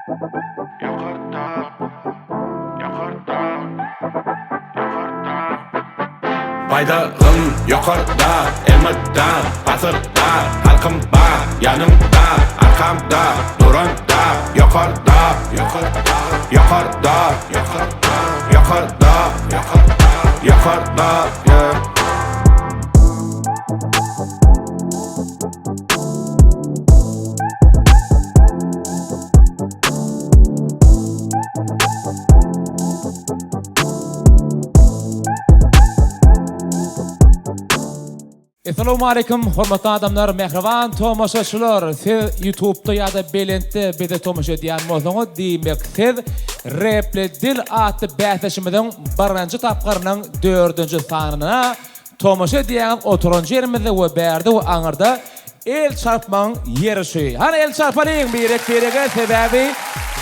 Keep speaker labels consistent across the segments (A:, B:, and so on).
A: Ýokarda, ýokarda, ýokarda. Baýdagym ýokarda, elmydam pasyrda, Halkym bar ýanymda, arkamda, duranda, Ýokarda, ýokarda, ýokarda, ýokarda, ýokarda, ýokarda, ýokarda, yeah.
B: Essalawmaleýkim hormatly adamlar mähriban tomaşaçylar siz ýutubda ýa-da belentde bize tomaşa edýän bolsaňyz diýmek siz Repli dil atly bäsleşimiziň birinji tapgyrynyň dördünji sanyna Tomaşa edýäňiz oturan ýerimizde we bärde we aňyrda el çarpmagyň ýeri şu. Hany el çarpalyň birek birege sebäbi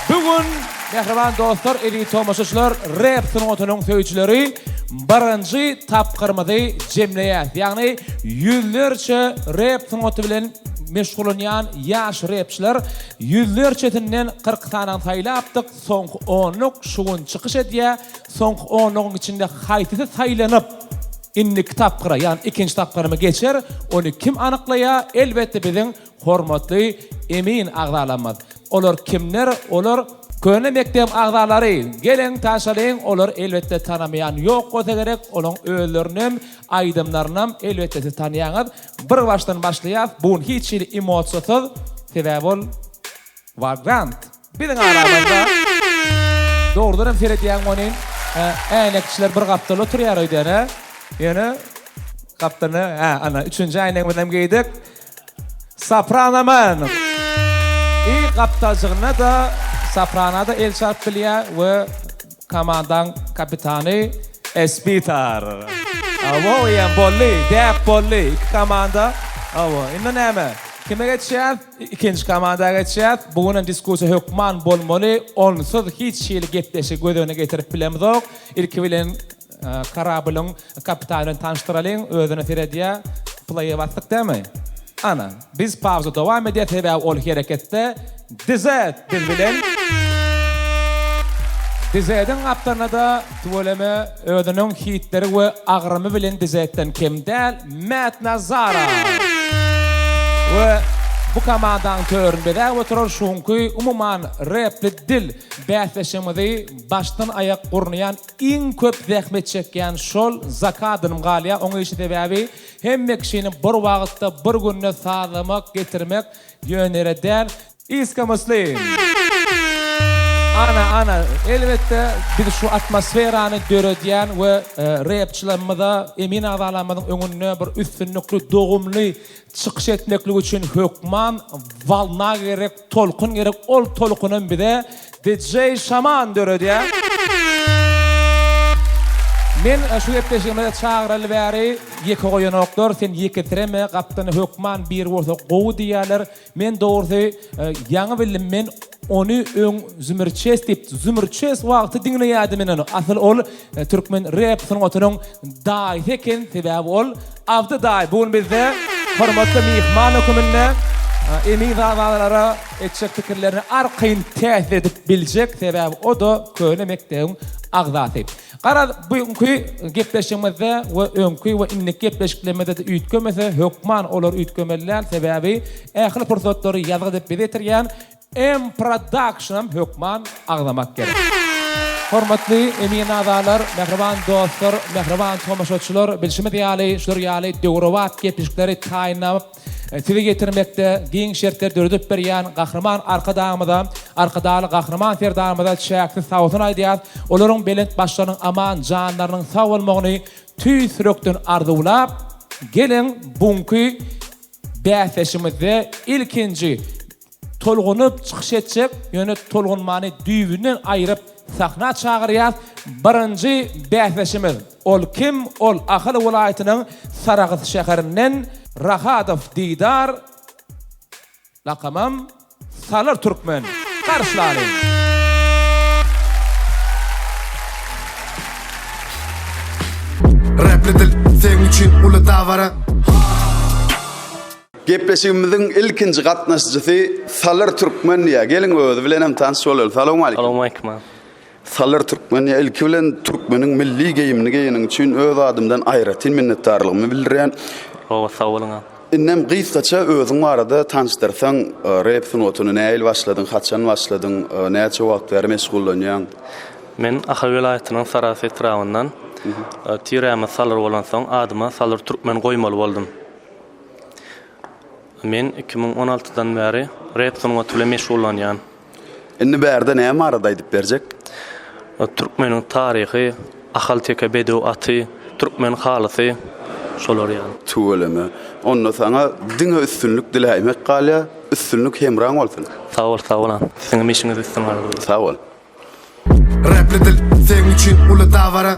B: bu gün mähriban dostlar eziz tomaşaçylar rep sungatynyň söýüjileri birinji tapgyrymyzy jemleýäs. Ýagny ýüzlerçe rep sungaty bilen meşgullanýan ýaş repçiler ýüzlerçesinden 40 sanyny saýlapdyk soňky onluk şu gün çykyş edýär. Soňky onlugyň içinde haýsysy saýlanyp, indiki tapgyra, ýagny ikinji tapgyryma geçer, ony kim anyklaýar? Elbetde, biziň hormatly emin agzalarymyz. Olar kimler? Olar köne mekdebiň agzalary. Geliň, tanşalyň, olary elbetde tanamaýan ýok bolsa gerek, olaryň özlerinem, aýdymlarynam elbetde siz tanýaňyz. Bir başdan başlaýas, bu gün hiç hili emosiýasyz, sebäbi ol Wagrant. Biziň aramyzda dogrudan hem seredýäň onin äýnekçiler bir gapdalda oturýar öýdýän hä? Ýöne gapdalda hä ana üçünji äýnegimizi hem geýdik. Soprano man. I gapdaljygynda-da soprano-da el çalyp bilýär we komandaň kapitany Esbitar. Hawa eýýäm boldy, däp boldy. Iki komanda. Hawa, indi näme? Kime geçýäs? Ikinji komanda geçýäs. Bu günem diskussiýa hökman bolmaly. Onsuz hiç hili gepleşigi göz öňüne getirip bilemzok. Ilki bilen korablyň kapitany bilen tanyşdyralyň. Özüne seredýär. Plaýa basdyk dämi? Ana, biz pauza dowam edýär, sebäbi ol hereketde. Dizet biz bilen. Dizediň gapdalynda-da tüweleme özüniň hitleri we agramy bilen Dizetden kem däl Mätnazarow. We bu komandanyň törüni bezäp oturan şu günki umuman repli dil bäsleşigimizi başdan aýak gurnaýan iň köp zähmet çekýän şol Zakadylym galýar. Oň işi sebäbi hemme kişini bir wagtda bir günde sazlamak getirmek Ýöne ýere däl. Iska Muslim. Ana, ana, elbetde biz şu atmosferany döredýän we repçilerimize, emin agzalarymyzyň öňünde bir üstünlikli, dogumly çykyş etmeklik üçin hökman wolna gerek, tolkun gerek. Ol tolkunam bize DJ Şaman döredýär. Men şu gepleşigimize çagyraly bäri ýeke goýanoklar, sen ýekesireme, gapdana hökman biri bolsa gowy diýýärler. Men dogrusy ýaňy bildim, men ony öň Zümürçes diýip, Zümürçes wagty diňleýärdim men ony. Asyl ol türkmen rep sungatynyň daýysy eken, sebäbi ol Abdy daýy bu gün bizde hormatly myhman höküminde emin agzalara etjek pikirlerini arkaýyn täsir edip biljek, sebäbi o-da köne mekdebiň agzasy. Garaz, bu günki gepleşigimizde we öňki we indiki gepleşiklerimizde-de üýtgemese, hökman olar üýtgemeli däl, sebäbi ähli pursatlary ýazgy edip bize ýetirýän M Production-am hökman agzamak gerek. Hormatly emin agzalar, mähriban dostlar, mähriban tomaşaçylar, bilşimiz ýaly, şular ýaly döwrebap gepleşikleri taýynlap, Size ýetirmekde giň şertler döredip berýän Gahryman Arkadagymyza, Arkadagly Gahryman Serdarymyza çäksiz sagbolsun aýdýarys. Olaryň belent başlarynyň aman, janlarynyň sag bolmagyny tüýs ýürekden arzuwlap, geliň, buňky bäsleşigimizde ilkinji Tolgunyp çykyş etjek, ýöne tolgunmany düýbünden aýryp sahna çagyrýas. Birinji bäsdeşimiz. Ol kim? Ol Ahal welaýatynyň Sarahs şäherinden Rahadow Didar, lakamam Salyr Türkmen. Garşylalyň!
C: Repli dil seň üçin uly dabara. Gepleşigimiziň ilkinji gatnaşyjysy Salyr Türkmen diýýär. Geliň özi bilen hem tanyş bolaly. Salowmaleýkim.
D: Salowmaleýkim aga.
C: Salyr Türkmen diýýär. Ilki bilen türkmeniň milli geýimini geýeniň üçin öz adymdan aýratyn minnetdarlygymy bildirýän.
D: Hawa sag boluň aga.
C: Indem gysgaça özüň barada tanyşdyrsaň, rep sungatyny nähili başladyň, haçan başladyň, näçe wagt bäri meşgullanýaň?
D: Men Ahal welaýatynyň Sarahs etrabyndan. Tirämiz Salyr bolansoň adyma Salyr Türkmen goýmaly boldum. Men 2016-dan bäri rep sungaty bilen meşgullanýan.
C: Indi bärde näme barada aýdyp berjek?
D: Türkmeniň taryhy, ahalteke bedew aty, türkmen halysy şolar ýaly.
C: Tüweleme. Onda saňa diňe üstünlik diläýmek galýar. Üstünlik hemraň bolsun.
D: Sag bol, sag bol. Siziňem işiňizde üstün arzuw edýän.
C: Sag bol.
E: Rapli dil seň üçin uly dabara.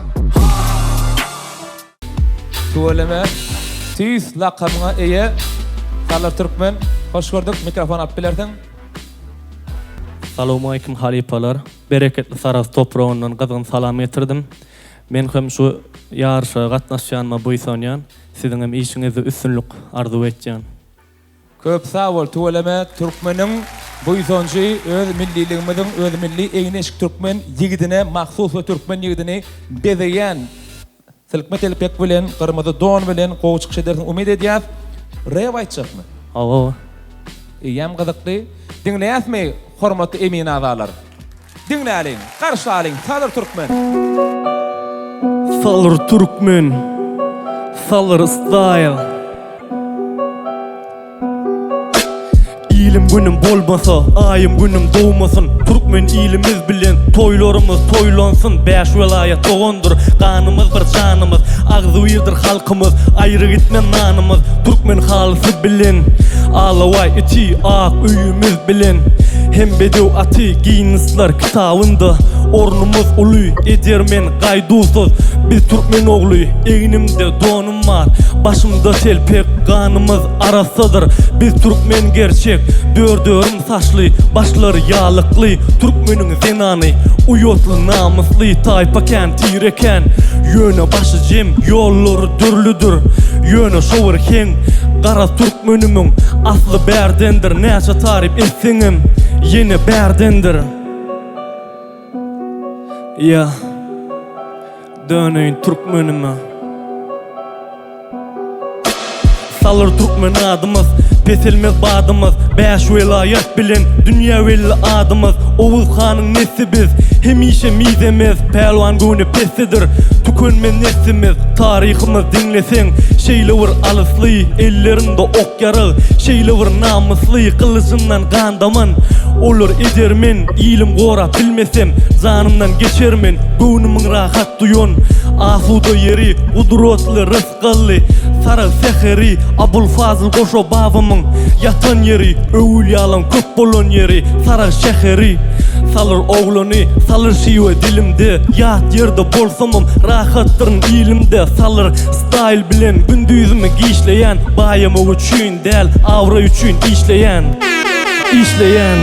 B: Tüweleme tüýs lakamyňa eýe Salar Türkmen hoş gördük mikrofon alyp bilersiň.
D: Salowmaleýkim halypalar. Bereketli Sarahs topragyndan gyzgyn salam getirdim. Men hem şu ýaryşa gatnaşýanyma buýsanýan. Siziňem işiňizde üstünlik arzuw etýän.
B: Köp sag bol tüweleme türkmeniň buýsanjy öz milliligimiziň öz milli egin eşik türkmen ýigidine mahsus we türkmen ýigidini bezeýän silkme telpek bilen gyrmyzy don bilen gowy çykyş edersiň umyt edýäs rep aýtjakmy?
D: Hawa.
B: Eýýäm gyzykly. Diňleýäsmi hormatly emin agzalar? Diňläliň, garşylalyň Salyr Türkmen.
D: Salyr Türkmen, Salyr style. Ilim günüm bolmasa, aýym günüm dogmasyn Türkmen ilimiz bilen toýlarymyz toýlansyn Bäş welaýat dogandyr, ganymyz bir janymyz Agzybirdir halkymyz, aýry gitme nanymyz Türkmen halysy bilen, alabaý iti ak öýümiz bilen Hem bedew aty Ginnesler kitabynda Ornumyz uly, edermen, gaýduwsyz Biz türkmen ogly, egnimde donum bar Başymda telpek, ganymyz arassadyr Biz türkmen gerçek, dördörüm saçly Başlary ýalykly, türkmeniň zenany Uýatly, namysly, taýpa kän, tire kän Ýöne başy jem, ýollary dürlüdir Ýöne şo bir heň, garaz türkmenimiň Asly bärdendir, näçe taryp etseňem Ýene bärdendir. Ýa. Döneýin türkmenime. Salyr türkmen adymyz, peselmez badymyz, Bäş welaýat bilen dünýä belli adymyz, Oguz hanyň nesli biz, hemişe mizemez, Pälwan göwni peslidir, tükenmez neslimiz, Taryhymyz diňleseň, şeýle bir alysly, Ellerinde ok-ýarag, şeýle bir namysly, Gylyjyndan gan daman, olar edermen, Ilim gorap bilmesem, janymdan geçermen, Göwnümiň rahat duýan asuda ýeri, Gudratly, rysgally Saragt säheri, Abulfazl goşa babamyň ýatan ýeri, Öwülýalaň köp bolan ýeri, Saragt şäheri. Salyr oglany, salyr şiwe dilimde, Ýat ýerde bolsamam, rahatdyryn ilimde, Salyr style bilen gündizimi giçleýän, Baýamak üçin däl, abraý üçin işleýän. Işleýän.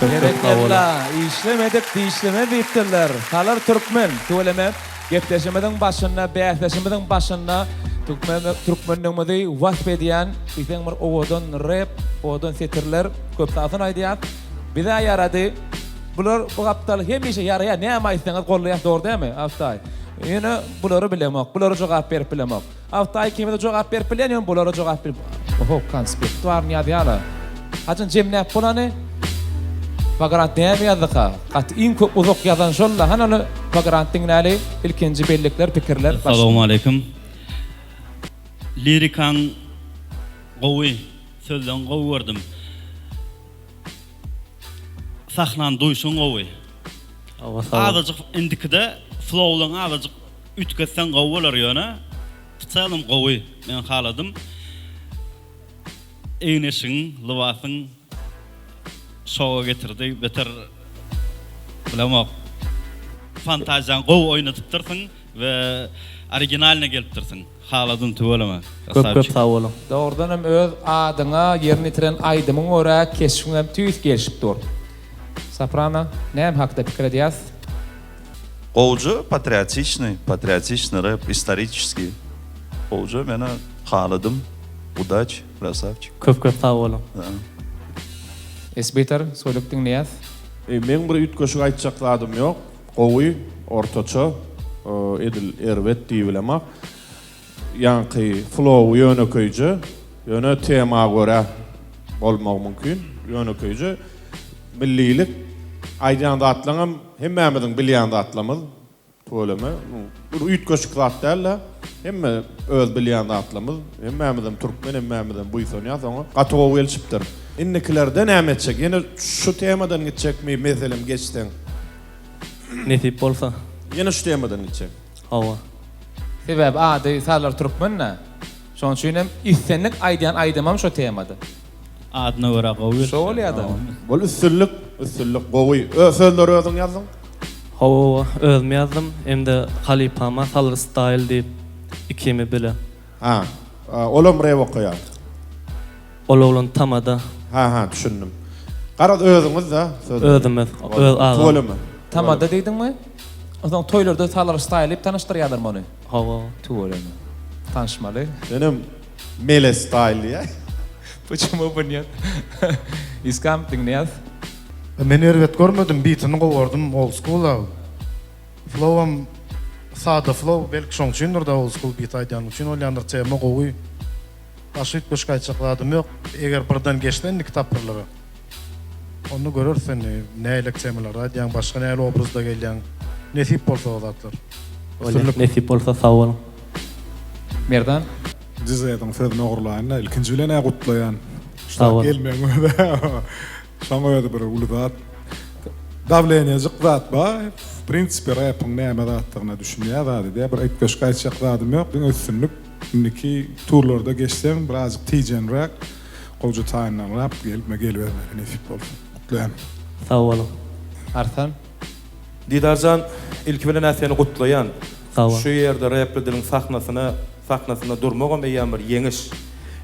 B: Berekella, işlemedik dişlemez diýipdirler. Salyr Türkmen, tüweleme, gepleşigimiziň başynda, bäsleşigimiziň başynda türkmen türkmenligimizi wasp edýän diýseň bir owadan rep, owadan setirler köp sagson aýdýas. Bizä ýarady. Bular bu gapdal hemişe ýaraýar, näme aýtsaňyz goldaýas dogry dälmi, Awtaý? Ýöne bulary bilemok, bulara jogap berip bilemok. Awtaý ikimize jogap berip bilýän ýöne bulara jogap berip Oho konspekt baryny ýazýala. Haçan jemläp bolany Vagrant näme ýazdyka? Gaty iň köp uzak ýazan şol-la. Hany ony Vagrant diňläli. Ilkinji bellikler, pikirler.
F: Salowmaleýkim. Lirikaň gowy, sözleň gowy gördüm. Sahnany duýşuň gowy. Azajyk indikide flowlaň azajyk üýtgetseň gowy bolar ýöne w celom gowy men haladym. Egin-eşigiň, lybasyň şoga getirdi beter bilemok. Fantaziýaňy gowy oýnadypdyrsyň we originalnyý gelipdirsiň. Haladym tüweleme.
D: Köp köp sag boluň.
B: Dogrudan hem öz adyňa ýerine ýetiren aýdymyň görä keşbiňem tüýs gelşip dur. Soprano näme hakda pikir edýäs?
G: Gowja patriotiçnyý patriotiçnyý rep istoriçeskiý gowja menä. Haladym. Udaç, krasawçik.
D: Köp köp sag boluň.
B: Esbitar, soýluk diňleýäs.
H: Meň bir üýtgeşik aýtjak zadym ýok. Gowy, ortaça, edil erbet diýibilemok. Ýaňky flowy ýönekeýje, ýöne tema görä bolmagy mümkin. Ýönekeýje millilik aýdýan zatlaňam hemmämiziň bilýän zatlamyz. Tüweleme. Bir üýtgeşik zat däl-de. Hemme öz bilýän zatlamyz. Hemmämizem türkmen, hemmämizem buýsanýas oňa. Gaty gowy gelşipdir. Indikilerde näme etjek? Ýene şu temadan gitjekmi meselem geçseň?
D: Nesip bolsa.
H: Ýene şu temadan gitjek.
D: Hawa.
B: Sebäbi ady Salar Türkmen-dä. Şonuň üçin hem islendik aýdýan aýdymam şo temada.
F: Adyna görä gowy gelişýär.
B: Şo bolýada.
H: Bol üstünlik üstünlik gowy. Ö sözleri özüň ýazdyň.
D: Hawa özüm ýazdym hem-de halypama Salyr style diýip ikimi bile.
H: Ha olam rep okaýar.
D: Ol oglan tamada.
H: Ha ha düşündim. Garaz özüňiz-da sözleri.
D: Özümiz öz agam.
H: Tüweleme.
B: Tamada diýdiňmi? Onsoň toýlarda Salyr style diýip tanyşdyrýarlarmy ony?
D: Hawa.
B: Tüweleme. Tanyşmaly.
H: Senem Mele style diýä.
B: Почему бы нет? Iskam diňleýäs.
E: Men erbet görmedim bitini gowardym old school a flowam sada flow belki şoň üçindirda old school bit aýdýanym üçin bolýandyr tema gowy başga üýtgeşik aýtjak zadym ýok eger birden geçse indiki tapgyrlara onda göreris indi nähilek temalarda aýdýaň başga nähili obrazda gelýäň nesip bolsa o zatlar.
D: Bolýa nesip bolsa sag boluň.
B: Merdan.
I: Dz-iň sözüni ogurlaýyn-da, ilkinji bilen-ä gutlaýan. Şu
D: Sag bol.
I: gelmegiň özi-ä, şoň özi bir uly zat. Dawleniýejik zat bar. W prinsipe repiň näme zatdygyna düşünýär zat edýär. Bir üýtgeşik aýtjak zadym ýok, diňe üstünlik. Indiki turlarda geçseň birazjyk tijenräk, gowja taýynlanrap gelme gelibermeli nesip bolsa. Gutlaýan.
D: Sag boluň.
B: Arslan.
J: Didarjan ilki bilen-ä seni gutlaýan.
D: Sag bol.
J: Şu ýerde Repli diliň sahnasyna sahnasynda durmagam eýýäm bir ýeňiş.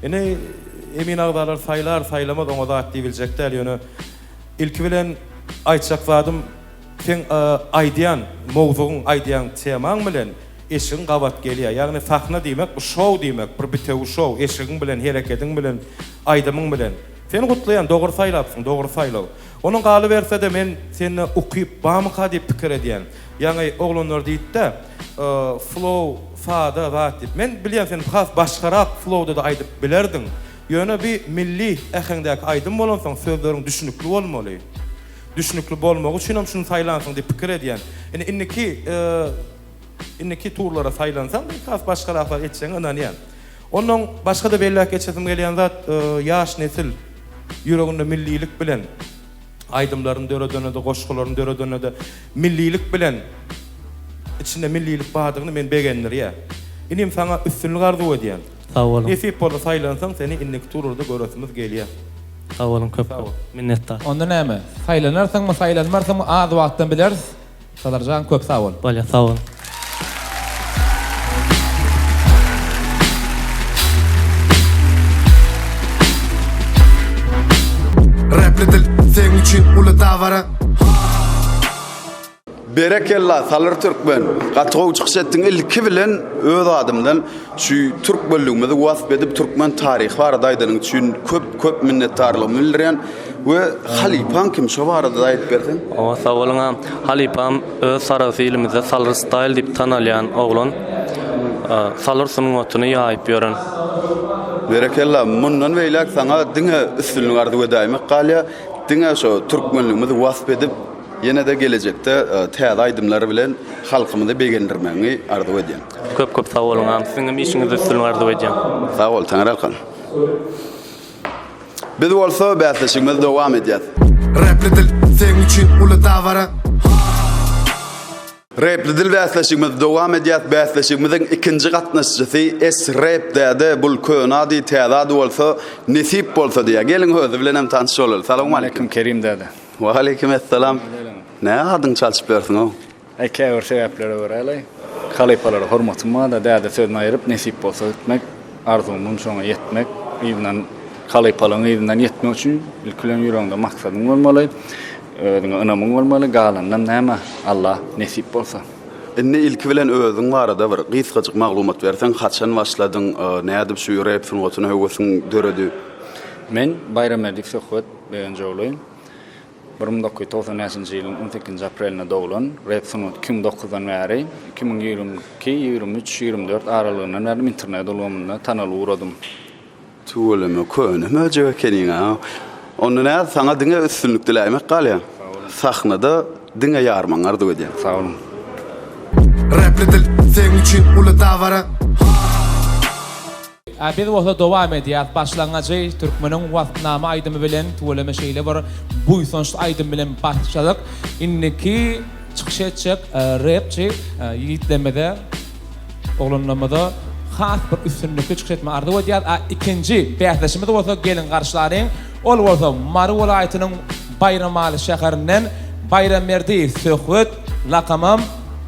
J: Indi emin agzalar saýlar saýlamaz oňa zat diýibiljek däl ýöne ilki bilen aýtjak zadym seň aýdýan mowzugyň aýdýan temaň bilen eşigiň gabat gelýär. Ýagny sahna diýmek bu şou diýmek bir bitewi şou eşigiň bilen herekediň bilen aýdymyň bilen. Seni gutlaýan dogry saýlapsyň dogry saýlaw. Onuň galyberse-de men sende ukyp bamyka diýip pikir edýän. Ýaňy oglanlar diýipdä, flow sada zat diýip. Men bilýän sen has başgarak flowda-da aýdyp bilerdiň. Ýöne bi milli äheňdäki aýdym bolansoň sözleriň düşnükli bolmaly. Düşnükli bolmagy üçinem şuny saýlansyň diýip pikir edýän. Indi indiki indiki turlara saýlansaň belki has başgarak zat etjegiňe ynanýan. Onnoň başga-da belläp geçesim gelýän zat ýaş nesil ýüreginde millilik bilen aýdymlaryny döredende-de, goşgularyny döredende-de millilik bilen içinde millilik bardygyny meni begendirýär. Inim saňa üstünlik arzuw edýän.
D: Sag boluň.
J: Nesip bolsa saýlansaň seni indiki turlarda göresimiz gelýär.
D: Sag boluň köp köp. Minnetdar.
B: Onda näme? Saýlanarsyňmy, saýlanmarsyňmy az wagtdan bileris. Salarjan köp sag bol.
D: Bolýa sag bol.
E: Repli dil seň üçin uly dabara.
C: Berekella Salyr Türkmen gaty gowy çykyş etdiň ilki bilen öz adymdan şu türkmenligimizi wasp edip türkmen taryhy barada aýdanyň üçin köp köp minnetdarlygymy bildirýän We halypaň kim şo barada-da aýdyp berseň.
D: Hawa sag boluň agam. Halypam öz Sarahs ilimizde Salyr style diýip tanalýan oglan. Salyr sungatyny ýaýyp ýören.
C: Berekella mundan beýläk saňa diňe üstünlik arzuw edäýmek galýar. Diňe şo türkmenligimizi wasp edip ýene-de gelejekde täze aýdymlar bilen halkymyzy begendirmegiňi arzuw edýän.
D: Köp köp sag boluň agam. Siziňem işiňizde üstünlik arzuw edýän.
C: Sag bol Taňryýalkasyn. Biz bolsa bäsleşigimizi dowam edýäs.
E: Repli dil seň üçin uly dabara.
C: Repli dil bäsleşigimizi dowam edýäs. Bäsleşigimiziň ikinji gatnaşyjysy S Rap däde bul köne ady täze ady bolsa Nesip bolsa diýýär. Geliň özi bilen hem tanyş bolaly. Salowmaleýkim.
K: Kerim däde.
C: Waleýkim essalam. Nä adyňy çalşyp ýörsüň-ow?
K: Äý käbir sebäplere görä-le, halypalara hormatym bar-da, däde sözüni aýryp, nesip bolsa gitmek, arzuwymam şoňa ýetmek, yzyndan halypalaryň yzyndan ýetmek üçin ilki bilen ýüregiňde maksadyň bolmaly, özüňe ynamyň bolmaly, galanynam näme, Alla nesip bolsa.
C: Indi ilki bilen özüň barada bir gysgajyk maglumat berseň, haçan başladyň, nädip şu rep sungatyna höwesiň döredi?
K: Men Baýramberdi Söhbet Begenjogly. 1995-nji ýylyň on sekizinji aprelinde doglan, rep sungaty 2009-dan bäri, 2022, 23, 24 aralygyndan bäri internet ulgamynda tanalyp ugradym.
C: Tüweleme, köne möjek ekeniň-a. Onda näme, saňa diňe üstünlik diläýmek galýar. Sahnada diňe ýarmaňy arzuw edýän.
K: Sag boluň.
L: Repli dil seň üçin uly dabara.
B: A biz bolsa dowam edýäs başlangyjy Türkmeniň waspnama aýdymy bilen tüweleme şeýle bir buýsançly aýdym bilen başladyk. Indiki çykyş etjek repçi ýigitlerimize oglanlarymyza has bir üstünlikli çykyş etmegi arzuw edýäs. A ikinji bäsdeşimiz bolsa geliň garşylalyň. Ol bolsa Mary welaýatynyň Baýramaly şäherinden Baýramberdiýew Söhbet lakamam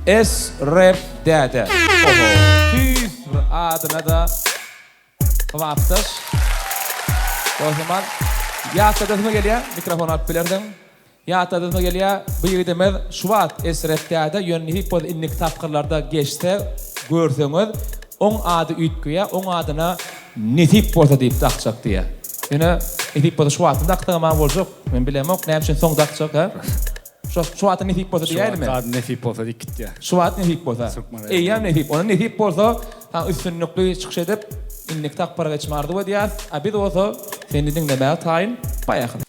B: S-Rap Däde. Oho. Tüýs bir adyna-da kybapdaş. Dostum Ýatladasym gelýär, mikrofon alyp bilersiň. Ýatladasym gelýär, bu ýigidimiz şu wagt Esref däde, ýöne nesip bolsa indiki tapgyrlarda geçse, görseňiz, oň ady üýtgeýär, oň adyna Nesip bolsa diýip dakjak diýýär. Ýöne nesip bolsa şu wagtam daksagam-a boljak. Men bilemok, näme üçin soň dakjak, hä? Şu şu wagta nesip bolsa diýäýlimi?
K: Şu wagt nesip bolsa diýip gitýär.
B: Şu wagt nesip bolsa. Eýýäm nesip. Onda nesip bolsa, saňa üstünlikli çykyş edip, indiki tapgyra geçmegi arzuw edýäris. A biz bolsa seni diňlemäge taýyn. Poýehali.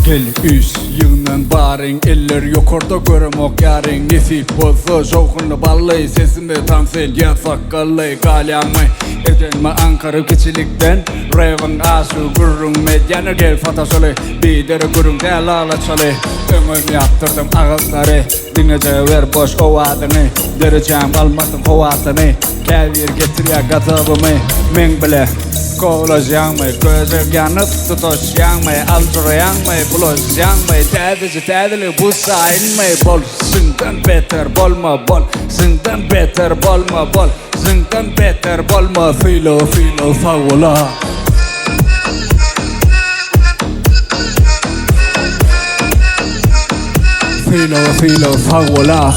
L: Gel üýş, ýygnan baryň, eller ýokarda göremok ýaryň Nesip bolsa şowhunly bally, sesime tans edýär sakgally Galýaňmy, edenmi aňkaryp kiçilikden, Rewiň aşygy gürrüňmi edýänler gel sataşaly Biderek gürrüň däl aglaçaly, öňem ýapdyrdym agyzlary Diňeje ber boş owazyňy, derejäm almasyn howasyny Käbir getirýär gazabymy meň bile Kowalaşýaňmy, köşek ýanyp tutaşýaňmy Aljyraýaňmy, bulaşýaňmy Täzeçe täzelik bu şaýynmy Bol, şundan beter bolma bol Şundan beter bolma bol Şundan beter bolma Syla syla sag bola. Syla syla sag bola.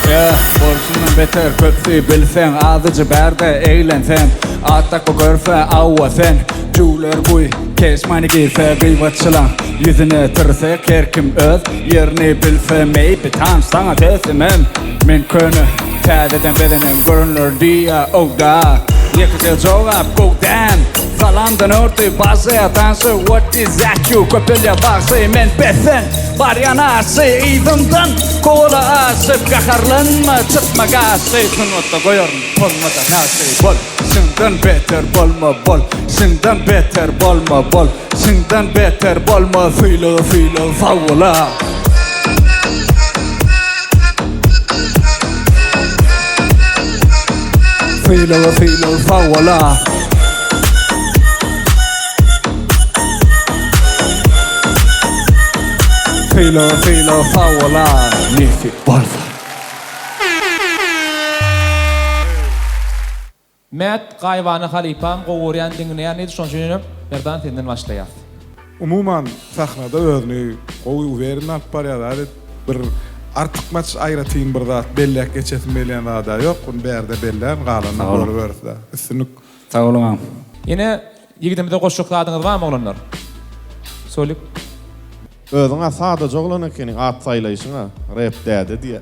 L: Yeah, bolşundan beter köpsi bilseň Azyjy bärde eglen sen At dakma görse awwa sen Jüwler guý, keş many girse gyýbatçylaň Ýüzüne tirsek her kim öz ýerini bilse Maybe tans saňa sesimem Men köne täzeden bezenen görünler diýýä oh da Ýekeje jogap go damn Salamdan ördi başlaýar tanşy What is that you köpelýär bagşy Men besen barýan aşy Yzymdan kowala aşyp Gaharlanma çytma gaşy Sungatda goýaryn bolmada naşy Bol şundan beter bolma bol Şundan beter bolma bol Şundan beter bolma syla syla sag bola. Syla syla sag bola. Syla syla sag bola. Nesip bolsa.
B: Mät gaýybana halypam gowy görýän diňleýän diýdi şoň üçin Merdan senden başlaýas.
I: Umuman sahnada özüni gowy uweryn alyp barýar zat bir artykmaç aýratyn bir zat belläp geçesim gelýän zada ýok bunu bärde bellän galanyny görüberis da üstünlik.
K: Sag boluň agam.
B: Ýene ýigidimize goşjak zadyňyz barmy oglanlar? Solik.
H: Özüň-ä sadaja oglan ekeniň, at saýlaýşyň-a, Rep däde diýýä.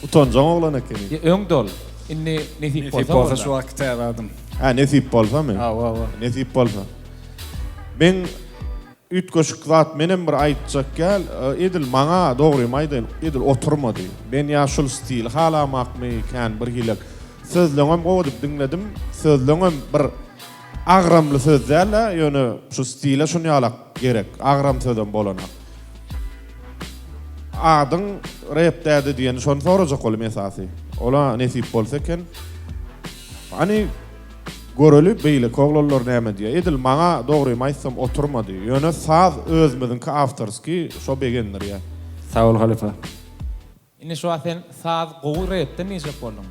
H: Utanjaň oglan ekeniň.
B: Ýa öňdi ol. Indi nesip bolsa
K: Nesip bolsa şu wagtky täze adym.
H: Hä, nesip bolsamy?
K: Hawa, hawa.
H: Nesip bolsa. Meň üýtgeşik zat menem bir aýtjak gel, edil maňa dogrymy aýdaýyn, edil oturmady. Men ýa şul stili halamakmy, kän bir hilek. Sözleňem gowy edip diňledim, sözleňem bir Agramly söz däl-de, ýöne şu stile şunýalak gerek. Agram sözem bolanak. Adyň Rep däde diýeni şony sorajak boldum esasy. Ola nesip bolsa eken. Hany. Göreli beýleki oglanlar näme diýýär. Edil maňa dogrymy aýtsam oturmady. Ýöne saz özümiziňki awtorskiý şo begendirýär.
L: Sag bol halypa.
B: Indi şu wagt sen saz gowy repden diýjek bolduň.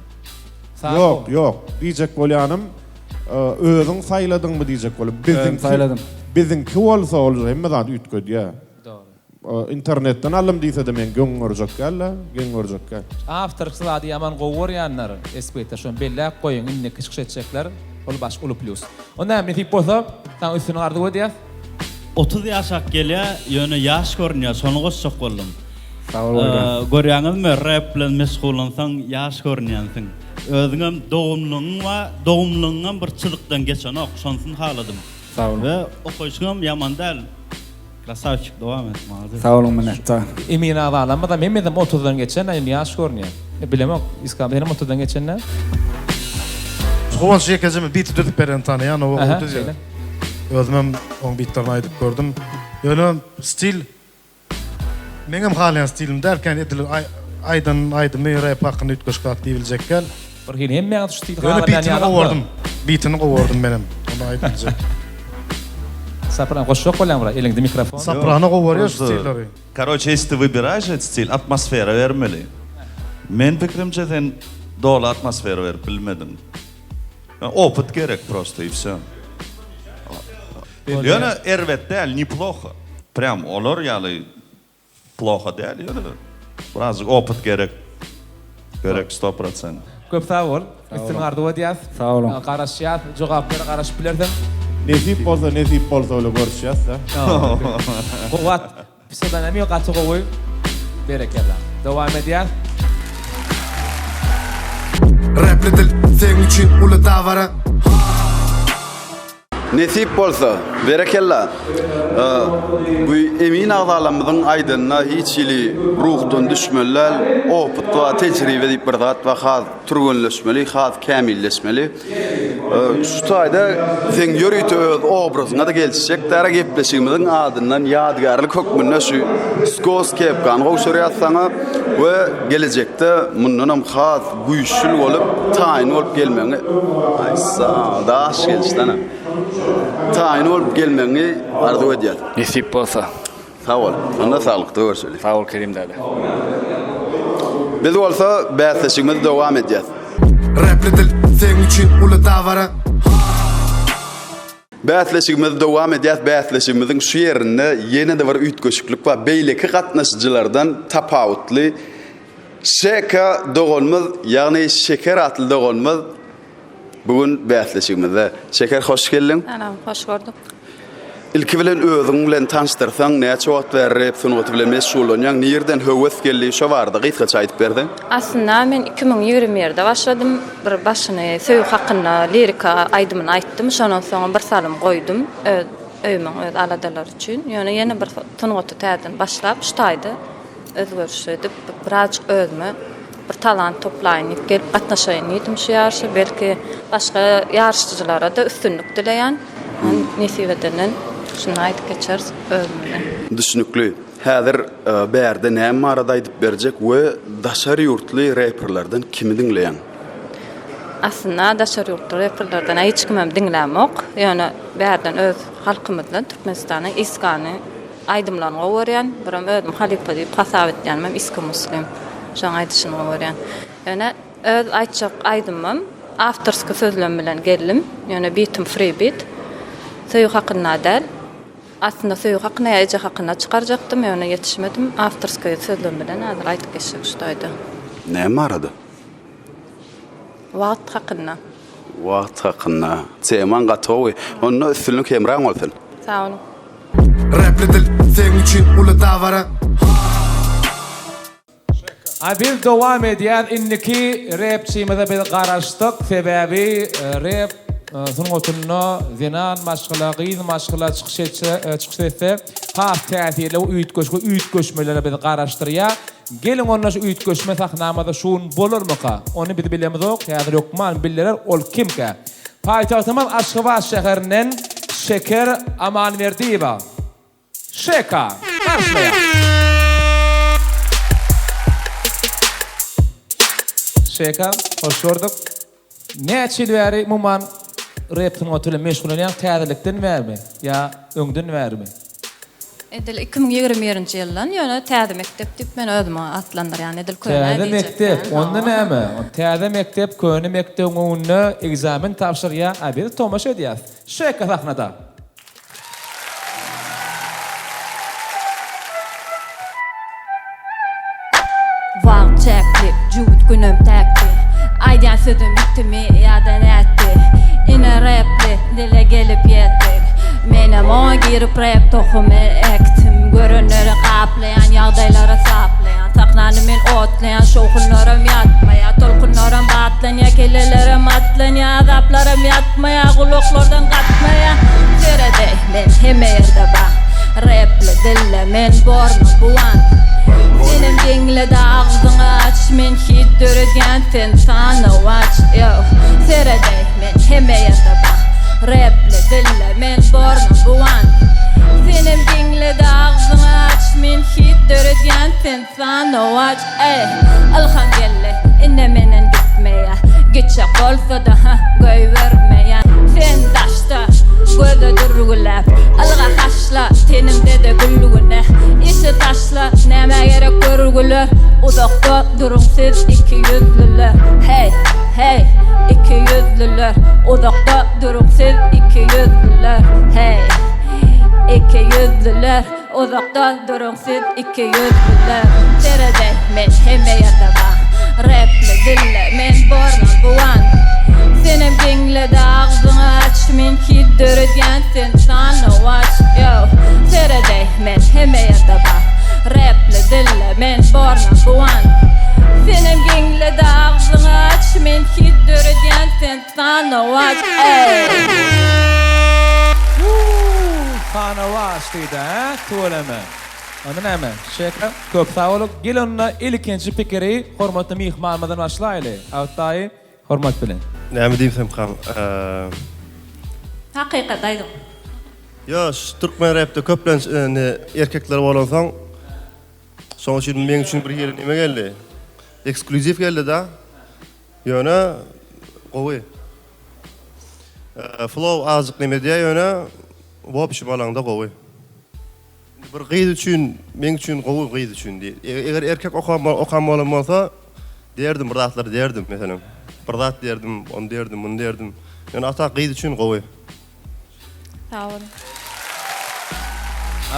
B: Saz
H: Ýok,
B: gowy.
H: ýok. Diýjek bolýanym, özüň saýladyňmy diýjek bolýan.
L: Özüm
H: Biziňki,
L: saýladym.
H: biziňki bolsa ol hemme zady üýtgedýär.
B: Dogry.
H: Internetden aldym diýsede men göň görjek däl-de, geň görjek däl.
B: Awtorsyz zady ýaman gowy görýänler SPT şony belläp goýuň indiki çykyş etjekler ol baş uly plýus. Onda näme nesip bolsa saňa üstünlik arzuw edýäs.
F: 30 ýaşap gelýä ýöne ýaş görünýä şony goşjak boldum.
L: Sag bol Gurban.
F: Görýäňizmi rap bilen meşgullansaň ýaş görünýänsiň. Özüňem dogumlygyň bar, dogumlygyňam bir çyzykdan geçenok, şonsyny haladym.
L: Sag boluň.
F: We okaýşyňam ýaman däl. Krasawçik dowam et malades.
L: Sag boluň minnetdar.
B: Emin agzalarymyzam hemmesem otuzdan geçen indi ýaş görünýär. Bilemok Iskam senem otuzdan geçen däl.
E: Guwanç ýekejemi biti düzüp bereni tanaýan o
B: Aha,
E: gowy düzýär.
B: şeýle.
E: Özümem oň bitlerini aýdyp gördüm. Ýöne stil Meňem halaýan stilim däl kän edil aýdan aýdymy rap hakynda üýtgeşik zat diýibiljek däl.
B: Bir hili hemmäňiz şu stili
E: Ýöne
B: halamaýan
E: bitini
B: ýaly
E: gowardym. Bitini gowardym menem. Ony aýdyp biljek.
B: Soprano goşjak bolýaň bura eliňde mikrofon.
E: Soprano gowarýar şu stilleri.
G: Karoçe если ты wybiraешь этот stil atmosfera bermeli. Men pikrimçe sen doly atmosfera berip bilmediň. Opyt gerek prosto i wsё. Ýöne erbet däl, neploho. Prýam olar ýaly ploho däl, ýöne birazjyk opyt gerek. Gerek sto prosent.
B: Köp sag bol. Üstünlik arzuw edýäs.
L: Sag boluň.
B: Garaşýas. Jogaplary garaşyp bilersiň.
H: Nesip bolsa nesip bolsa öyle görüşýäs-dä.
B: Kuwwat. Pseudonym ýok gaty gowy. Berekella. Dowam edýäs.
M: Rapli dil seň üçin uly dabara.
C: Nesip bolsa, berekella. Bu emin agzalarymyzyň aýdanyna hiç hili ruhdan düşmeli däl. Opyt bar, tejribe diýip bir zat bar, has türgenleşmeli, has kämilleşmeli. Şu taýda seň ýörite öz obrazyňa-da gelişjek däl gepleşigimiziň adyndan ýadygärlik hökmünde şu skos kepkany gowşurýas saňa we gelejekde mundanam has güýçli bolup, taýyn bolup gelmegiňi aýsa, daş gelişdana. Taýyn bolup gelmegiňi arzuw edýäs.
K: Nesip bolsa.
C: Sag bol. Onda saglykda görşeli.
K: Sag bol Kerim däde.
C: Biz bolsa bäsleşigimizi dowam edýäs.
M: Rapli dil seň üçin uly dabara.
C: Bäsleşigimizi dowam edýäs. Bäsleşigimiziň şu ýerinde ýene-de bir üýtgeşiklik bar. Beýleki gatnaşyjylardan tapawutly Şeka doganymyz, ýagny Şeker atly doganymyz Bu gün bäsleşigimizde. Şeker hoş geldiň.
N: Salam, hoş gördük.
C: Ilki bilen özüň bilen tanyşdyrsaň, näçe wagt bäri rep sungaty bilen meşgullanýaň, nirden höwes geldi, şo barada gysgaça aýdyp berseň.
N: Aslynda men 2021-de başladym. Bir başyny söýgi hakynda lirika aýdymyny aýtdym. Şondan soňam bir salym goýdum öz öýümiň öz aladalary üçin. Ýöne ýene bir sungata täzeden başlap, şu taýda özgeriş edip, birazjyk özüme bir talant toplaýyn diýip gelip gatnaşaýyn diýdim şu ýaryşa. Belki başga ýaryşyjylara-da üstünlik dileýän. Nesip edenden şuny aýdyp geçeris özüm bilen.
C: Düşnükli. Häzir bärde näme barada aýdyp berjek we daşary ýurtly reperlerden kimi diňleýäň?
N: Aslynda daşary ýurtly reperlerden hiç kimem diňlämok. Ýöne bärden öz halkymyzdan Türkmenistanyň Iskany Aýdymlaryny gowy görýän. Birem özüm halypa diýip hasap etýänimem Iski Muslim. Şoň aýdyşyny gowy görýän. Ýöne öz aýtjak aýdymym awtorski sözlem bilen geldim. Ýöne bitim free bit. Söýgi hakynda däl. Aslynda söýgi hakynda ýa eje hakynda çykarjakdym, ýöne ýetişmedim. Awtorski sözlem bilen häzir aýdyp geçjek şu taýda.
C: Näme barada?
N: Wagt hakynda.
C: Wagt hakynda. Temaň gaty gowy. Onda üstünlik hemraň bolsun.
N: Sag boluň.
M: Rapli dil seň üçin uly dabara.
B: A biz dowam edýäs indiki repçimize biz garaşdyk sebäbi rep sungatynda zenan maşgala gyz maşgala çykyş etse çykyş etse has täsirli we üýtgeşik we üýtgeşmelere bizi garaşdyrýar geliň onda şu üýtgeşme sahnamyzda şu gün bolarmyka ony biz bilemizok häzir hökman bildirer ol kimkä Paýtagtymyz Aşgabat şäherinden Şeker Amanberdiýewa, Şeka, garşylaýar. Şeka, hoş gördük. Näçe ýyl bäri umuman. rep sungaty bilen meşgullanýaň täzelikden bärimi ýa öňden bärimi?
N: Edil 2021-nji ýyldan, ýöne täze mekdep diýip men özümi atlandyrýan, edil köne
B: Täze
N: diýjek
B: mekdep,
N: däl,
B: onda
N: hawa.
B: näme? Täze mekdep köne mekdebiň öňünde ekzamen tabşyrýar, a biz tomaşa edýäs. Şeka sahnada.
N: Wagt çäkli, jübüt günem täkli. Aýdýan sözüm ýitdimi ýa-da nätdi? Ine repli dile gelip ýetdik. Menem oňa girip rep tohumy ekdim. Görenleri gaplaýan, ýagdaýlary saplaýan. Sahnany men otlaýan, şowhunlaram ýatmaýar. Tolkunlaram batlanýar, kellelerem atlanýar. Azaplaram ýatmaýar, gulaklardan gatnaýar. Seredeý, men hemme ýerde bar. Repli dille men borman buwan. Senem diňle-de agzyňy aç, men hit döredýän sen sanawaç. Ýo, seredeý, men hemme ýerde bar. Repli dille men borman buwan. Senem diňle-de agzyňy aç, men hit döredýän sen Sanawaç eý, ylham geldi, indi menden gitmeýä. Gitjek bolsa-da, hä, goýbermeýän. Sen daşda, göze dürgüläp, ylga haşla, tenimde-de gülgüne. Işi taşla, nämä gerek görgüler, uzakda duruň siz ikiýüzlüler. Heý, heý, ikiýüzlüler, uzakda duruň siz ikiýüzlüler. Heý, ikiýüzlüler. Uzakda duruň siz ikiýüzlüler Seredeý men hemme ýerde bar Repli dille men borman buwan Senem diňlede agzyňy aç Men hit döredýän sen sanawaç Ýo seredeý men hemme ýerde bar Repli dille men borman buwan Senem diňlede agzyňy aç Men hit döredýän sen Sanawaç eý.
B: Wuuu sanawaç diýdä hä tüweleme. Onda näme Şeka köp sag boluň. Gel onda ilkinji pikiri hormatly myhmanymyzdan başlaýly. Abat daýy hormat bilen.
O: Näme diýsemkam.
N: Hakykat aýdyň.
O: Ýo şu türkmen repde köplenç indi erkekler bolansoň şoň üçin meň üçin bir hili neme geldi. Eksklýuziw geldi da. Ýöne gowy. Flow azjyk neme edýär ýöne wobşim alaňda gowy. Indi bir gyz üçin meň üçin gowy gyz üçin diý. Eger erkek okan okan bolan bolsa derdim bir zatlar derdim meselem. Bir zat derdim, ony derdim, muny derdim. Ýöne ata gyz üçin gowy.
N: Sag boluň.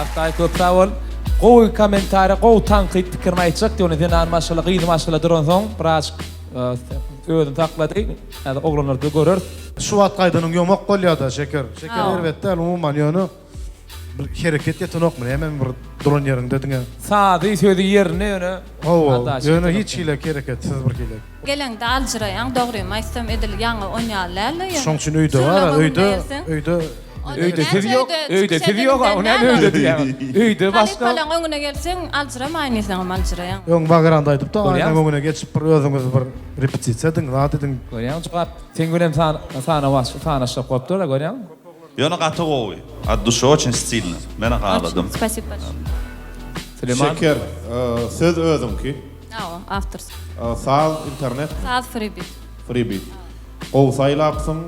B: Artaý köp sag bol. Gowy kommentariýa, gowy tankyt pikirini aýtjakdy ýöne zenan maşgala, gyz maşgala duransoň birazjyk özüni saklady. Häzir oglanlarda göreris.
E: Şu wagt gaýdanyň ýomak bolýada Şeker. Şeker erbet däl umuman ýöne bir hereket ýetenokmy nämemi bir duran ýeriňde diňe.
B: Sazy sözi ýerinde ýöne
E: Hawa ýöne hiç hili hereketsiz bir hili.
N: Geleňde aljyraýaň dogrymy aýtsam edil ýaňy on ýaly dälde ýöne.
E: Şoň üçin öýde bar öýde öýde.
B: Öýde siz ýok öýde siz ýok a o näme öýde diýýäň öýde başga.
N: Halypalaň öňüne gelseň aljyramaýyn diýseňem aljyraýaň.
E: Öň Wagranda aýdypdy aýnaň öňüne geçip bir özüňiz bir repetisiýa ediň zat ediň.
B: Görýäňmi jogap seň bilen sanawaç sanaşjak bolup dur-a görýäňmi.
G: Ýöne gaty gowy. At duşi oçin stilno. Menä haladym.
N: Spasibo bolşoý.
B: Süleýman.
H: Şeker söz özüňki.
N: Hawa, awtorskiý.
H: Saz internetmi?
N: Saz freebeat.
H: Freebeat. Gowy saýlapsyň,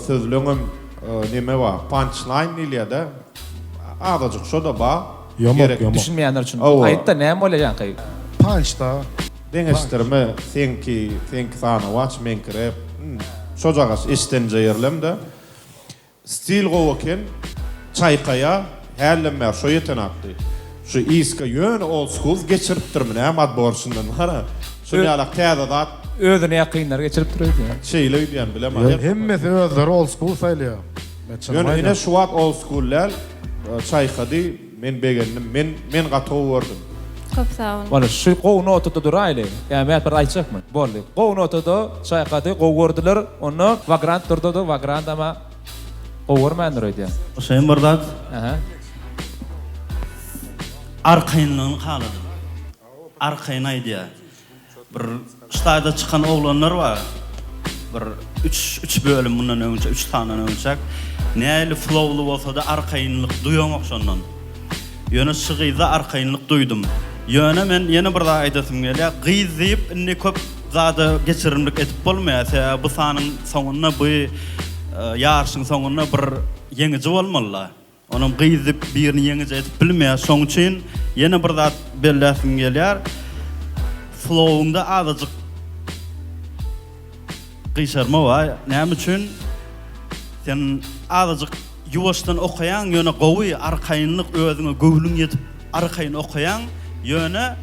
H: sözleňem neme bar, punchline diýilýär-dä. Azajyk şo-da bar.
E: Ýomak, ýomak.
B: Düşünmeýänler üçin aýt-da, näme bolýar ýaňky?
E: Punch-da.
H: Deňeşdirme, seňki, seňki sanawaç, meňki rep. Şojagaş eşidenje ýerlem-de. Stil gowy eken çaýkaýa hällem bäri şo ýetenakdy. Şu iska ýöne old school geçiripdirmi näme adborçyndan gara. Şun ýalak täze zat.
B: Özüne ýakynlary geçiripdir öýdýän.
H: Şeýle öýdýän bilemok.
E: Hemmesi özleri old school saýlaýar.
H: Ýöne ine şu wagt old school däl çaýkady men begendim men men gaty gowy gördüm.
N: Köp sag boluň.
B: Boldy şu gowy notada duraýly. Ýa Mät bir aýtjakmy? Boldy. Gowy notada çaýkady gowy gördüler. Onda Wagrant durdy-da Wagrant ama gowy görmändir öýdýän.
F: Goşaýyn bir zat.
B: Aha.
F: Arkaýynlygyny haladym. Arkaýyn aýdýar. Bir ştaýda çykan oglanlar bar. Bir üç üç bölüm mundan öňçe, üç sandan öňçäk. Nähili flowly bolsada arkaýynlyk duýaňok şondan. Ýöne şu gyzda arkaýynlyk duýdum. Ýöne men ýene bir zat aýdasym gelýär. Gyz diýip indi köp zada geçirimlik edip bolmaýar. Sebäbi bu sanyň soňunda bu. Ýaryşyň soňunda bir ýeňiji bolmaly-la. Onam gyz diýip birini ýeňiji edip bilmeýär. Şoň üçin ýene bir zat belläsim gelýär. Flow-ňda azajyk gyşarma bar. Näme üçin? Sen azajyk ýuwaşdan okaýaň, ýöne gowy, arkaýynlyk özüňe göwnüň ýetip arkaýyn okaýaň. Ýöne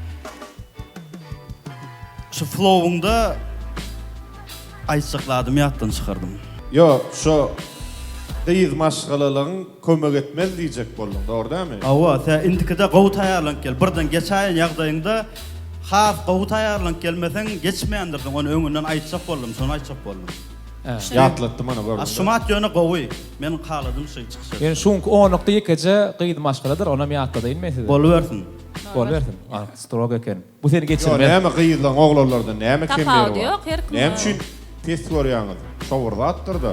F: şu flow-ňda Aýtjak zadymy ýatdan çykardym.
H: Ýok, şo gyz maşgalalygyň kömek etmez diýjek bolduň, dogry dälmi?
F: Hawa, sen indikide gowy taýýarlanyp gel. Birden geçäýen ýagdaýyňda has gowy taýýarlanyp gelmeseň, geçmeýändirsiň, ony öňünden aýtjak boldum, şony aýtjak boldum.
H: Ýatlatdy mana gördüňmi?
F: A şumat ýöne gowy. Men haladym şu çykyşy.
B: Ýöne şuňky onlukda ýekeje gyz maşgaladyr, onam ýatladaýyn men size.
F: Bolubersin.
B: Bolubersin. A, strog eken. Bu seni
H: Ýo
B: geçirmez.
H: näme gyzlaň oglanlardan näme kem ýeri
N: Tapawudy
H: bar?
N: ýok her kim
H: Näme üçin pes görýäňiz? Şo bir zatdyrda.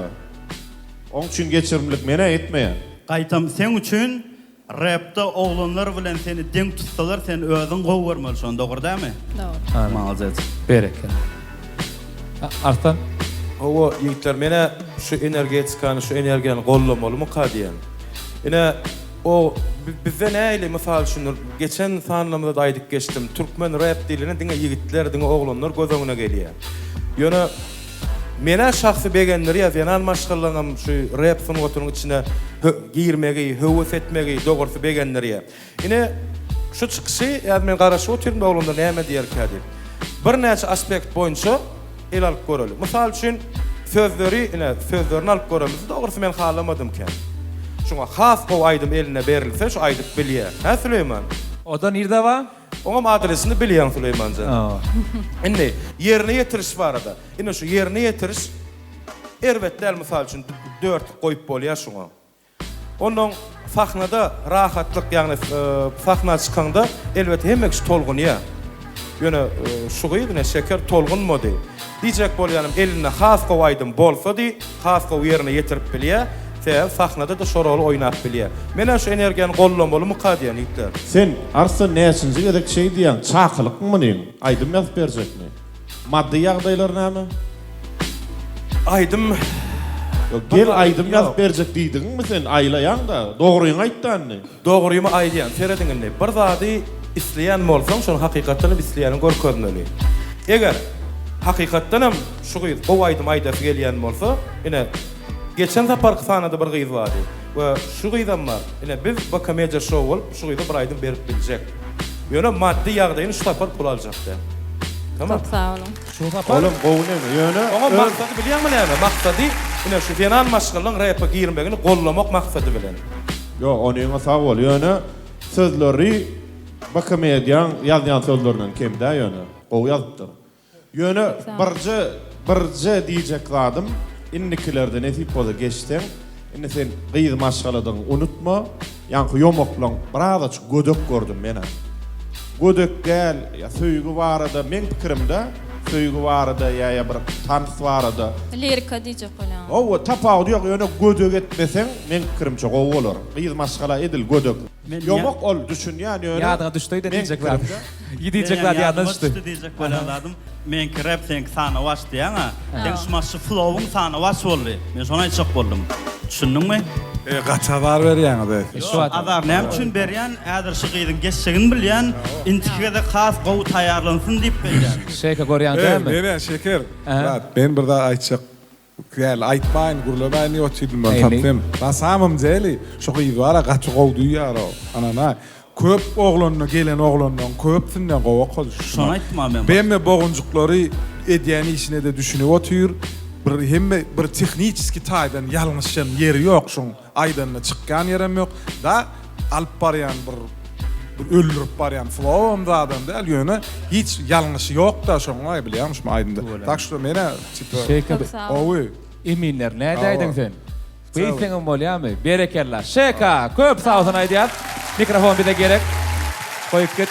H: Oň üçin geçirimlilik menä etmeýän.
F: Gaýtam seň üçin repde oglanlar bilen seni deň tutsalar sen özüň gowy görmeli şony dogry dämi?
N: Dogry.
F: Malades.
B: Berekella. Arslan.
J: Hawa ýigitler menä şu energetikany şu energiýany gollamalymyka diýen. Ine O bizde nähili mysal üçin geçen sanlarymyzda-da aýdyp geçdim türkmen rap diýlende diňe ýigitler diňe oglanlar göz öňüne gelýär. Ýöne menä şahsy begendirýär zenan maşgalalaryňam şu rap sungatynyň içine girmegi höwes etmegi dogrusy begendirýär. Ine şu çykyşy häzir men garaşyp otyryn oglanlar näme diýerkä diýip. Birnäçe aspekt boýunça El alyp göreli. Mysal üçin, sözleri, ine, sözlerini alyp göremizde, dogrusy men halamadym kän. Şuňa has gowy aýdym eline berilse, şu aýdyp bilýär. Hä, Süleýman?
B: O-da nirde bar?
J: Oňam adresini bilýäň, Süleýman jan. Indi, ýerine ýetiriş barada. Ine, şu ýerine ýetiriş erbet däl, mysal üçin, dörtlük goýup bolýar şuňa. Onnoň sahnada rahatlyk, ýagny sahna çykaňda elbetde hemme kişi tolgunýar. Ýöne şu gyz ine Şeker tolgunmady. Diýjek bolýanym elinde has gowy aýdym bolsady, has gowy ýerine ýetirip bilýär. Sebäbi sahnada-da şo roly oýnap bilýär. Menem şu energiýany gollamalymyka diýýän ýigitler.
H: Sen Arslan näçinji gezek şeý diýýäň, çakylykmy munyň? Aýdym ýazyp berjekmi? Maddy ýagdaýlar näme?
J: Aýdym
H: Ýok, gel aýdym ýazyp berjek diýdigiňmi sen, aýlaýaň-da, dogryňy aýt-da indi.
J: Dogrymy aýdýan, serediň indi, bir zady isleýän bolsaň, şony hakykatdan hem isleýäniňi görkezmeli. Eger hakykatdan hem şu gyz gowy aýdym aýdasy gelýän bolsa, ine, geçen saparky sanada bir gyz bardy we şu gyzam bar. Ine, biz BK Media Show bolup şu gyza bir aýdym berip biljek. Ýöne maddy ýagdaýyny şu sapar pul aljak däl. Tamam.
N: Köp sag boluň.
B: Şu sapar.
H: Olam gowy neme ýöne
J: Oňa
H: öz.
J: maksady bilýäňmi näme? Maksady ine şu zenan maşgalaň repe girmegini gollamak maksady bilen.
H: Ýok onyňa sag bol ýöne sözleri BK Mediaň ýazýan sözlerinden kem dä ýöne gowy ýazypdyr. Ýöne birje birje diýjek zadym indikilerde nesip bolsa geçseň indi sen gyz maşgaladygyňy unutma ýaňky ýomaklaň birazajyk gödek gördüm menä gödek däl ýa söýgi barada meň pikirimde söýgi barada ýa ýa bir tans barada
N: Lirika diýjek bolýaňyz.
H: Hawa tapawudy ýok ýöne gödek etmeseň meň pikirimçe gowy bolar gyz maşgala edil gödek ýomak ol düşünýän ýöne
B: Ýadyňa düşdüýdä
H: meň
B: diýjek zat.
H: pikirimde.
B: Ýi diýjek zat ýadyna düşdi.
F: Ýadyma düşdi diýjek bolýan zadym, meňki rap seňki sanawaç diýýäň-ä. Seň şumat şu flowyň sanawaç boldy. Men şony aýtjak boldum. Düşündiňmi?
I: E gaty azar berýäňiz e.
F: Ýok, azar näme üçin berýän, häzir şu gyzyň geçjegini bilýän, indiki gezek has gowy taýýarlansyn diýip berýän.
B: Şeýke görýäň dälmi?
I: E menä Şeker, brat, men bir zat aýtjak Gel, aýtmaýyn, gürlemäýin diýip otyrdym bir tapsam. Na samom deli, şu gyz bar-a gaty gowy duýýar-ow. Anana, köp oglanda gelen oglanlaryň köpüsinden gowy okady şu.
F: Şony aýtdym-a men.
I: Hemme bogunjyklary edýän işine-de düşünip otyr. Bir hemme bir tehniçeskiý taýdan ýalňyşýan ýeri ýok şuň. Aýdanyna çykýan ýerem ýok. Da alyp barýan bir bir öldürip barýan flowam zadam däl ýöne hiç ýalňyşy ýokda şoň aý bilýäňmi şumy aýdymda. Tak şto menä tipa gowy.
B: Eminler nädäýdiň sen? Beýtseňem bolýamy? Berekella. Şeka köp sag bolsun aýdýas. Mikrofon bize gerek. Goýup git.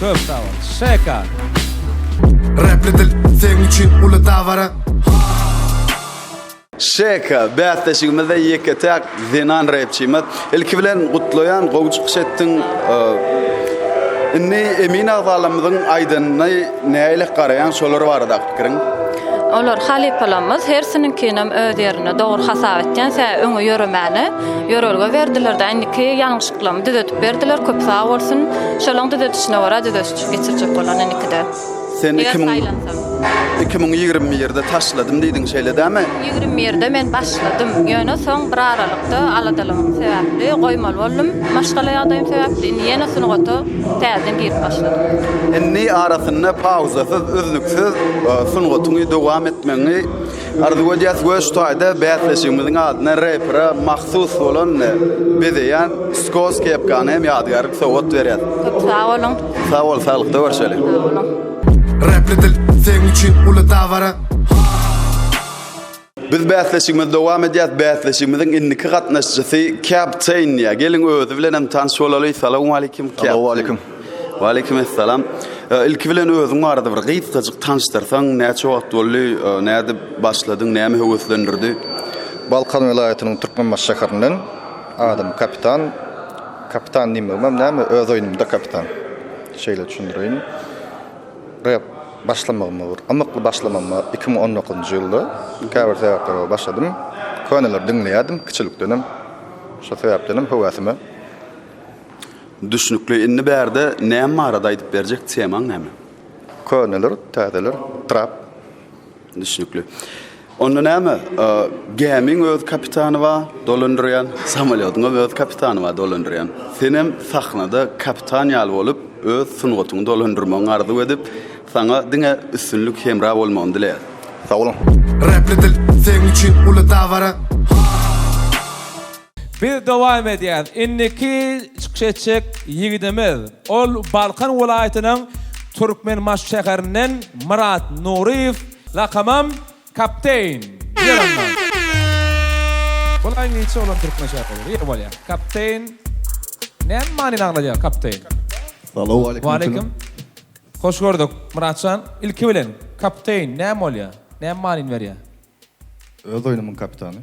B: Köp sag bol. Şeka.
M: Rapli dil seň üçin uly dabara.
C: Şeka, bäsleşigimizde ýeke-täk zenan repçimiz. Ilki bilen gutlaýan, gowy çykyş etdiň. Indi emin agzalarymyzyň aýdanyna nähili garaýaň şolar baradaky pikiriň?
N: Olar halypalarymyz hersiniňkinem öz ýerinde dogry hasap etýän sä öňe ýöremäne ýörelge berdiler-de indiki ýalňyşlyklarymy düzedip berdiler köp sag bolsun şolaň düzedişine görä düzediş geçirjek bolaryn indikide.
C: Sen
N: Eger saýlansam.
C: 2021-de taşladym diýdiň şeýle dämi?
N: 21-de men başladym. Ýöne soň bir aralykda aladalygym sebäpli goýmaly boldum. Maşgala ýagdaýym sebäpli indi ýene sungata täzeden girip başladym.
C: Indi arasynda pauzasyz, üznüksiz sungatyňy dowam etmegiňi arzuw edýäs we şu taýda bäsleşigimiziň adyna repere mahsus bolan bezeýän skos kepkany hem ýadygärlik sowgat berýäs.
N: Köp sag boluň.
C: Sag bol, saglykda görşeli.
N: Sag boluň.
M: Repli dil seň üçin uly dabara.
C: Biz bäsleşigimizi dowam edýäs. Bäsleşigimiziň indiki gatnaşyjysy Captain diýýär. Geliň özi bilen hem tanyş bolaly. Salowmaleýkim Captain.
P: Salowmaleýkim.
C: Waleýkim essalam. Ilki bilen özüň barada bir gysgajyk tanyşdyrsaň, näçe wagt boldy, nädip başladyň, näme höweslendirdi?
P: Balkan welaýatynyň Türkmenbaşy şäherinden. Adym Kapitan. Kapitan diýmegimem näme, öz oýnumda kapitan. Şeýle düşündireýin. Rep başlamagyma bir ymykly başlamagyma 2019-njy ýylda käbir sebäplere görä başladym. Köneleri diňleýärdim kiçilikdenem. Şo sebäpdenem höwesime.
C: Düşnükli. Indi bärde näme barada aýdyp berjek temaň näme?
P: Köneler, täzeler, trap.
C: Düşnükli. Onda näme, gämiň öz kapitany bar, dolandyrýan, samolýotyň hem öz kapitany bar, dolandyrýan. Senem sahnada kapitan ýaly bolup, öz sungatyňy dolandyrmagyňy arzuw edip, saňa diňe üstünlik hemra bolmagyny dileýäs.
P: Sag boluň.
M: Repli dil seň üçin uly dabara.
B: Biz dowam edýäs. Indiki çykyş etjek ýigidimiz, ol Balkan welaýatynyň Türkmenbaşy şäherinden Myrat Nuryýew, lakamam Kapteýn. Ýer onda. Bul aňňyça bolan türkmençe bolýar. Ýer bolýar. Kapteýn näme manyny aňladýar kapteýn?
P: Salowmaleýkim.
B: Waleýkim. Hoş gördük, Myratjan. Ilki bilen, kapteýn näme bolýar? Näme manyny berýär?
P: Öz oýnumyň kapitany.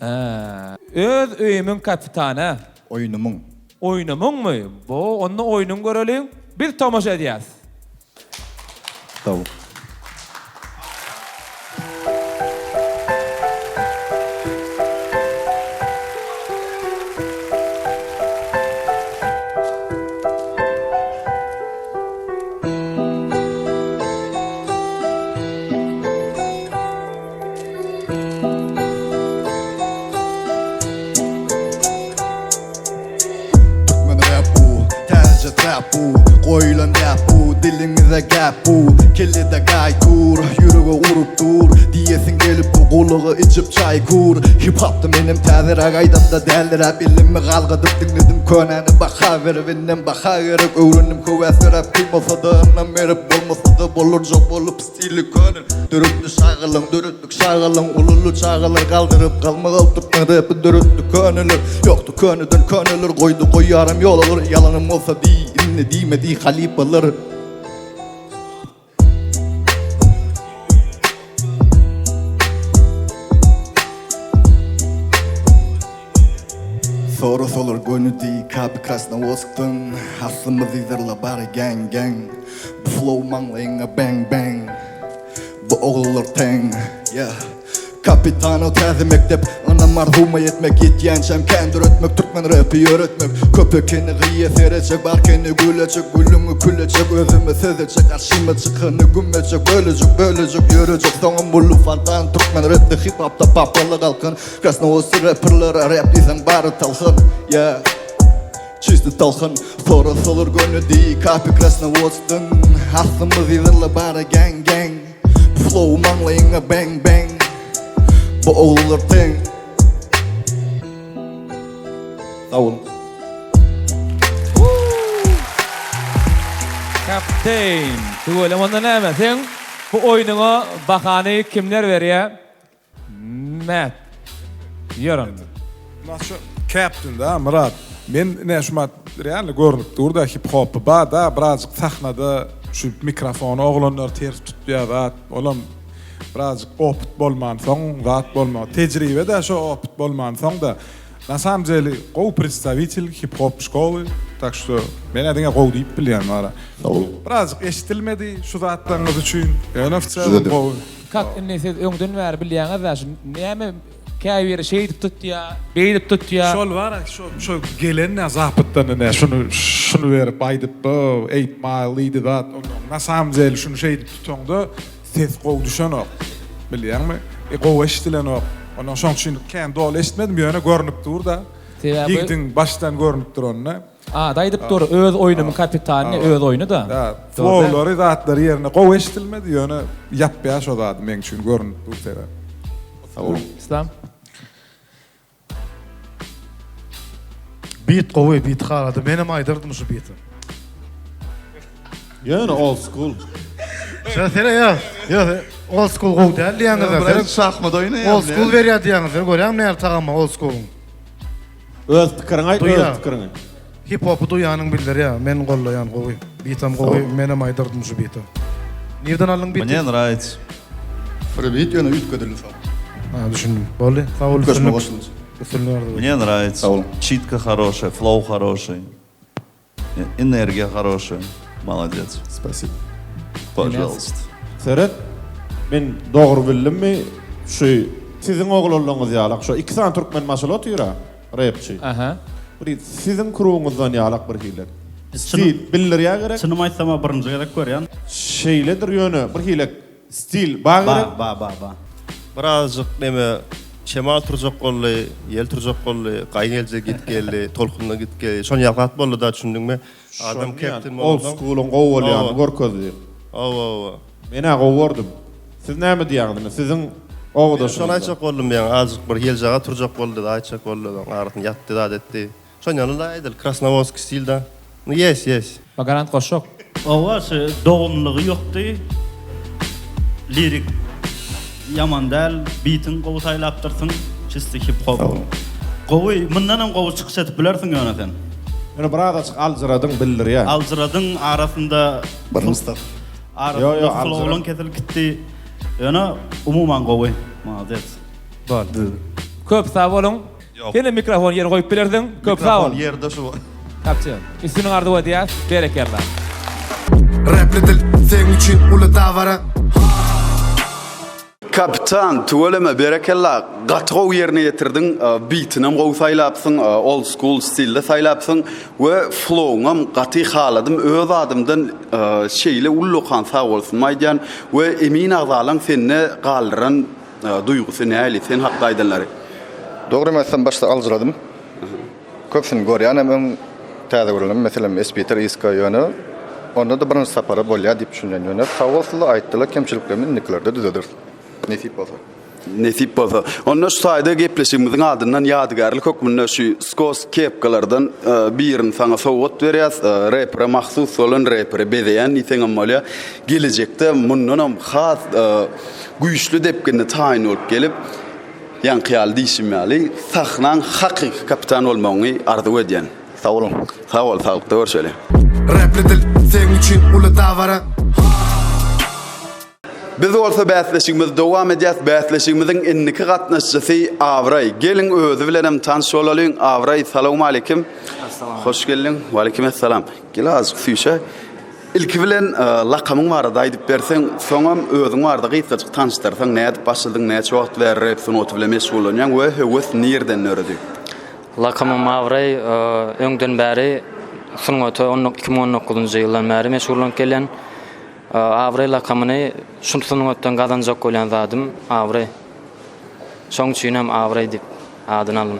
B: Hä. Öz öýümiň kapitany.
P: Oýnumyň.
B: Oýnumyňmy? Bo, onda oýnuňy göreliň. Biz tomaşa edýäs.
P: Sag bol.
M: Türkmen rap bu, täzeje trap bu Goýulan däp bu, diliňize gäp bu Kellede gaý dur, ýürege urup dur Diýesiň gelip bu gulaga içip çaý kur Hip hopda menem täzeräk aýdamda däliräp Elimi galgadyp diňledim könäni baha berip Indem baha gerek öwrendim höwes döräp Kyn bolsada ynam berip bolmasada bolarjak bolup Stili köne döretdi şagalyň döretdik şagalyň ululy çagalar galdyryp galmagal türkmen repi döretdi köneler ýokdy köneden köneler goýdy goýýaram ýol olar ýalanym bolsa diý indi diýme diý halypalar. Sorasalar göni diý Kapi Krasnowodskdan Aslymyz yzarla bary gang gang Bu flow maňlaýyňa bang bang Bu oglanlar teň yeah Kapitano täze mekdep Ynam arzuwma ýetmek Ýetýänçäm kän döretmek Türkmen repi ýöretmek Köp ekeni gyýa seretjek Barkeni gülejek Gülüňi külejek Özüme söz etjek Garşyma çykany güm etjek Bölejek bölejek ýörejek Soňam uly fontan Türkmen repde hip hopda papaly galkan Krasnowodski reperlere rap diýseň bary talhan Yeah Çisti talhan Sorasalar göni diý Kapi Krasnowodskdan Aslymyz yzarla bary gang gang Bu flow maňlaýyňa bang bang Bu oglanlar teň
P: Sag boluň.
B: Captain. Tüweleme onda näme seň bu oýnuňa bahany kimler berýä? Mät. Ýör onda.
I: Nasıl Captain da Myrat. Men ne şu mat realno görünip dur da hip hop ba da birazcık sahnada şu mikrofony oglanlar ters tutýar zat. Olam birazcık opyt bolman soň zat bolma. Tejribe de şu opyt bolman soň da. Na samom deli gowy predstawitel hip hop şkoly tak şto menä diňe gowy diýip bilýän bara. Birazjyk eşidilmedi şu zatlaryňyz üçin ýöne w celom gowy.
B: Kak indi siz öňden bäri bilýäňiz-dä şu näme käbiri şeýdip tutýa, beýdip tutýa.
I: Şol bara şo şo gelen nä zapytdan ine şuny şuny berip aýdyp bu Eight Mile diýdi zat ondan na samom deli şuny şeýdip tutaňda Ses gowy düşenok. Bilýäňmi? E gowy eşdilenok. Ondan şoň üçin kän doly eşitmedim ýöne görnüp dur-da.
B: Sebäbi
I: Ýigdiň başdan görnüp duranyny.
B: Ady aýdyp dur, öz oýnumyň kapitany, öz oýny-da.
I: Da, flowlary zatlary ýerine gowy eşdilmedi ýöne ýapýar şo zady meň üçin görnüp dur sebäp.
B: Sag boluň. Islam.
E: Beat gowy, beat haladym. Menem aýdardym şu beati.
H: Ýöne old school.
E: Şa sere ýa. Ýa old school gowy däl diýýäňiz.
G: Biraz şahmat oýnaýan.
E: Old school berýär diýýäňiz. Sen görýäňmi nähili tagamy old schooluň?
H: Öz pikiriňi aýt, öz pikiriňi.
E: Hip hopy duýanyň bildirýär. Men gollaýan gowy. Beatam gowy. Menem aýdardym şu beati. Nirden aldyň beati?
G: Mne nravits.
M: Bir beat ýöne üýtgedildi soň.
E: Ha düşündim. Boldy. Sag bol
M: Üýtgeşme
E: üstünlik.
M: goşuldy.
E: Üstünlik arzuw
G: Mne nravits.
M: Sag boluň.
G: Çitka horoşaya, flow horoşiý. Energiýa horoşaya. Molodets.
M: Spasibo.
G: Pažalsta.
H: Seret, men dogry bildimmi, şu siziň oglanlaryňyz ýalak şo iki sany türkmen maşgala otyra. Repçi.
B: Aha.
H: Bir siziň krugyňyzdan ýalak bir hili. Stil bildirýä gerek.
F: Çynymy aýtsam-a birinji gezek görýän.
H: Şeýledir ýöne bir hili stil ba gerek.
F: Ba ba ba ba.
O: Birazjyk neme şemal turjak boldy, ýel turjak boldy, gaý geljek git geldi, tolkunda git geldi. Şon ýaly zat boldy-da düşündiňmi? Adam keptin
H: Old school-yň gowy bolýanyny görkezdi.
O: Hawa hawa.
H: Men-ä gowy gördüm. Siz näme diýýäňiz indi? Siziň obadaşyňyz.
O: Şony aýtjak boldum men, azjyk bir ýeljaga turjak boldy-da, aýtjak boldy, oň arasyny ýatdy zat etdi. Şon ýaly-la edil krasnowodskiý stilda. Nu ýes, ýes.
B: Garant goşjak.
F: Hawa şu dogumlygy ýokdy. Lirik ýaman däl, bitiň gowy saýlapdyrsyň, çisti hip hop. Gowy, mundanam gowy çykyş edip bilersiň ýöne sen.
H: Ýöne birazajyk aljyradyň bildirýär.
F: Aljyradyň arasynda
M: Birinji step.
F: Arasynda flowlaň kesilip gitdi. Ýöne umuman gowy. Molodec.
B: Boldy. Köp sag boluň. Senem mikrofony ýere goýup bilersiň. Köp sag bol.
G: Mikrofon ýerde şu.
B: Kapçy. Üstünlik arzuw edýäs. Berekella.
Q: Repli dil seň üçin uly dabara.
C: Kapitan tüweleme berekella gaty gowy ýerine ýetirdiň bitinem gowy saýlapsyň old school stilde saýlapsyň we flowuňam gaty haladym öz adymdan şeýle ullakan sag bolsunymy aýdýan we emin agzalaň sende galdyran duýgusy näli sen hakda aýdanlary.
P: Dogrymy aýtsam başda aljyradym. Köpüsini görýänem öň täze görenim meselem Espiter Iska ýöne onda-da birinji sapara bolýa diýip düşünýän ýöne sag bolsunlar aýtdylar kemçiliklerimi indikilerde düzederis nesip bolsa.
C: Nesip bolsa. Onda şu taýda gepleşigimiziň adyndan ýadygärlik hökmünde şu skos kepkalardan birini saňa sowgat berýäs. Repere mahsus bolan reperi bezeýän diýseňem bolýar. Gelejekde mundanam has güýçli depginde taýyn bolup gelip, Ýaňky ýaly diýşim ýaly, sahnaň hakyky kapitany bolmagyňy arzuw edýän.
P: Sag boluň.
C: Sag bol, saglykda görşeli.
Q: Repli dil seň üçin uly dabara.
C: Biz bolsa bäsleşigimizi dowam edýäs. Bäsleşigimiziň indiki gatnaşyjysy Abraý. Geliň özi bilenem tanyş bolalyň. Abraý, salowmaleýkim. Hoş geldiň. Waleýkim essalam. Gel azajyk süýşe. Ilki bilen lakamyň barada aýdyp berseň, soňam özüň barada gysgajyk tanyşdyrsaň, nädip başladyň, näçe wagt bäri rep sungaty bilen meşgullanýaň we höwes nirden döredi?
R: Lakamym Abraý, öňden bäri sungata 2019-njy ýyldan bäri meşgullanyp gelýän. Abraý lakamyny şu sungatdan gazanjak bolýan zadym abraý. Şoň üçinem Abraý diýip adyny aldym.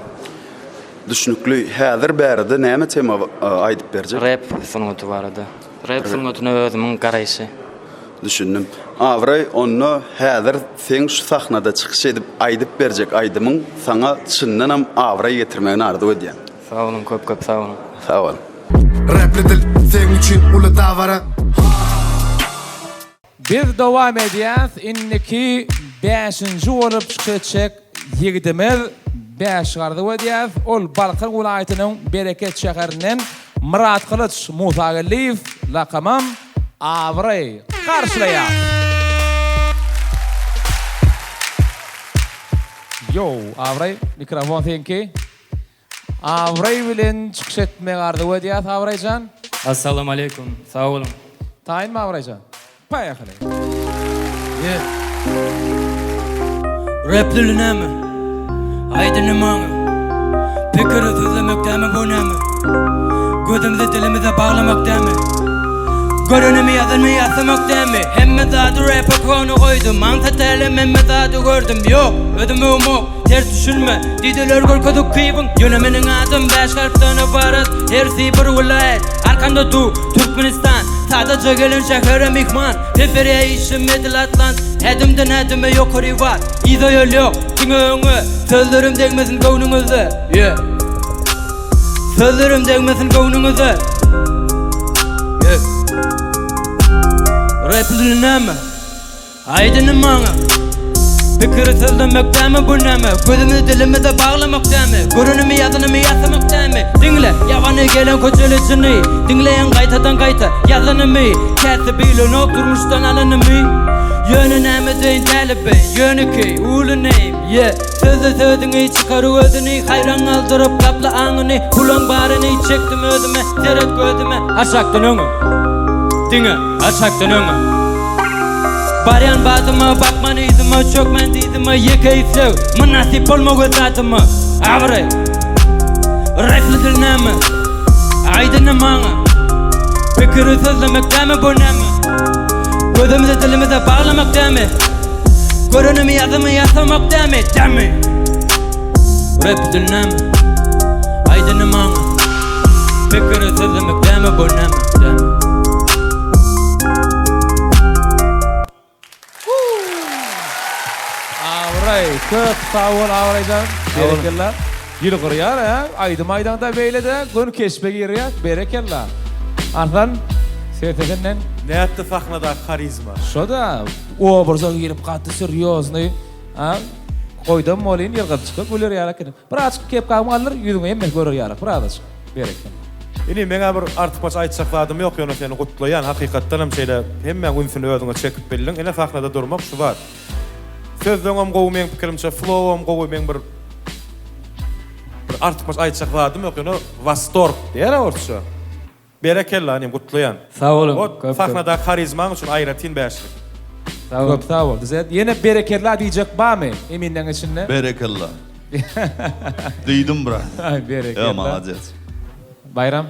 C: Düşnükli. Häzir bärde näme tema aýdyp berjek?
R: Rep sungaty barada. Rep sungatyna özümiň garaýşy.
C: Düşündim. Abraý, onda häzir seň şu sahnada çykyş edip aýdyp berjek aýdymyň saňa çyndanam abraý getirmegini arzuw edýän.
R: Sag boluň, köp köp sag boluň.
C: Sag bol.
Q: Repli dil seň üçin uly dabara.
B: Biz dowam edýäs indiki bäşinji bolup çykyş etjek ýigidimiz Bäşik arzuw edýäs ol Balkan welaýatynyň Bereket şäherinden Myratgylyç Musageldiýew lakamam Abraý garşylaýas. Ýow Abraý mikrofon seňki. Abraý bilen çykyş etmegi arzuw edýäs Abraýjan.
R: Assalamaleykum sag boluň.
B: Taýynmy Abraýjan? Poýehali.
D: Yeah. Rap dili näme? Aýt indi maňa. Pikiri sözlemek dämi bu näme? Gözümizi dilimize baglamak dämi? Görenimi ýazanymy ýasamak dämi? Hemme zady rapa kony goýdum. Aňsat dälem hemme zady gördüm. Ýok, özüm öwmok. Ters düşünme, dideler görkezip kybyň Ýöne meniň adym bäş harpdan ybarat Hersi bir welaýat, arkamda dur Türkmenistan Sadaja gelen şähere myhman Peperýä işim edil Atlant Ädimden ädime ýokary bar Yza ýol ýok, diňe öňe Sözlerim degmesin göwnüňize Yeah Sözlerim degmesin göwnüňize Yeah Rap dili näme? Aýt indi maňa Pikiri sözlemek dämi bu näme Gözümizi dilimize baglamak dämi Görenimi ýazanymy ýasamak dämi Diňle ýabany gelen köçeli çyny Diňleýän gaýtadan gaýta ýazanymy Käsi bilenok durmuşdan alanymy Ýöne näme deýin däli beý Ýönekeý uly name yeah Sözle sözüňi çykar özüni Haýran galdyryp gapla aňyny Bulaň baryny çekdim özüme Seret gözüme aşakdan öňe Diňe aşakdan öňe Barýan badyma bakman yzyma Çökmän dyzyma ýeke isleg Mynasyp bolmak öz adyma Abraý Rapli dil näme Aýt indi maňa Pikiri sözlemek dämi bu näme Gözümizi dilimize baglamak dämi Görenimi ýazymy ýasamak dämi Dämi Rap dil näme Aýt indi maňa Pikiri sözlemek dämi bu näme Dämi
B: Abraý, köp sag bol Abraýjan. Berekella. Ýylgyrýar hä, aýdym aýdaňda beýle-de göni keşbe girýär. Berekella. Arslan, söz senden.
J: Nätdi sahnadaky harizma.
B: Şo-da, obraza girip gaty serýoznyý, a? Goýdam bolyn ýylgyryp çykyp güler ýaly eken. Birazajyk kepkaňy galdyr, ýüzüňi hemmesi görer ýaly, birazajyk. Berekella.
J: Inim, meň-ä bir artykmaç aýtjak zadym ýok, ýöne seni gutlaýan, hakykatdanam şeýle hemmäň ünsüni özüňe çekip bildiň. Ine sahnada durmak şu zat. Sözleňem gowy meň pikirimçe, flowam gowy, meň bir bir artykmaç aýtjak zadym ýok, ýöne wastorg diýer-ä orsça. Berekella inim gutlaýan.
R: Sag boluň.
J: Ot
R: Köp köp.
J: sahnadaky harizmaň üçin aýratyn bäşlik.
R: Sag boluň.
B: Köp sag bol Düzet. Ýene berekella diýjek barmy eminleň içinde?
G: Berekella. Diýdim brat.
B: Aý berekella.
G: Ýo malades.
B: Baýram.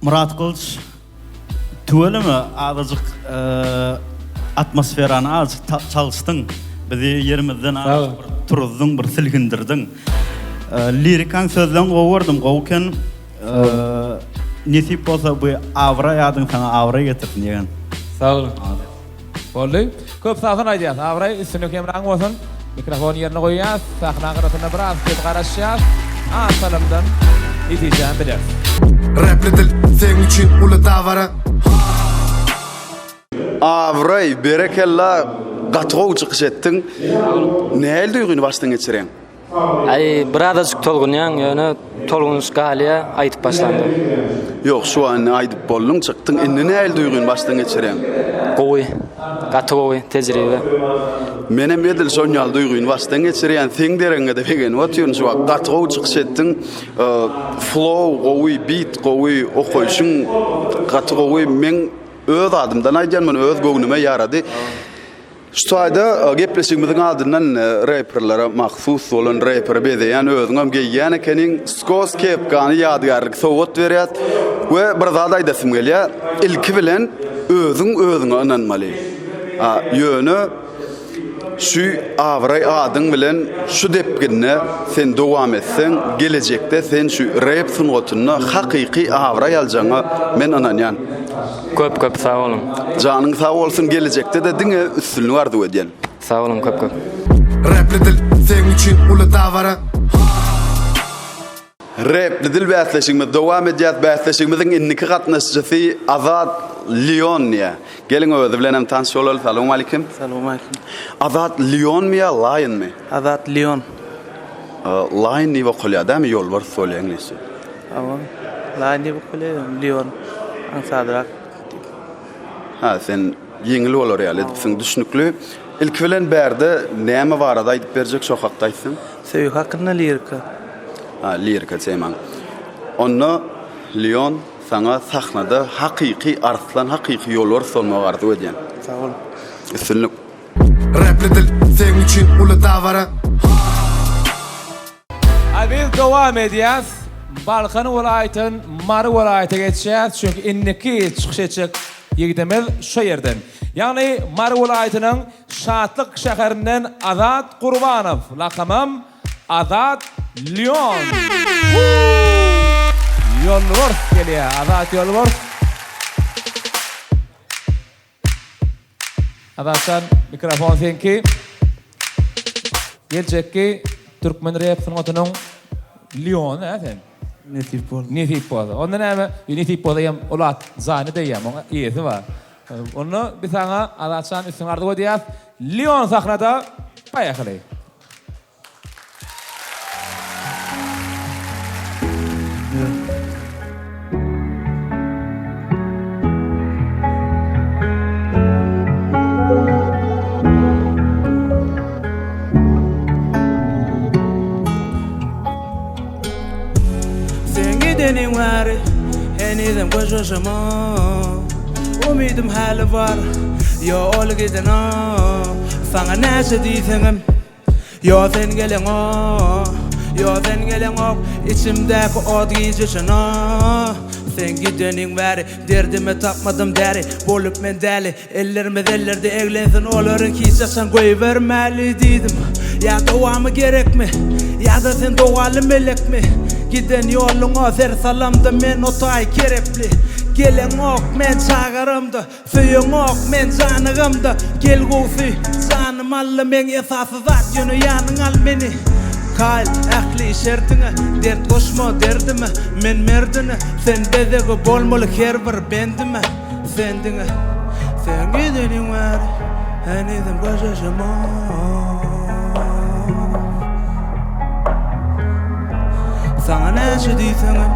F: Myrat Gylyç Tüweleme azajyk atmosferany azajyk çalyşdyň. Bizi ýerimizden azajyk bir turuzdyň, bir silkindirdiň. Lirikaň sözleň gowy gördüm, gowy eken. Nesip bolsa bu abraý adyň saňa abraý getirsin ýegen.
R: Sag boluň.
B: Boldy. Köp sagbolsun aýdýas. Abraý üstünlik hemraň bolsun. Mikrofony ýerine goýýas. Sahna gyrasynda biraz biz garaşýas. Az salymdan netijäni bileris.
Q: Rapli dil seň üçin uly dabara.
C: Abraý berekella gaty gowy çykyş etdiň. Nähili duýgyny başdan geçirýäň?
R: Aý birazajyk tolgunýaň ýöne tolgunyş galýa aýdyp başlanda.
C: Ýok şu wagt indi aýdyp bolduň çykdyň indi nähili duýgyny başdan geçirýäň?
R: Gowy gaty gowy tejribe.
C: Menem edil şon ýaly duýgyny başdan geçirýän seň deregiňede begenip otyryn şu wagt gaty gowy çykyş etdiň flow gowy bit gowy okaýşyň gaty gowy meň öz adymdan aýdýan muny öz göwnüme ýarady. Şu taýda gepleşigimiziň adyndan reperlere mahsus bolan reperi bezeýän özüňem geýýän ekeniň skos kepkany ýadygärlik sowgat berýäs we bir zat aýdasym gelýär ilki bilen özüň özüňe ynanmaly a ýöne şu abraý adyň bilen şu depginde sen dowam etseň gelejekde sen şu rep sungatynda hakyky abraý aljagyňa men ynanýan.
R: Köp köp sag boluň.
C: Janyň sag bolsun gelejekde-de diňe üstünlik arzuw edýän.
R: Sag boluň köp köp.
Q: Repli dil seň üçin uly dabara.
C: Repli dil bäsleşigimiz dowam edýär. Bäsleşigimiziň indiki gatnaşyjysy Azat Lion diýýär. Geliň özi bilen hem tanyş bolaly. Salowmalikim.
S: Salowmalikim.
C: Azat Lionmy ýa Lion-my?
S: Azat Lion.
C: Lion diýip okalýar dämi? Ýolbars bolýar iňlisçe.
S: Hawa, Lion diýip okalýar, ýöne Lion aňsadrak diýip.
C: Ha, sen ýeňil bolar ýaly edipsiň, düşnükli. Ilki bilen bärde näme barada aýdyp berjek, şo hakda aýtsaň.
S: Söýgi hakynda lirika.
C: Ha, lirika temaň. Onda Leon saňa sahnada hakyky arslan, hakyky ýolbars bolmagy arzuw edýän.
S: Sag bol.
C: Üstünlik.
Q: Rapli dil seň üçin uly dabara.
B: A biz dowam edýäs. Balkan welaýatyn Mary welaýata geçýäs, çünki indiki çykyş etjek ýigidimiz şo ýerden. Ýagny Mary welaýatynyň Şatlyk şäherinden Azat Gurbanow, lakamam Azat Lion. Ýolbars gelýär, Azat Ýolbars. Azatjan, mikrofon seňki. Geljekki türkmen rep sungatynyň Liony hä sen?
S: Nesip bolsa.
B: Nesip bolsa. Onda näme, nesip bolsa hem ol at jany degýär, muň eýesi bar. Onda biz saňa Azatjan üstün arzuw edýäs. Lion sahnada, poýehali.
S: Sen gideniň bäri henizem göz-yaşyma Umydym häli bar, ýo ol gidenok Saňa näçe diýseňem Ýo sen geleňok, ýo sen geleňok Içimdäki ot gije şona Sen gideniň bäri derdime tapmadym däri Bolup men däli, ellerimiz ellerde eglensin Olary hiç haçan goýbermäli diýdim Ýa dowamy gerekmi, ýa-da sen dogaly melekmi Giden ýoluňa ser salamda men o taý kerepli Geleňok men çagyramda Söýeňok men janygamda Gel gowsy janym alla meň esasy zat ýöne ýanyňa al meni Kaýyl ähli şertiňe dert goşma derdime Men merdine sen bezegi bolmaly her bir bendime Sen diňe sen gideniň bäri henizem göz ýaşymok Saňa näçe diýseňem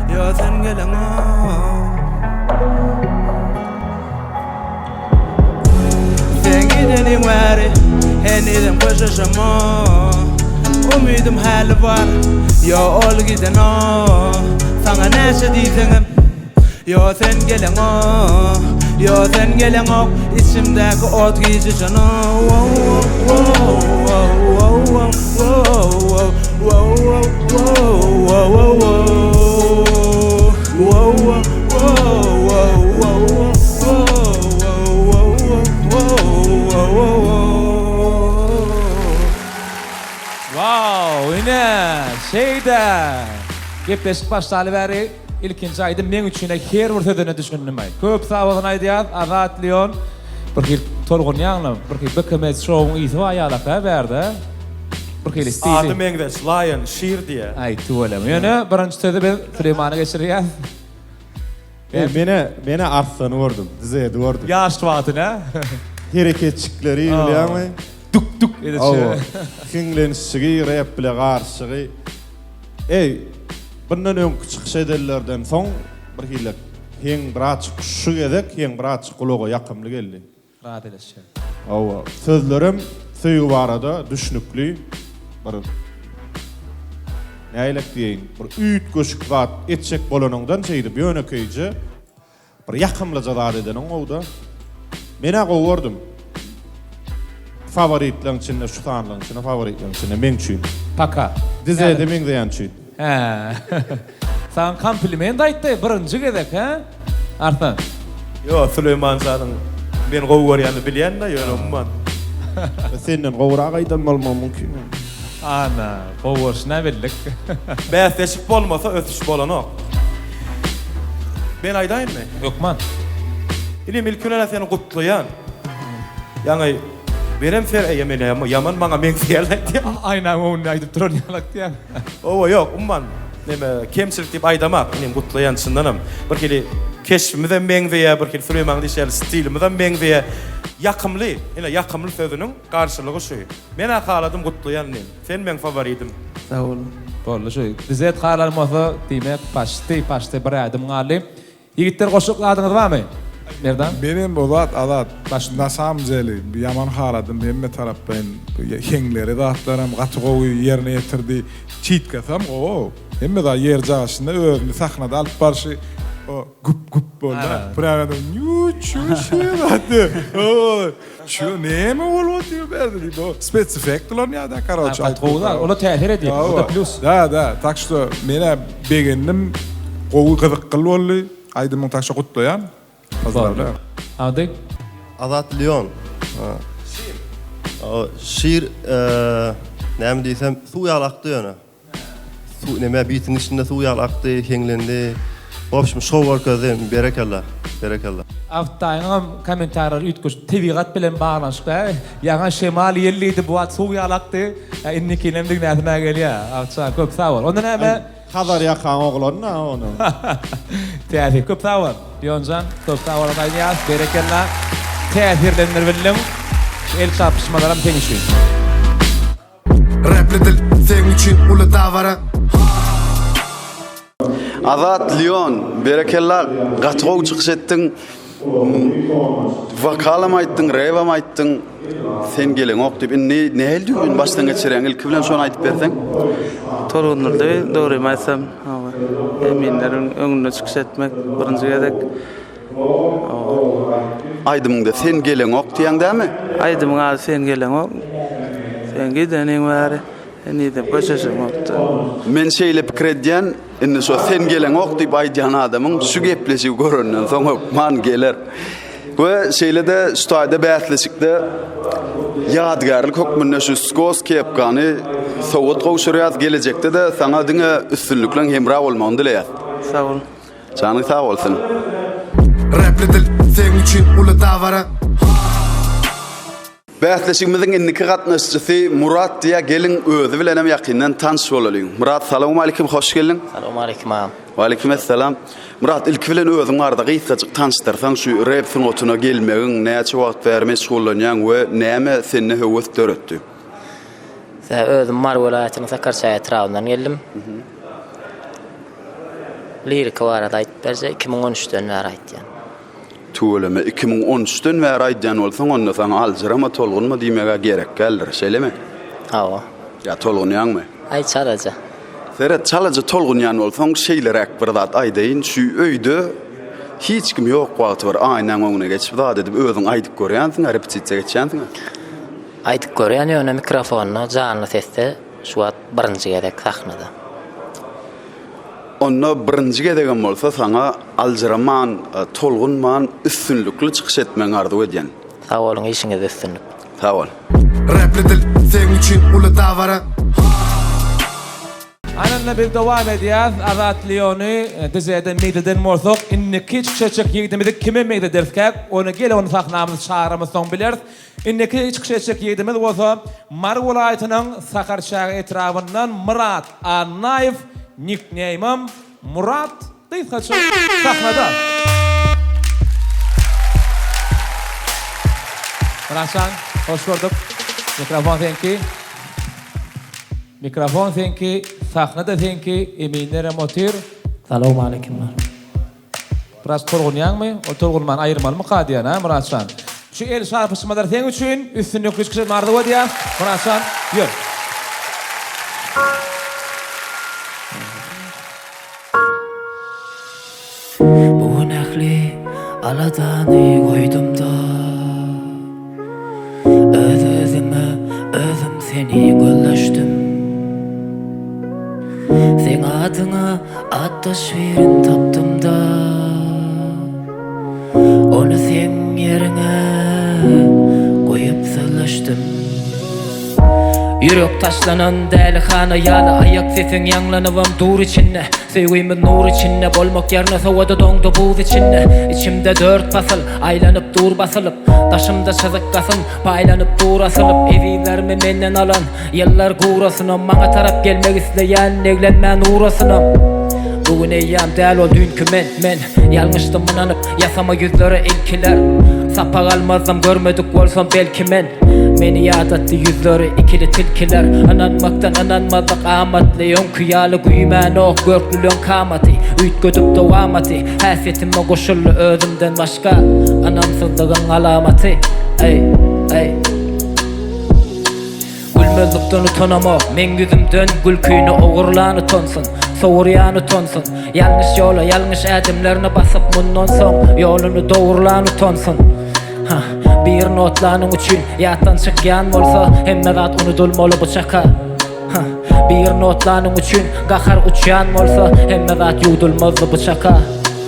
S: ýo sen geleňok Sen gideniň bäri henizem köşeşemok Umydym häli bar, ýo ol gidenok Saňa näçe diýseňem Ýo sen geleňok, ýo sen geleňok Içimdäki ot
B: Wow ine şeýdä gepleşik başlaly bäri ilkinji aýdym meň üçinä her bir sözüne düşündim aý köp sag bolsun aýdýas Azat Leon bir hili tolgunýaňla bir hili BKM şowuň ysy bar ýalak hä bärde bir hili stili
J: Ady meňzeş Lion şir diýä.
B: Aý tüweleme ýöne birinji sözi biz Süleýmana geçirýäs.
H: Ey menä menä Arslany gördüm, Dzedi gördüm.
B: Ýaş wagty nä?
H: Hereketçikleri bilýäňmi?
B: Dük dük edişi.
H: Hawa. Hiňlenişjigi, rep bile garyşygy. Ey, bundan öňki çykyş edenlerden soň bir hili heň birazjyk şu gezek heň birazjyk gulaga ýakymly geldi.
B: Rahat eleşýär.
H: Hawa, sözlerem söýgi barada düşnükli bir nägilek diýeýin, bir üýtgeşik zat etjek bolanyňdan şeýdip ýönekeýje bir ýakymlyja zat edeniň gowy-da. Men-ä gowy gördüm. Favoritleň içinde şu sanlyň içinde favoritleň içinde meň üçin.
B: Paka.
H: Dizede meňzeýän üçin.
B: Hä. Saňa kompliment aýtdy birinji gezek hä Arslan.
J: Ýo Süleýman janyň meni gowy görýänini bilýän-de ýöne umuman.
H: Senden gowurak aýdan bolmagy mümkin.
B: Ana, gowy görşün-ä bildik.
J: Bäsleşik bolmasa ösüş bolanok. Men aýdaýynmy?
B: Hökman.
J: Inim ilki bilen-ä seni gutlaýan. Ýaňy Menem ser eýe men ýaman maňa meňzeýär aýdýar.
B: Aýnaň öňünde aýdyp duran ýalak diýýäň.
J: Owa ýok umuman neme kemçilik diýip aýdamak inim gutlaýan çyndanam bir hili keşbimizem meňzeýär bir hili Süleýmanyň diýşi ýaly stilimiz hem meňzeýär ýakymly ine ýakymly sözüniň garşylygy şu menä haladym gutlaýan inim sen meň faworidim.
S: Sag boluň.
B: Boldy şu. Bizet halan bolsa diýmek paçti paçti bir ädim galdy. Ýigitler goşjak zadyňyz barmy? Merdan?
I: Menem o zat Azat na samym deli ýaman haladym hemme taraplaýyn heňleri zatlaram gaty gowy ýerine ýetirdi çitkasam gowy hemme zat ýer jaşynda özüni sahnada alyp barşy o güp güp boldy prýam nýuçu zat şu näme bolup otyr bärde diýip o spec effekt ulanýar da karoçe
B: gaty gowy zat ola täsir edýär o da plus
I: da da tak şto menä begendim gowy gyzykly boldy Aýdymyň taşa gutlaýan. Pozdrawlýaýan.
B: Ady?
O: Azat Leon. Şir. Şir näme diýsem suw ýaly akdy ýöne. Suw neme bitiň içinde suw ýaly akdy, heňlendi. Wobşim şow görkezdi. Berekella. Berekella.
B: Awtaýyňam kommentariýalary üýtgeşik tebigat bilen baglanyşykly. Ýaňa şemal ýel diýdi bu wagt suw ýaly akdy. Indikinem diňläsim-ä gelýär. Awtjan köp sag bol. Onda näme?
H: Hazar ýakaň oglany-da ony.
B: Täsir. Köp sag bol. Leonjan, köp sag bol aýdýas. Berekella. Täsirlendirip bildiň. Şu el çarpyşmalaram seň üçin.
Q: Rapli dil seň üçin uly dabara.
C: Azat Leon berekella gaty gowy çykyş etdiň. Wokalam aýtdyň, rebam aýtdyň. Sen geleňok diýip, indi nähili duýgyny başdan geçirýäň? Ilki bilen şony aýdyp berseň.
T: Tolgundyrdy, dogrymy aýtsam. Hawa. Eminleriň öňünde çykyş etmek birinji gezek. Hawa.
C: Aýdymyňda Sen geleňok diýýäň dämi?
T: Aýdymyň ady Sen geleňok. Sen gideniň bäri henizem köşeşemokdy.
C: Men şeýle pikir edýän, Indi şo sen geleňok diýip aýdýan adamyň şu gepleşigi görenden soň hökman geler. We şeýle-de şu taýda bäsleşikde ýadygärlik hökmünde şu skos kepkany sowgat gowşurýas. Gelejekde-de saňa diňe üstünlikleň hemra bolmagyny dileýäs.
T: Sag bol.
C: Janyň sag bolsun.
Q: Rapli dil seň üçin uly dabara.
C: Bäsleşigimiziň indiki gatnaşyjysy Murat diýýär, geliň özi bilenem ýakyndan tanyş bolalyň. Murat salowmalikim hoş geldiň.
U: Salowmalikim agam.
C: Waleýkim essalam. Murat ilki bilen özüň barada gysgajyk tanyşdyrsaň şu rep sungatyna gelmegiň näçe wagt bäri meşgullanýaň we näme sende höwes döretdi?
U: Sä özüm Mary welaýatynyň Sakarçäge etrabyndan geldim. Lirika barada aýdyp berjek 2013-den bäri aýtýan.
C: Tüweleme, 2013-den bäri aýdýan bolsaň, onda saňa aljyrama, tolgunma diýmeg-ä gerek däldir, şeýlemi?
U: Hawa.
C: Ýa tolgunýaňmy?
U: Aý, çalaja.
C: Seret, çalaja tolgunýan bolsaň, şeýleräk bir zat aýdaýyn, şu öýde hiç kim ýok wagty bir aýnaň öňüne geçip zat edip özüň aýdyp görýänsiň-ä, repetisiýa geçýänsiň-ä?
U: Aýdyp görýän, ýöne mikrofonda, janly sesde şu wagt birinji gezek sahnada.
C: Onda birinji gezegem bolsa saňa aljyraman, tolgunman üstünlikli çykyş etmegiňi arzuw edýän.
U: Sag boluň işiňizde üstünlik.
C: Sag bol.
Q: Rapli dil seň üçin uly dabara.
B: Ananda biz dowam edýäs Azat Leony DJ-den meňzeden bolsak indiki çykyş etjek ýigdimizi kime meňzederiskäk ony gel ony sahnamyza çagyramyz soň bileris Indiki çykyş etjek ýigdimiz bolsa Mary welaýatynyň Sakarçäge etrabyndan Myrat Annaýew, nikneýmim Murat gysgaça sahnada. Myratjan, hoş gördük. Mikrofon seňki. Mikrofon seňki, sahna-da seňki, eminlerem otyr.
U: Salowmaleýkimler.
B: Biraz tolgunýaňmy? Ol tolgunmany aýyrmalymyka diýýän, a, Myratjan? Şu el çarpyşmalar seň üçin, üstünlikli çykyş etmegi arzuw edýäs. Myratjan, ýör.
V: Bu gün ähli aladany goýdum-da, Öz-özüme özüm seni gözleşdim. Seň adyňa atdaş birin tapdym-da, Ony seň ýeriňe goýup sözleşdim. Ýürek taşlanan dälihana ýaly Aýak sesiň ýaňlanybam dur içinde Söýgimiz nur içinde bolmak ýerine sowady doňdy buz içinde Içimde dört pasyl aýlanyp dur basylyp Daşymda çyzyk gasyn paýlanyp dur asylyp Ezizlerimi menden alan ýyllar gurasynam Maňa tarap gelmek isleýän eglenmän urasynam Bu gün eýýäm däl ol düýnki men, men Ýalňyşdym ynanyp ýasama ýüzlere ilkiler. Sapak almazdym görmedik bolsam belki men. Meni ýadatdy ýüzleri ikili tilkiler. Ynanmakdan ynanmazlyk amatly. Öňki ýaly güýmänok görklüleň kamaty. Üýtgedip dowamaty. Häsiýetime goşuldy özümden başga ynamsyzlygyň alamaty. Eý, eý. Gülmezlikden utanamok, meň ýüzümden gülkini ogurlan utansyn, sowurýan utansyn, ýalňyş ýola ýalňyş ädimlerine basyp mundan soň ýoluny dogurlan utansyn. Hah, birini otlanyň üçin ýatdan çykýan bolsa hemme zat unudylmaly bu çaka. Hah, birini otlanyň üçin gahar uçýan bolsa hemme zat ýuwdulmazdy bu çaka.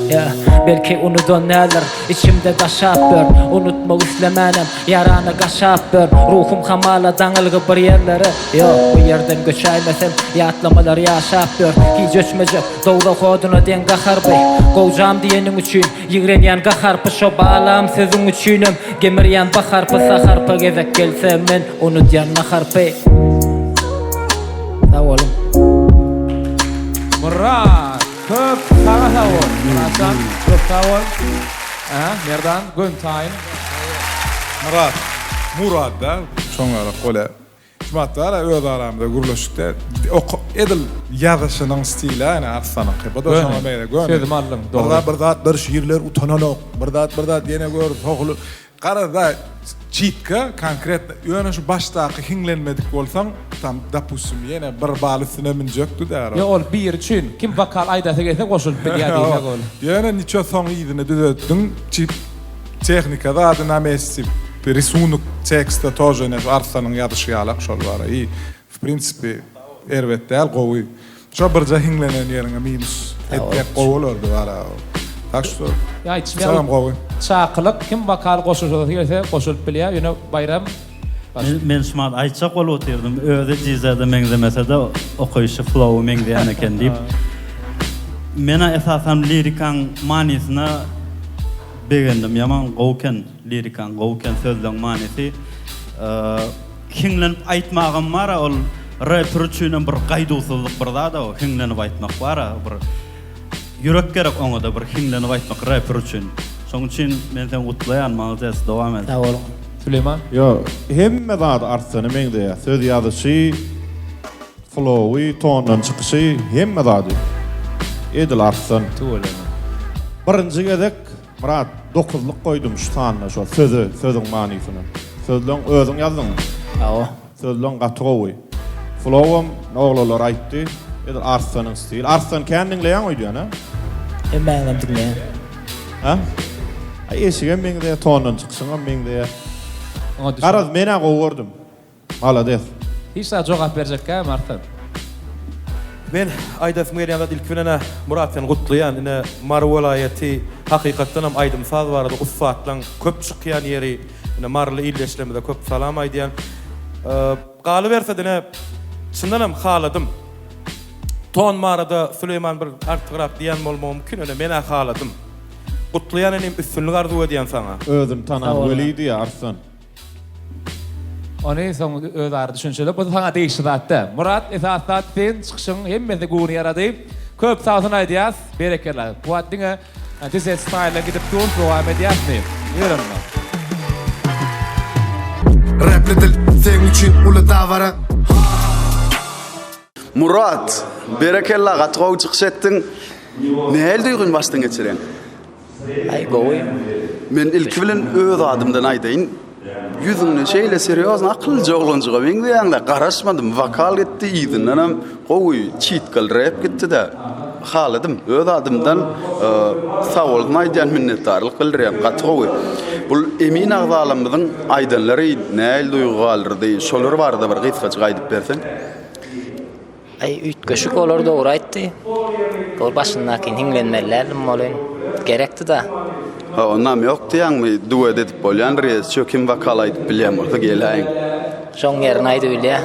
V: Ýa, belki unudan däldir, içimde daşap ýör, unutmak islemänem Ýarany gaşap ber, ruhum hamala daňylgy bir ýerlere Ýok, bu ýerden göçäýmesem, ýatlamalar ýaşap ýör Hiç öçmejek, dowzah oduna deň gahar bu Gowjam diýeniň üçin, ýigrenýän gaharpy Şo balam sözüň üçinem, gemirýän baharpy Saharpa gezek gelse, men unudýan naharpy Sag boluň.
B: Myrat köp saňa sag bol Myratjan köp sag bol. Aha Merdan gön taýyn.
I: Myrat Murad da şoňarak bolýar. Şumat bar öz aramyzda gürleşikde edil ýazyşynyň stili aýna Arslanyňky. Bu da şoňa meňzeş. Göni.
B: Sözümi aldyň
I: dogry. Bir zat bir zatlar şirler utananok. Bir zat bir zat ýene gör sohuly. Garaz-da çitka konkretno ýöne şu başdaky hiňlenmedik bolsaň tam dopustim ýene bir bal üstüne münjekdi dä.
B: Ýok ol biri üçin kim wokal aýdasy gelse goşulyp bilýär diýmek ol.
I: Ýöne niço soň yzyny düzetdiň çip tehnika zady na mesti risunok teksta тоже ine şu Arslanyň ýazyşy ýalak şol bara i w prinsipi erbet däl gowy. Şo birje hiňlenen ýeriňe minus etmek gowy bolardy wala. Tak şto.
B: Ýa aýtşym gowy. Çakylyk kim wokal goşulşasy gelse goşulyp bilýär ýöne Baýram
F: baş. Men şumat aýtjak bolup otyrdym özi Jizede meňzemesede okaýşy flowy meňzeýän eken diýip. Menä esasan lirikaň manysyna begendim ýaman gowy eken lirikaň gowy eken sözleň manysy. Hiňlenip aýtmagam bara ol reper üçinem bir gaýduwsyzlyk bir zada o hiňlenip aýtmak bara bir ýürek gerek oňada bir hiňlenip aýtmak reper üçin. Şoň üçin men seni gutlaýan malades dowam et.
V: Sag boluň.
B: Süleýman.
H: Ýo, hemme zady Arslana meňzeýär. Söz ýazyşy, flowy, tondan çykyşy, hemme zady. Edil Arslan.
B: Tüweleme.
H: Birinji gezek Myrat, dokuzlyk goýdum şu sanyna şo söze, sözüň manysyna. Sözleň özüň ýazdyňmy?
V: Hawa.
H: Sözleň gaty gowy. Flowam oglanlar aýtdy. Edil Arslanyň stili. Arslan kän diňleýäň öýdýän a?
V: Hemmäňizem diňleýän.
H: A? Aý eşigem meňzeýär, tondan çykyşyňam meňzeýär.
B: Oňa düşün.
H: Garaz men-ä gowy gördüm. Malades.
B: Hiç zat jogap berjekkäm Arslan.
J: Men aýdasym gelýän zat ilki bilen-ä Myrat seni gutlaýan ine Mary welaýaty hakykatdanam aýdym saz barada ussatlaň köp çykýan ýeri ine maryly ildeşlerimize köp salam aýdýan galybersede ine çyndanam haladym ton barada Süleýman bir artygrak diýen bolmagy mümkin ine men-ä haladym gutlaýan inim üstünlik arzuw edýän saňa.
H: Özüni tanan weli diýýär Arslan.
B: Ony soň özara düşünşeli. Bu saňa degişli zat däl. Myrat esasy zat sen çykyşyň hemmesi göwni ýarady. Köp sagbolsun aýdýas. Berekella. Kuwat diňe DZ style gidip dur dowam edýäsmi? Ýör onda.
Q: Rapli dil seň üçin uly dabara.
C: Murat, berekella gaty gowy çykyş etdiň. Nähili duýgyny başdan geçirýäň?
U: Aý gowy.
C: Men ilki bilen öz adymdan aýdaýyn. Ýüzüňden şeýle serýozny akyllyja oglanjyga meňzeýäňdä. Garaşmadym. Wokal gitdi, yzyndanam gowy çitkaly rep gitdi-de. Haladym. Öz adymdan sag bolsun aýdýan, minnetdarlyk bildirýän. Gaty gowy. Bul emin agzalarymyzyň aýdanlary nähili duýgy galdyrdy? Şolar barada bir gysgajyk aýdyp berseň.
U: Aý üýtgeşik olar dogry aýtdy. Ol başyndakyny hiňlenmeli däldim welin gerekdi-da.
C: Ha onam ýok diýýäňmi duet edip bolýandyr ýa kim wokal aýdyp bilýän bolsa geläýiň.
U: Şoň ýerine aýdybilýä.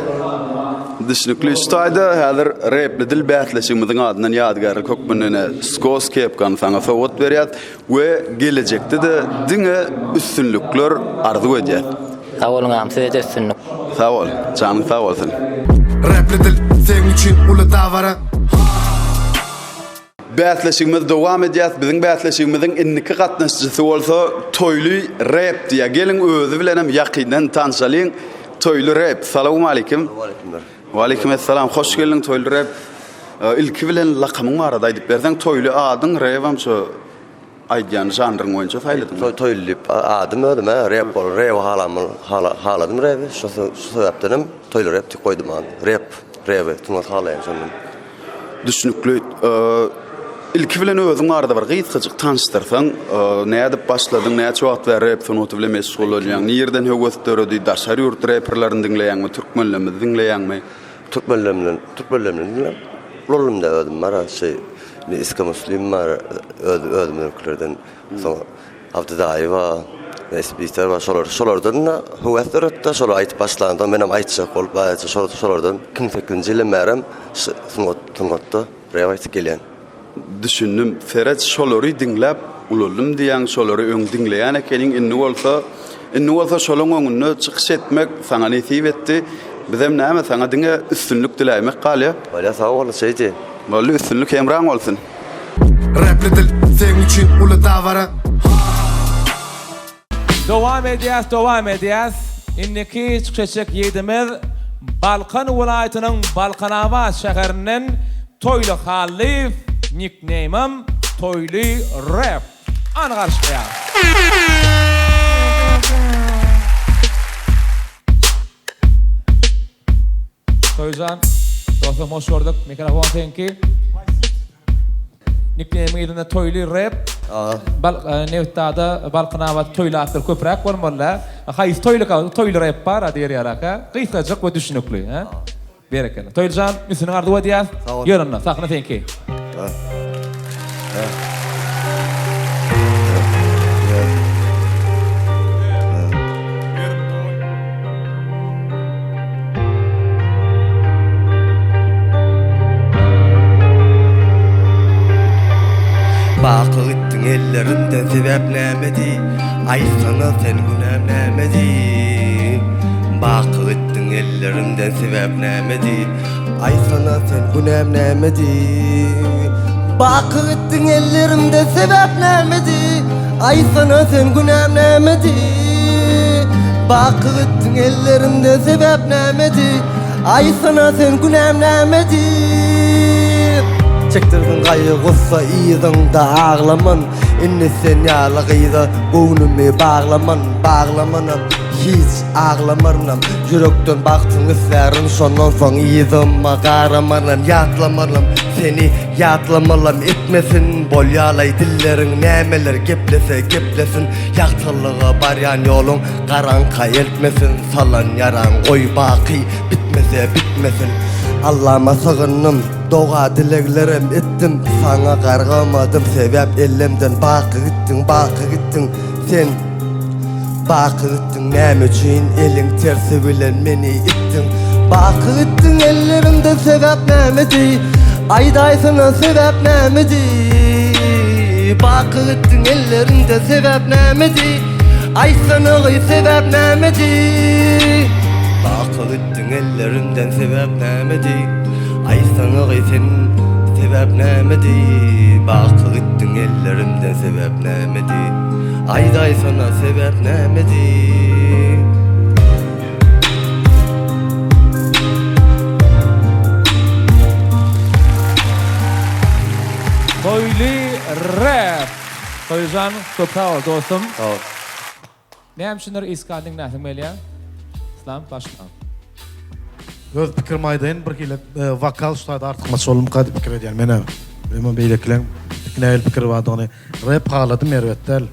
C: Düşnükli şu taýda häzir repli dil bäsleşigimiziň adyndan ýadygärlik hökmünde ine skos kepkany saňa sowgat berýäs we gelejekde-de diňe üstünlikler arzuw edýäs.
U: Sag boluň agam sizede üstünlik.
C: Sag bol, janyň sag bolsun.
Q: Rapli dil seň üçin uly dabara.
C: Bäsleşigimiz dowam edýär. Biziň bäsleşigimiziň indiki gatnaşyjysy bolsa Toýly Rep diýýär. Geliň özi bilenem ýakyndan tanşalyň. Toýly Rep, salowmaleýkim.
O: Waleýkim.
C: Waleýkim essalam. Hoş geldiň Toýly Rep. Ilki bilen lakamyň barada aýdyp berseň, Toýly adyň, Repem şo Aýdýan žanryň boýunça saýladyňmy?
O: Toý Toýly diýip adym özüm hä rep bol rebi halam haladym rebi şo şu sebäpdenem Toýly rep diýip goýdum adyny rep rebi sungat halaýan şondan.
C: Düşnükli. Ilki bilen özüň barada bir gysgajyk tanyşdyrsaň, nädip başladyň, näçe wagt bäri rep sungaty bilen meşgullanýaň, nirden höwes döredi, daşary ýurt reperlerini diňleýäňmi, türkmenlerimizi diňleýäňmi?
O: Türkmenler türkmenler bilen diňläp ulaldym-da özüm bar şeý Iska Muslim bar öz özümiziňkilerden soň Abdy daýy bar Nesip bar şolar şolardan da höwes döretdi şolar aýdyp başlanda menem aýtjak bolup aýtjak şol şolardan 2008-nji ýyldan bärem sungat sungatda rep aýtyp gelýän.
C: Düşündim. Seret şolary diňläp ulaldym diýýäň, şolary öň diňleýän ekeniň, indi bolsa, indi bolsa şolaň öňünde çykyş etmek saňa nesip etdi. Bizem näme saňa diňe üstünlik diläýmek galýar.
O: Bolýa sag bol şeýdi.
C: Boldy üstünlik hemraň bolsun.
Q: Rapli dil seň üçin uly dabara.
B: Dowam edýäs dowam edýäs. Indiki çykyş etjek ýigidimiz Balkan welaýatynyň Balkanabat şäherinden Toýly Hallyýew nikneýmim Toýly Rap. Any garşylaýarys. Toýjan, dostum hoş gördük. Mikrofon seňki. Nikneýmiň yzynda Toýly rep. Bal Nebitdagda Balkanabat Toýly atlar köpräk bolmaly-da. Haýsy Toýlyka? Toýly rep bar-a diýer ýaly-a. Gysgajyk we düşnükli, hä? Berekella. Toýlyjan, üstünlik arzuw edýäs. Ýör onda, sahna seňki.
O: Baky gitdiň ellerimden sebäp nämedi Aýtsana sen günäm nämedi Baky gitdiň ellerimden sebäp nämedi Aýtsana sen günäm nämedi Baky gitdiň ellerimden sebäp nämedi Aýtsana sen günäm nämedi Baky gitdiň ellerimden sebäp nämedi Aýtsana sen günäm nämedi Çekdirdiň gaýgy-gussa yzyňda aglaman Indi sen ýaly gyza göwnümi baglaman Baglamanam hiç aglamarynam Ýürekden bagtyňy islärin şondan soň yzyma garamarynam Ýatlamarynam seni ýatlamalam etmesin Bolýalaý dilleriň nämeler geplese geplesin Ýagtylyga barýan ýoluň garaňka eltmesin Salan ýaraň goý baky bitmese bitmesin Allama sygyndym doga dileglerem etdim Saňa gargamadym sebäp ellemden baky gitdiň baky gitdiň Sen Baky gitdiň näme üçin eliň tersi bilen meni itdiň Baky gitdiň ellerimde sebäp nämedi Aýdaýsana sebäp nämedi Baky gitdiň ellerimde sebäp nämedi Aýtsana gyz sebäp nämedi Baky gitdiň ellerimden sebäp nämedi Aýtsana gyz sen sebäp nämedi Baky gitdiň ellerimden sebäp nämedi Aýdaýsana sebäp nämedi?
B: Toýly rap. Toýjan köp sag bol dostum.
O: Sag bol.
B: Näme üçindir Iskany diňläsiň gelýär? Islam başla.
E: Öz pikirimi aýdaýyn bir hili wokal şu taýda artykmaç boldumyka diýip pikir edýän menä. Bilmem beýlekileň nähili pikiri bardygyny. Rep haladym erbet däl.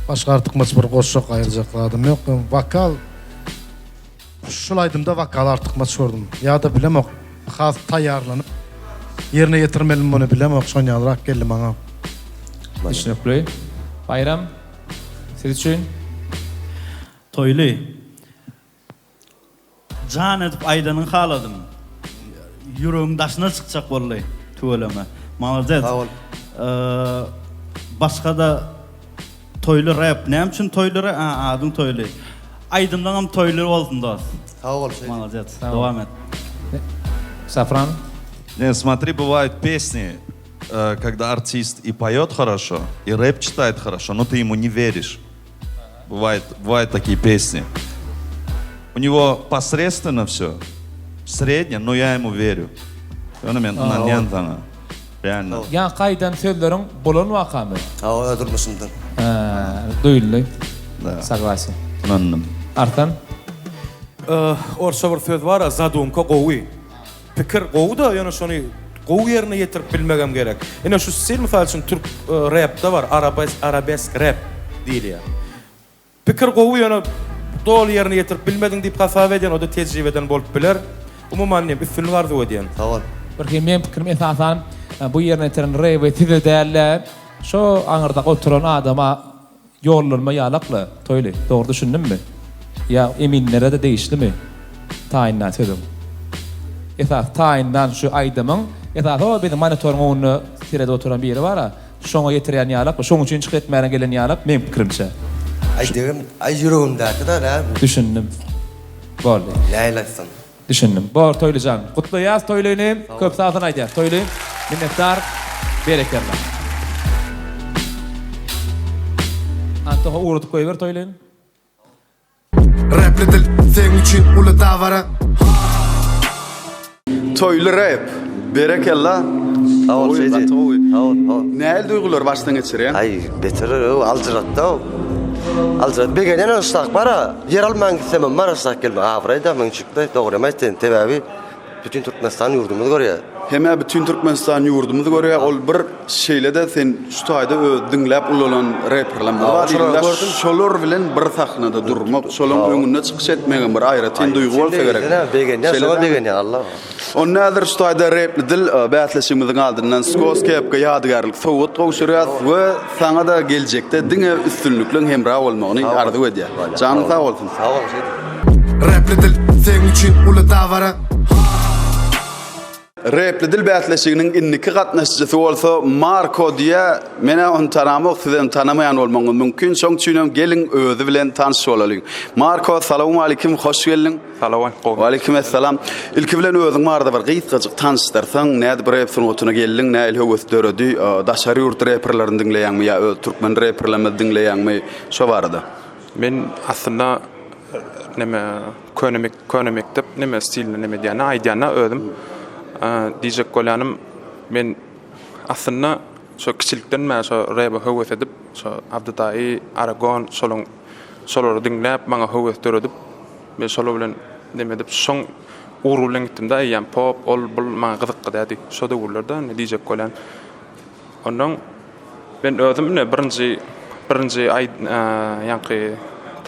E: Başga artykmaç bir goşjak aýyrjak zadym ýok. Wokal şul aýdymda wokal artykmaç gördüm. Ýa-da bilemok has taýýarlanyp ýerine ýetirmelimi muny bilemok şonýalyrak geldi maňa.
B: Düşnükli. Baýram siz üçin.
F: Toýly. Jan edip aýdanyňy haladym. Ýüregiň daşyna çykjak boldy. Tüweleme. Malades.
O: Sag bol.
F: Başgada Toýly rap. Näme üçin Toýly rap? A adyň Toýly. Aýdymlaňam Toýly bolsun dos.
O: Sag bol şeýdip.
F: Malades. Dowam et.
B: Safran.
G: Ne, смотри, бывают песни. э, когда артист и поет хорошо, и рэп читает хорошо, но ты ему не веришь. Бывает, бывают такие песни. У него посредственно все, средне, но я ему верю. Ýöne men ynanýan saňa. Реально.
B: Ýaňky aýdan sözleriň bolan wakamy?
A: Hawa, öz durmuşymdan.
B: Hä, duýuldy. Saglasyn.
G: Ynandym.
B: Arslan?
J: Orsça bir söz bar-a, zadumka gowy. Pikir gowy-da, ýöne şony gowy ýerine ýetirip bilmegem gerek. Ine şu stil mysal üçin türk repde bar, arabesk rep diýilýär. Pikir gowy ýöne doly ýerine ýetirip bilmediň diýip hasap edýän o-da tejribeden bolup biler. Umuman diýem üstünlik arzuw edýän.
A: Sag bol.
B: Birhili meň pikirim esasan bu ýerine ýetiren rewi size dälde şo aňyrda oturan adama ýollanma ýalakla Toýly dogry düşündimmi? Ýa eminlerede degişlimi taýynlan sözüň? Esasy taýynlan şu aýdymyň esasy o biziň monitoryň öňünde seredip oturan biri bara Şoňa ýetirýän ýalak, şoň üçin çykyş etmäne gelen ýalak meň pikirimçe.
A: Aý degim, aý ýüregimdäki-dä nä bu.
B: Düşündim. Boldy.
A: Nähili aýtsam.
B: Düşündim. Bor Toýlyjan. Gutlaýas Toýlyny. Köp sagbolsun aýdýas. Toýly minnetdar. Berekella. Antoha ugradyp goýber Toýlyny.
Q: Repli dil seň üçin uly dabara.
C: Toýly rep. Berekella.
A: Sag bol
C: Gowy,
A: Seýdi.
C: gaty gowy.
A: Sag bol, sag bol.
C: Nähili duýgulary başdan geçirýäň?
A: Aý, beter öw aljyratdy ow. Aljyrat begenýän aşak bara. Ýer alman gitsemem bar aşak gelme. Abraý-da meň üçin-de dogrymy aýtsaň sebäbi Bütin Türkmenistan ýurdumyz görýär.
C: Hemä bütin Türkmenistan ýurdumyz görýär. Ol bir şeýle-de sen şu taýda öz diňläp ulalan reperlerimiz bar diýdiňdä şolar bilen bir sahnada durmak, şolaň öňünde çykyş etmegem bir aýratyn duýgy bolsa gerek.
A: Begenýän, şoňa begenýän Allah.
C: Onda häzir şu taýda Repli dil bäsleşigimiziň adyndan Skos kepka ýadygärlik sowgat gowşurýas we saňa-da geljekde diňe üstünlikleň hemra bolmagyny arzuw edýäs. Janyň sag bolsun.
A: Sag bol Şeýdi.
Q: Repli dil seň üçin uly dabara.
C: Repli dil bäsleşiginiň indiki gatnaşyjysy bolsa Marko diýýär. Men-ä ony tanamok, sizem tanamaýan bolmagyňyz mümkin. Şoň üçinem geliň özi bilen tanyş bolalyň. Marko, salowmalikim, hoş geldiň.
L: Salowmalikim.
C: Waleýkim essalam. Ilki bilen özüň barada bir gysgajyk tanyşdyrsaň, nädip rep sungatyna geldiň, nähili höwes döredi, daşary ýurt reperlerini diňleýäňmi ýa öz türkmen reperlerimizi diňleýäňmi, şo barada.
L: Men aslynda neme köne köne mekdep neme stilinde neme edýän aýdýan özüm diýjek bolýanym men aslynda şo kiçilikden bäri şo rebe höwes edip şo Abdy daýy Aragon şolaň şolary diňläp maňa höwes döredip Men şolar bilen neme edip, şoň ugry bilen gitdim-de, eýýäm pop, ol, bul maňa gyzykly däldi. Şo döwürlerde indi diýjek bolýan. Onnoň men özüm ine birinji, birinji aý, ýaňky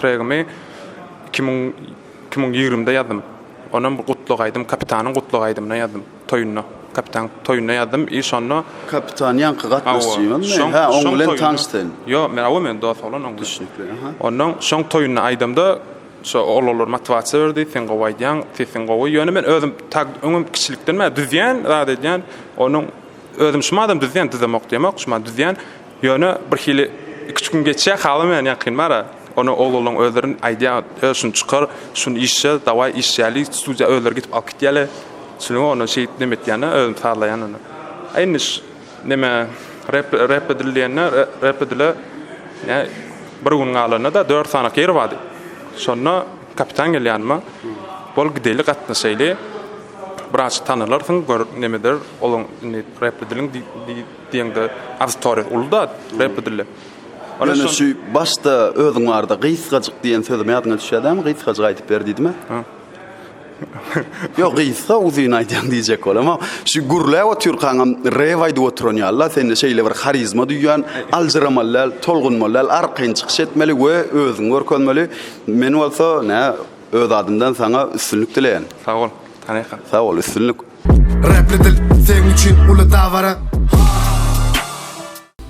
L: tregimi 2000, 2020-de ýazdym. Onam bir gutlag aýdym, Kapitanyň gutlag aýdymyna ýazdym, toýunda. Kapitan toýunda ýazdym i şonda.
C: Kapitan ýaňky gatnaşyjymyzmy? Hä, oň bilen tanyş sen.
L: Ýok, men hawa men dost oglan oň bilen.
C: Düşnükli, aha.
L: Onnoň şoň toýunda aýdamda Şo oglanlar motiwasiýa berdi, sen gowy aýdýaň, sesiň gowy. Ýöne men özüm tak öňem kiçilikden bäri düzýän, zat edýän. Onuň özüm şumadam düzýän, düzemok diýemok, şumat düzýän. Ýöne bir hili iki-üç gün geçýär, halamaýan ýakyn bar-a. Ony oglanlaryň özleri aýdýar, Ö, şuny çykar, şuny işle, dawaý işläli, studiýa özleri gidip alyp gitýärler. Şuny ony şeýdip neme etýän-de, özüm sazlaýan ony. A indi Neme rep rep edil diýende rep edile ne bir gün galanda-da dört sany ýer bardy. Şonda kapitan geldi ýanyma. Bol gideli gatnaşaýly. Biraz tanalarsyň gör nemedir olaň indi rep ediliň diýeňde auditoriýasy uly-da rep edilde.
C: Ýöne şu başda özüň barada gysgajyk diýen sözüm ýadyňa düşýär dämi? Gysgajyk aýdyp ber diýdimä? Ýok, gysga uzyn aýdýaň diýjek bolamok. Şu gürläp otyrkaňam rep aýdyp oturan ýaly-la, sende şeýle bir harizma duýýan, aljyramaly däl, tolgunmaly däl, arkaýyn çykyş etmeli we özüňi görkezmeli. Men bolsa, nä, öz adymdan saňa üstünlik dileýän.
L: Sag bol, Taňryka.
C: Sag bol, üstünlik.
Q: Repli dil seň üçin uly dabara.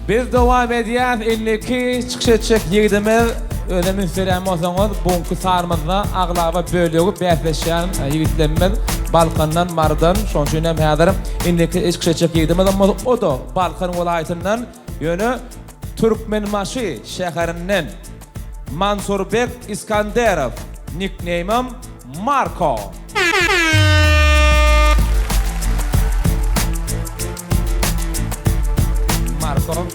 B: Biz dowam edýäs indiki çykyş etjek ýigidimiz özem üns berýän bolsaňyz buňky sanymyzda aglaba bölegi bäsleşýän ýigitlerimiz Balkandan Marydan şoň üçin hem häzir indiki çykyş etjek ýigidimiz o-da Balkan welaýatyndan ýöne Türkmenbaşy şäherinden Mansurbek Iskanderow nikneýmim Marko. Marko.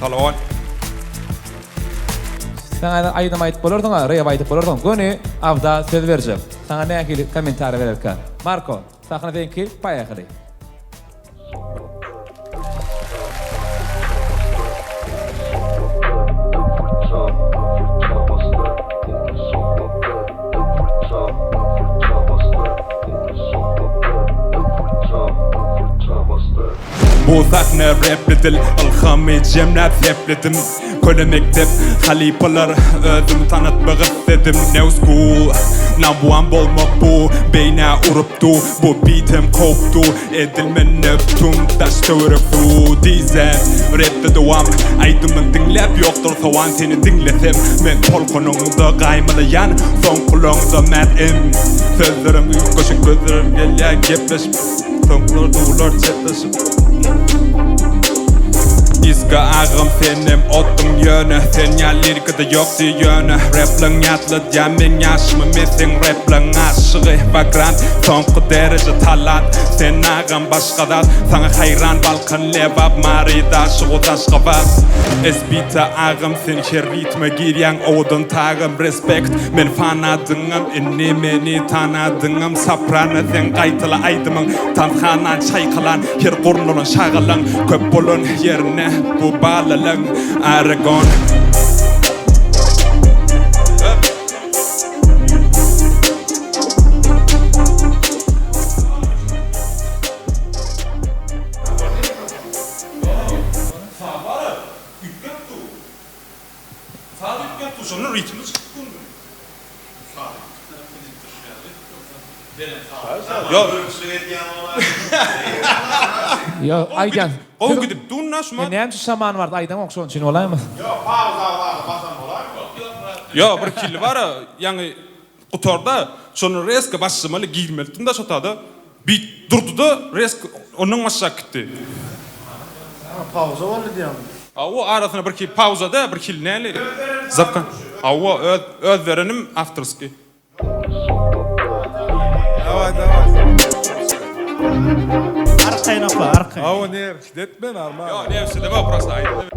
L: Salon.
B: Saňa aýdym aýdyp bolarsyň, rep aýdyp bolarsyň. Göni Abda söz berjek. Saňa nähili kommentariýa bererkä? Marko, sahna seňki, poýehali.
L: Bu sahna rap edil ylhamy jemläp sepledim Köne mekdep halypalar özümi tanatmak isledim New school number one bolmak bu beýnä urup du Bu beatem kowupdu edil men Neptun Daş töwerek suw diýsem Rapde dowam aýdymyň diňläp ýokdur sowan Seni diňlesem men tolkunyňda gaýmalaýan Soňkulaňda Mad M Sözlerim üýtgeşik gözlerim gelýär gepleşip Soňkular duwlar çetleşip Iska agam senem otduň ýöne Sen ýaly lirikada ýokdy ýöne Replaň ýatladýan meň ýaşymy Men seň replaň aşygy Vagrant soňky dereje talant Sen agam başga zat Saňa haýran Balkan Lebap Mary Daşoguz Aşgabat Esbita agam sen her ritme girýäň owadan tagam Respekt men fanadyňam indi meni tanadyňam Soprano seň gaýtala aýdymyň Tanshana çaýkalan her gurnalan şagalaň Köp bolan ýerine bu balalaň Aragon.
B: Ýok, aýdýan.
L: Gowy gidip dun-da şumat.
B: Näme üçin şaman bardy aýdaňok şonuň üçin bolaýmasyn.
L: Ýok, pauza bardy basan bolaýmy? Ýok, bir hili bar-a, ýaňy gutarda, şonda rezko başlamaly girmelidim-da şo tada. Bit durdy-da rezko ondan başlap gitdi.
E: Ha, pauza boldy diýýäňmi?
L: Hawa, arasynda bir hili pauza-da, bir hili näli? Zapka. Hawa, öz öz berenim awtorskiý.
I: Daway daway.
F: Arkaýyn oka, arkaýyn.
I: Hawa nerwçit etme normal.
L: Ýok, nerwçit edemok, prosta aýtdym.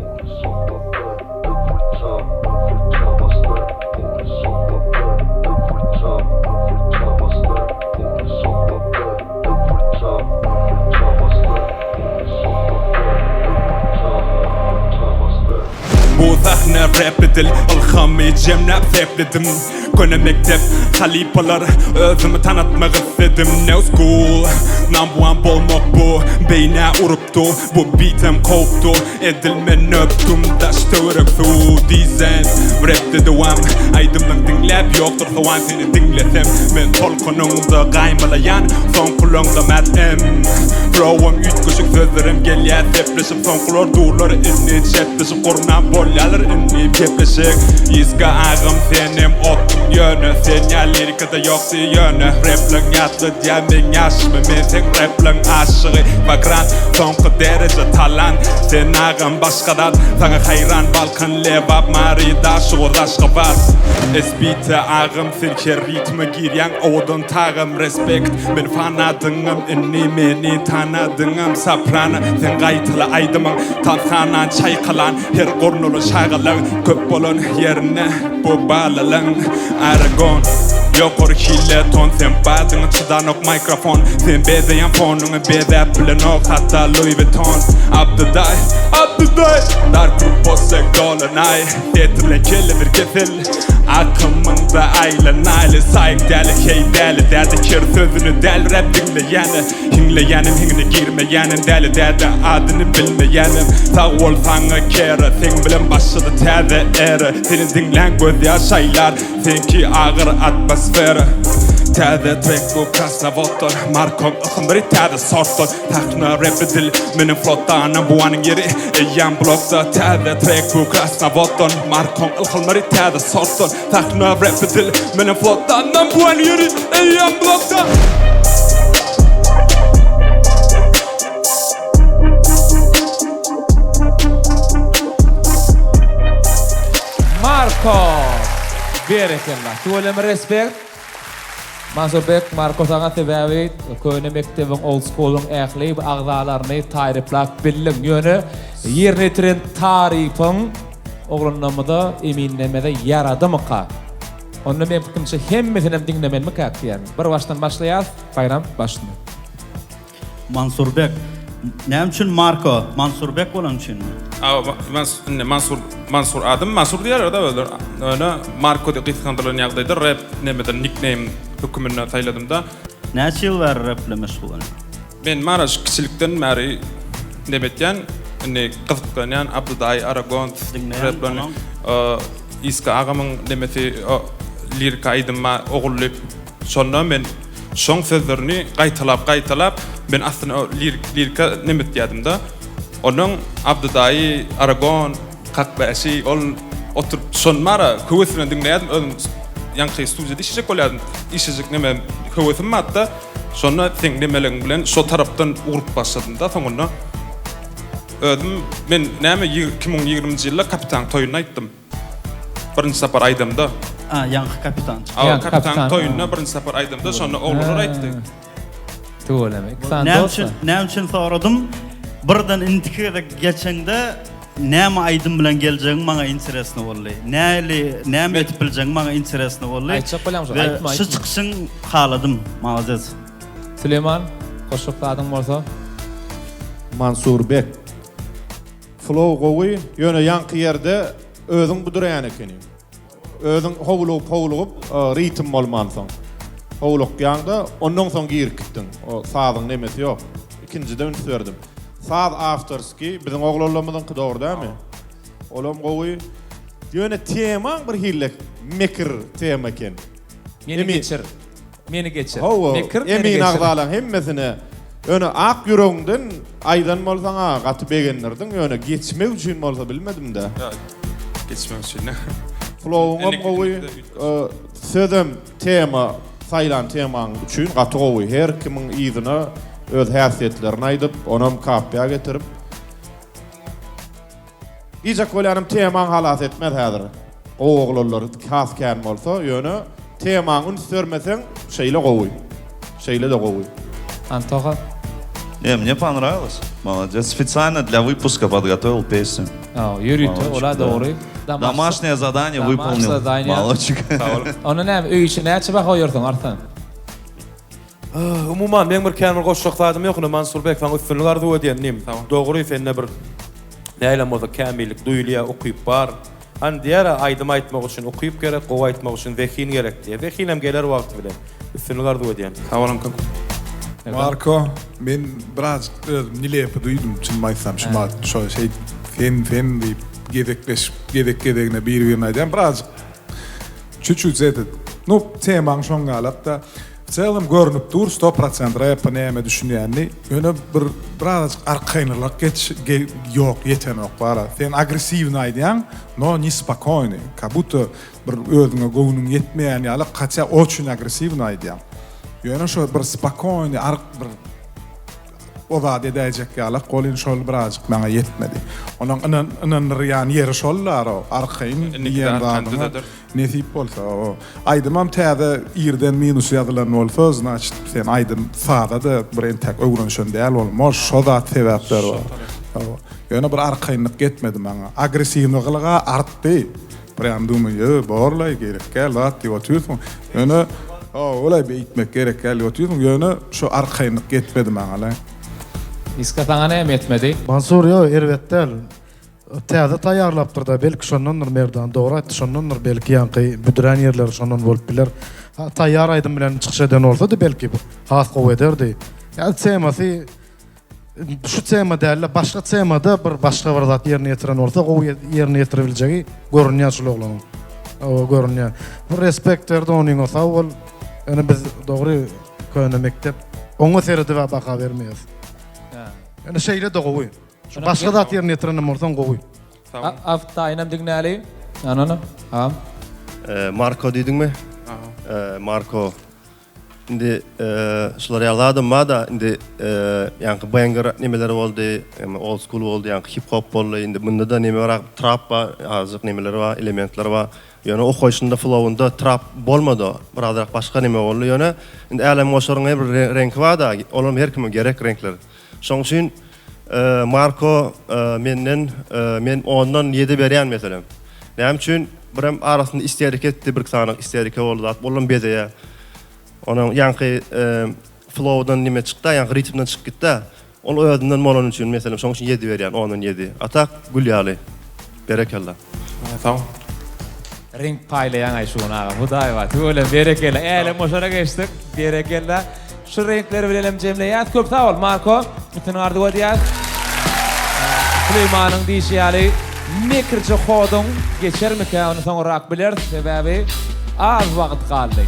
L: Bu sahna rap edil ylhamy jemläp sepledim. Köne mekdep halypalar özümi tanatmak isledim New school number one bolmak bu beýnä urupdy Bu beatem kowupdy edil men öpdüm Daş töwerek suw diýsem rapde dowam Aýdymlaň diňläp ýokdur sowan seni diňlesem Men tolkunyňda gaýmalaýan soňkulaňda Mad M Flowam üýtgeşik sözlerim gelýär sepleşip Soňkular durlar indi çetleşip Gurnap bolýarlar indi gepleşik Iska agam senem otduň ýöne Sen ýaly lirikada ýokdy ýöne Repliň ýatladýar meň ýaşymy Men seň repliň aşygy Vagrant soňky dereje talant Sen agam başga zat Saňa haýran Balkan Lebap Mary Daşoguz Aşgabat SBT agam sen her ritme girýäň owadan tagam Respekt men fanadyňam indi meni tanadyňam Soprano sen gaýtala aýdymyň Tanshana çaýkalan her gurnalan şagalaň Köp bolan ýerinde bu balalaň Aragon Ýokary hille ton sen badyňa çydanok mikrofon Sen bezeýän fonuňy bezäp bilenok hatda Louis Vuitton Abdydaý Abdydaý Dark group bolsa dolanaý Getirilen kelle bir kesel Akymyňda aýlanaýly Saýyk däli heý däli däde Ker sözüni däl rap diňleýäne Hiňleýänem hiňine girmeýänem Däli däde adyny bilmeýänem Sag bol saňa Kera Seň bilen başlady täze era Seni diňlän gözýaş aýlar Seňki agyr atmosfera Täze trek bu Krasnowoddan Markom ysymlary täze sortdan Sahna rap edil meniň flotdan Buanyň ýeri eýýäm blokda Täze trek bu Krasnowoddan Markom ylhamlary täze sortdan Sahna rap edil meniň flotdan Buanyň ýeri eýýäm blokda.
B: Marko! Berekella. Tüweleme respekt. Mansurbek Marko saňa sebäbi köne mekdebiň old school-yň ähli agzalaryny taryplap bildiň. Ýöne ýerine ýetiren tarypyň oglanlarymyza eminlemeze ýaradymyka? Onda meň pikirimçe hemmesinem diňlemelimikäk diýýän. Bir başdan başlaýas, Baýram başyny.
F: Mansurbek. Näme üçin Marko? Mansurbek bolany üçinmi?
L: Awa, indi Mansur, Mansur adym Mansur diýerler-de özleri. Ýöne Marko diýip gysgaldylan ýagdaýda rap nemeden nikneým höküminde saýladym-da.
F: Näçe ýyl bäri rap bilen meşgullanýaň?
L: Men Maraş kiçilikden bäri neme etýän, indi gyzyklanýan Abdy daýy, Aragon replerini. Iska agamyň nemesi lirika aýdym bar Ogully. Şonda men şoň sözlerini gaýtalap gaýtalap men aslynda o lirik lirika neme etýädim-de. Onuň Abdy daýy, Aragon, Kakbäşi ol oturyp şony bara höwes bilen diňleýärdim. Özüm ýaňky studiýada işlejek bolýardym. Işlejek neme höwesim bardy-da. Şonda seň nemeleň bilen şo tarapdan ugrup başladym-da soňunda. Özüm men näme 2020-nji ýylda Kapitanyň toýunda aýtdym. Birinji sapar aýdamda.
F: A, ýaňky kapitan çykdy.
L: Awa, kapitanyň toýunda birinji sapar aýdamda şonda oglanlar aýtdy.
B: Tüweleme. Iki sany
F: Näme
B: dost.
F: üçin, näme üçin soradym? Birden indiki gezek geçeňde näme aýdym bilen geljegiň maňa interesno boldy. Näli, näme edip biljegiň maňa interesno boldy.
B: Aýtjak bolýam şo,
F: We
B: aýtma,
F: Şu
B: aýtma.
F: çykyşyň haladym. Malades.
B: Süleýman, goşjak zadyň bolsa.
H: Mansurbek. Flow gowy, ýöne ýaňky ýerde özüň büdüreýän ekeniň. Özüň howlugyp howlugyp ritm bolmansoň. Howlukýaňda ondan soň girip gitdiň. O sazyň nemesi ýok. Ikinjide üns berdim. Saz awtorskiý, biziň oglanlarymyzyňky dogry dälmi? Olam gowy. Ýöne temaň bir hili mekir tema eken.
B: Meni geçir. Meni geçir.
H: Hawa,
B: Mekir meni
H: emin
B: geçir.
H: agzalaň hemmesine. Ýöne ak ýüregiňden aýdan bolsaň-a gaty begendirdiň, ýöne geçmek üçin bolsa bilmedim-dä.
L: Ýok, geçmek üçin dä.
H: Flowuňam gowy, sözem tema, saýlan temaň üçin gaty gowy. Her kimiň yzyna öz häsiýetlerini aýdyp, onam kapýa getirip. Diýjek bolýanym temaň halas etmez häzir. Gowy oglanlar has kän bolsa, ýöne temaň üns bermeseň şeýle gowy. Şeýle-de gowy.
B: Antoha.
G: Не, мне понравилось. Молодец. Специально для выпуска подготовил песню.
B: Hawa, ýörite ola dogry.
G: Домашнее задание выполнил. Молодчик.
B: Onda näme, öý işi näçe baha goýarsyň Arslan?
J: Umuman meň bir kän bir goşjak zadym ýok ine Mansurbek saňa üstünlik arzuw edýän inim. Dogry sende bir nähilem bolsa kämillik duýulýa ukyp bar. Hany diýýärä aýdym aýtmak üçin ukyp gerek gowy aýtmak üçin zehin gerek diýýä. Zehinem geler wagty bilen. Üstünlik arzuw edýän.
L: Sag boluň köp.
I: Marko men birazjyk özüm nilepi duýdum çynymy aýtsam şu wagt şo şeýdip sen sen diýip gezekleşip gezek gezegine bir birine aýdýan birazjyk Çüçüç edit. Nu temaň şoň galakda. W celom görnüp dur sto prosent repa näme düşünýänini. Ýöne bir birazajyk arkaýynlyk geç ýok ýetenok bara. Sen agresiwny aýdýaň, no ne spokoýny. Ka buto bir özüňe göwnüň ýetmeýän ýaly haçä oçün agresiwny aýdýaň. Ýöne şo bir spokoýny ark bir o zat edäýjek ýalak welin şol birazajyk maňa ýetmedi. Onuň ynan ynandyrýan ýeri şol daro arkaýyn diýen zadyňa nesip bolsa o aýdymam täze irden minus ýazylan bolsa znaçit sen aýdym saza-da bir entäk öwrenişen däl bolmaly şo zat sebäpler bar. Hawa. Ýöne bir arkaýynlyk ýetmedi maňa. Agresiwnygylyga artdy. Prýam dumay ýö borlaý gerek däl zat diýip otyrsyň. Ýöne olaý beýtmek gerek däl diýip otyrsyň. Ýöne şo arkaýynlyk ýetmedi maňa-la.
B: Iska saňa näme ýetmedi?
E: Mansur ýo erbet däl. Täze taýýarlapdyrda belki şondandyr Merdan dogry aýtdy şondandyr belki ýaňky büdrän ýerleri şondan bolup biler. Taýýar aýdym bilen çykyş eden bolsady belki has gowy ederdi. Ýa temasy Şu tema dälde başga temada bir başga bir zat ýerine ýetiren bolsa gowy ýerine ýetirebiljegi görünýär şul oglanyň. Hawa görünýär. Bir respekt berdi onyňa sag bol. Ýöne biz dogry köne mekdep oňa seredip baha bermeýäs. Ýöne şeýle-de gowy. Şu başga zat ýerine ýetirenem bolsaň gowy.
B: Aft daýynam diňläli. Anana, agam.
O: Marko diýdiňmi? Marko. Indi şular ýaly zadam bar-da, indi ýaňky banger nemeler boldy, old school boldy, ýaňky hip hop boldy, indi munda-da neme bar, trap bar, azajyk nemeler bar, elementler bar. Ýöne okaýşynda flowunda trap bolmady birazrak başga neme boldy ýöne indi älemgoşaryň her bir reňki barda olam her kime gerek reňkler. Şoň üçin Marko menden men ondan ýedi berýän meselem. Näme üçin birem arasynda isterika etdi birki sany isterika boldy zat olam bezeýär. Onuň ýaňky flowdan nime çykda ýaňky ritmden çykyp gitdä. Ol özünden bolany üçin meselem şoň üçin ýedi berýän ondan ýedi. A tak gül ýaly. Berekella.
B: Sag. Reňk paýlaýaňaý şu gün agam hudaý bar tüweleme berekella älemgoşara geçdik berekella şu reňkler bilenem jemleýäs köp sag bol Marko üstünlik arzuw edýäs Süleýmanyň diýşi ýaly mekirje hoduň geçermikä ony soňrak bileris sebäbi az wagt galdy.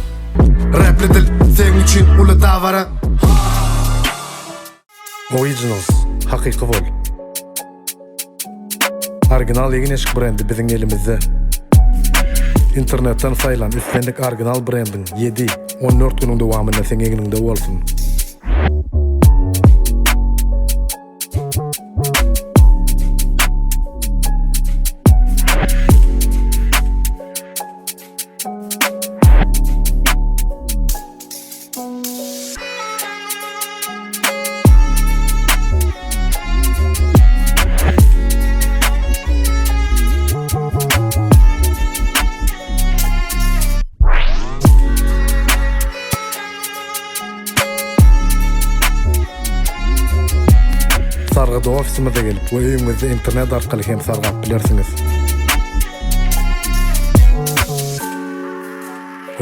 Q: Repli dil seň üçin uly dabara.
K: Originals, hakyky bol. Original egin-eşik brendi biziň elimizde. Internetden saýlan islendik original brendiň ýedi, 14 günüň dowamynda seň egniňde bolsun. Sargydy ofisimize gelip we öýüňizde internet arkaly hem sargap bilersiňiz.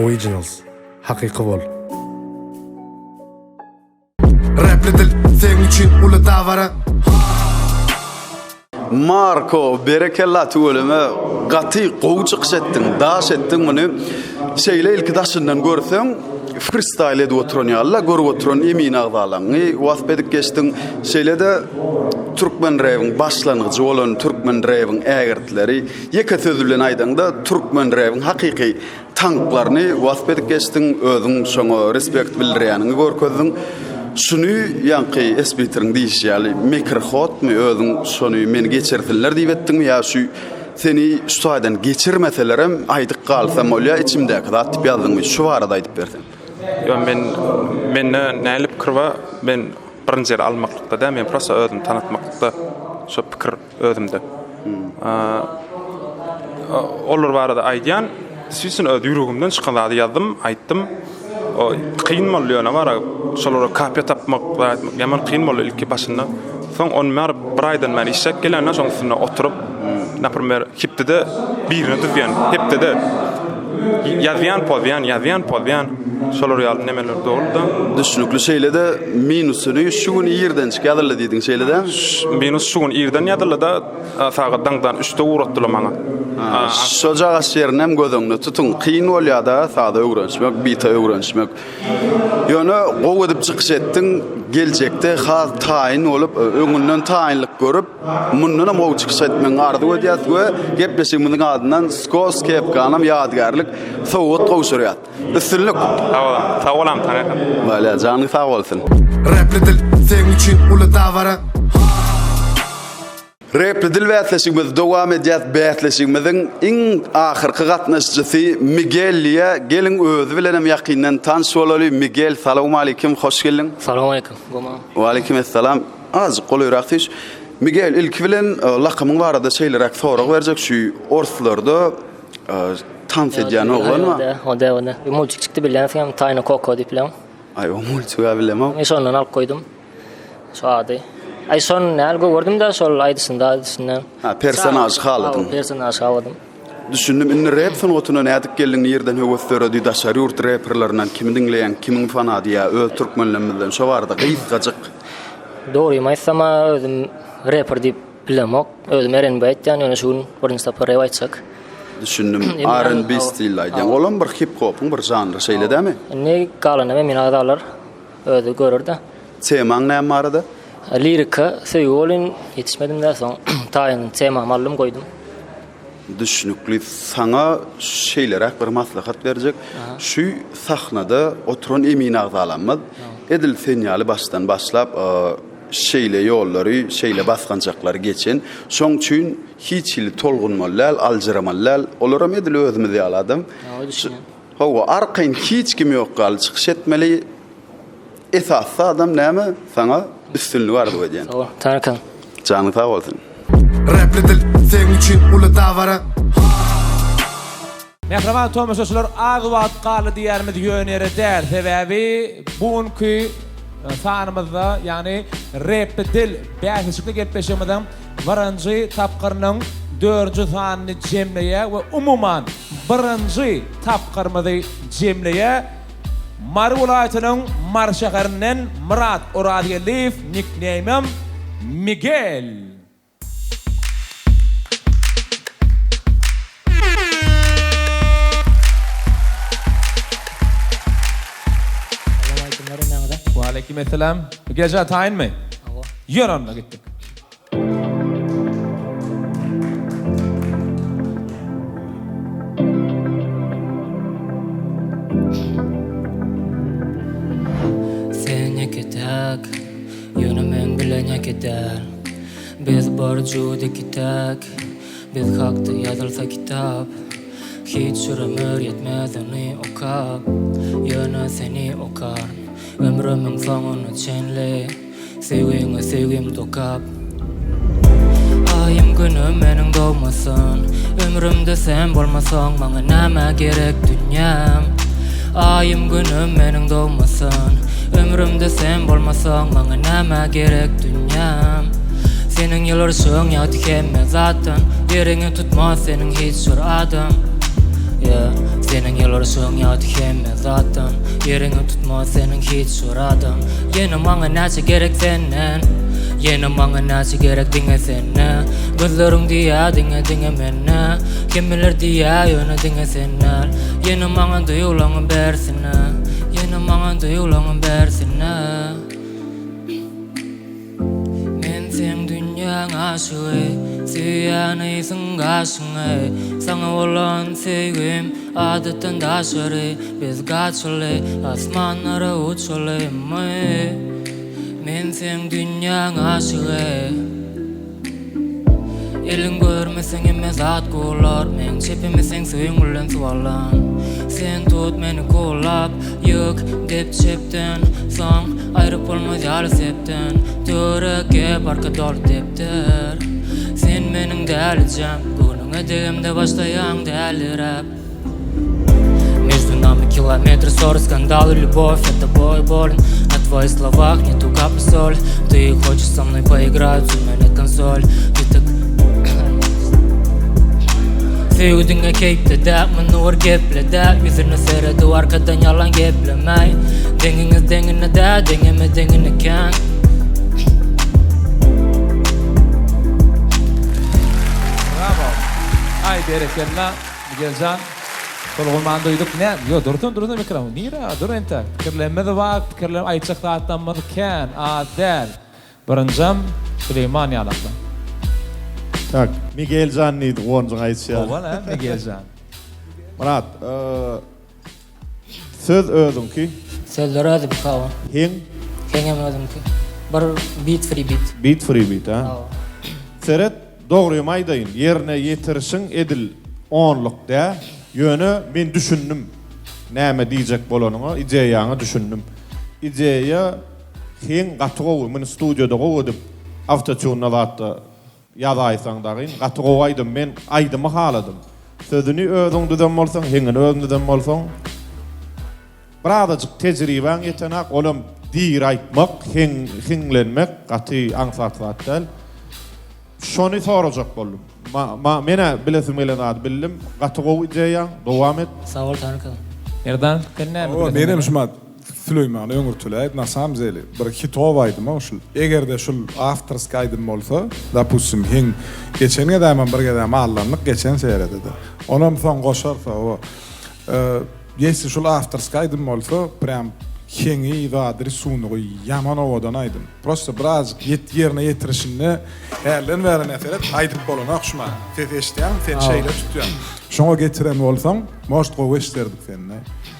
K: Originals. Hakyky bol.
Q: Repli dil seň üçin uly dabara.
C: Marko berekella tüweleme gaty gowy çykyş etdiň daş etdiň muny şeýle ilki daşyndan görseň fristaýl edip oturan ýalyla görüp oturan emin agzalaňy wasp edip geçdiň şeýle-de türkmen rebiň başlangyjy bolan türkmen rebiň ägirtleri ýeke söz bilen aýdaňda türkmen rebiň hakyky Tanklaryny wasp edip geçdiň, özüň şoňa respekt bildirýäniňi görkezdiň. Şuny ýaňky Esbiteriň diýişi ýaly mekir hotmy özüň şony meni geçirsinler diýip etdiňmi ýa şu seni şu taýdan geçirmeselerem aýdyp galsam bolýa içimdäki zat diýip ýazdyňmy şu barada aýdyp berseň.
L: Ýok men mende nähili pikir bar men birinji ýeri almaklykda däl men prosta özümi tanatmaklykda şo pikir özümde. Olar barada aýdýan, Sisini öz ýüregimden çykan zady ýazdym, aýtdym. O kyn boldy ýöne bara şolara kapiýa tapmak, aýtmak ýaman kyn boldy ilki başynda. Soň ony bar bir aýdan bäri işläp gelende şoň üstünde oturyp, naprimer, hepdede birini düzýän, hepdede ýazýan, pozýan, ýazýan, pozýan. Şolar ýaly nemeler dogry-da.
C: Düşnükli. Şeýle-de minusyny şu gün irdençik ýazyldy diýdiň, şeýle dälmi?
L: Minus şu gün irden ýazyldy-da, sagat daňdan üçde ugratdylar maňa.
C: Şojagaş ýerinem göz öňünde tutuň. Kyn bolýar-da saza öwrenişmek, bita öwrenişmek. Ýöne gowy edip çykyş etdiň. Geljekde has taýyn bolup, öňünden taýynlyk görüp, mundanam gowy çykyş etmegiňi arzuw edýäs we gepleşigimiziň adyndan Skos kepkanam ýadygärlik sowgat gowşurýas. Üstünlik.
L: Sag boluň. Sag bolam Taňryýalkasyn.
C: Bolýar, janyň sag bolsun.
Q: Repli dil seň üçin uly dabara.
C: Repli dil bäsleşigimizi dowam edýäs. Bäsleşigimiziň iň ahyrky gatnaşyjysy Migel diýýä. Geliň özi bilenem ýakyndan tanyş bolaly. Migel salowmalikim, hoş geldiň.
U: Salowmalikim, goma.
C: Waleýkim essalam. Azajyk golaýrak süýş. Migel ilki bilen lakamyň barada şeýleräk sorag berjek. Şu orslarda Tans edýän oglan bar.
U: O da, o da. Bir multik çykdy bilýänsiň, Taýna Koko diýip bileň.
C: Aý, o multigi bilemok.
U: Men şondan alyp goýdum. Şu ady. Aý, şony näl gördüm da şol aýdyşynda, aýdyşynda.
C: Ha, personaž haladyň.
U: Personaž haladym.
C: Düşündim. Indi rep sungatyna nädip geldiň, nirden höwes döredi, daşary ýurt reperlerinden kimi diňleýäň, kimiň fanady ýa öz türkmenlerimizden şo barada gysgajyk.
U: Dogrymy aýtsam-a özüm reper diýip Bilemok. Özüm RNB aýtýan, ýöne şu gün birinji sapar rep aýtjak.
C: Düşündim. RNB stilde aýdýaň. Olam bir hip-hopyň bir žanry, şeýle dämi?
U: Indi galany emin agzalar özi görür-de.
C: Temaň näme barada?
U: Lirika, söýgi bolyn, ýetişmedim-dä, soň taýyn temamy aldym, goýdum.
C: Düşnükli. Saňa şeýleräk bir maslahat berjek. Şu sahnada oturan emin agzalarymyz edil sen ýaly başdan başlap, şeýle ýollary, şeýle basgançaklary geçen. Şoň üçin hiç hili tolgunmaly däl, aljyramaly däl. Olaram edil özümiz ýaly adam.
U: Hawa düşünýän.
C: Hawa, arkaýyn hiç kim ýok ýaly çykyş etmeli. Esasy adam näme? Saňa üstünlik arzuw edýän.
U: Sag bol, Taňrykan.
C: Janyň sag bolsun.
Q: Rapli dil seň üçin uly dabara.
B: Mähriban tomaşaçylar az wagt galdy diýýänimiz ýöne ýere däl. Sebäbi bu günki sanymyzda, ýagny Repli dil bäsleşikli gepleşigimiziň birinji tapgyrynyň dördünji sanyny jemleýär we umuman birinji tapgyrymyzy jemleýär. Mary welaýatynyň Mary şäherinden Myrat Orazgeldiýew, nikneýmim Migel.
U: Salam aýdymlar hemmäňize.
B: Waleýkim essalam. Migueljan taýynmy?
U: Hawa.
B: Ýör onda gitdik.
R: Sen ýeke täk, ýöne meň bilen ýeke däl. Biz bir jübüt iki täk, Biz hakda ýazylsa kitap, Hiç bir ömür ýetmez ony okap. Ýöne seni okaryn, Ömrümiň soňuna çenli. Söýgiňe söýgim dokap. Aýym günüm meniň dogmasyn Ömrümde sen bolmasaň maňa nämä gerek dünýäm Aýym günüm meniň dogmasyn Ömrümde sen bolmasaň maňa nämä gerek dünýäm Seniň ýylyrşyň ýagty hemme zatdan Ýeriňi tutmaz seniň hiç bir adam Yeah Seniň ýylyrşyň ýagty hemme zatdan Ýeriňi tutmaz seniň hiç bir adam Ýene maňa näçe gerek senden Ýene maňa näçe gerek diňe sende Gözleriň diýýä diňe diňe mende Hemmeler diýýä ýöne diňe sen däl Ýene maňa duýgulaňy bersene Ýene maňa duýgulaňy bersene Men seň dünýäň aşygy Söýýän ysyň gaşyňy Saňa bolan söýgim adatdan daşary Biz gaçaly asmanlara uçalymy Men seň dünýäň aşygy Eliň görmeseň hemme zat gular Meň çepimi seň söýüň bilen suwalan Sen tut meni golap ýyk dep çepden Soň aýryp bolmaz ýaly sepden Töwerek gep arka doly depder Sen meniň dälijäm Göwnüňe degemde başlaýaň däliräp Между нами километры ссоры, скандалы, любовь Это бой болен, на твоих словах нету капли соли Ты хочешь со мной поиграть, у меня нет консоли Ты так Söýgi diňe keýpde däl, muny bir geple-dä Ýüzüne seredip arkadan ýalan geplemäý Deňiňiz deňine däl, deňeme deňine kän
B: Bravo. Aý berekella Migueljan. Tolgunmany duýduk. Nä? Ýo, dursun, dursun mikrofon. Nirä? Dur entäk. Pikirlerimiz bar, pikirler aýtjak zatlarymyz kän, az däl. Birinjam Süleýman ýalakly.
H: Tak, Migueljan diýdi Guwanjyň aýdyşy ýaly.
B: Hawa, Migueljan.
H: Myrat, söz özüňki.
U: Sözler özümki hawa.
H: Heň?
U: Heňem özümki. Bir beat free beat.
H: Beat free beat, ha?
U: Hawa.
H: Seret, dogrymy aýdaýyn, ýerine ýetirişiň edil onluk dä, ýöne men düşündim näme diýjek bolanyňa, ideýaňa düşündim. Ideýa Heň gaty gowy muny studiýada gowy edip awtotýunda zatda ýazaýsaň dagyn gaty gowy aýdym men aýdymy haladym sözüni özüň düzen bolsaň heňini özüň düzen bolsaň birazajyk tejribäň ýetenak olam diri aýtmak heň hiňlenmek gaty aňsat zat däl Şony sorajak boldum. Ma ma menä bilesim gelen zady bildim. Gaty gowy ideýaň, dowam et.
U: Sag bol Taňrykan.
B: Merdan sen näme
I: Hawa
B: bilesiň
I: menem
B: gelýär?
I: şumat Süleýmany öňürtiläýip na sam deli bir hitowy aýdyma şul egerde şul awtorskiý aýdym bolsa dopustim heň geçen gezämem bir gezäm allandyk geçen seriýadada onam soň goşarys hawa ýesli şul awtorskiý aýdym bolsa prýam heňi zady risunygy ýaman owadan aýdym. Prosta birazjyk ýet ýerine ýetirişinde hälden bäri näseret aýdyp bolanok şuma ses eşitýäňmi sen şeýle tutýaň şoňa getiren bolsaň может gowy eşiderdik sende.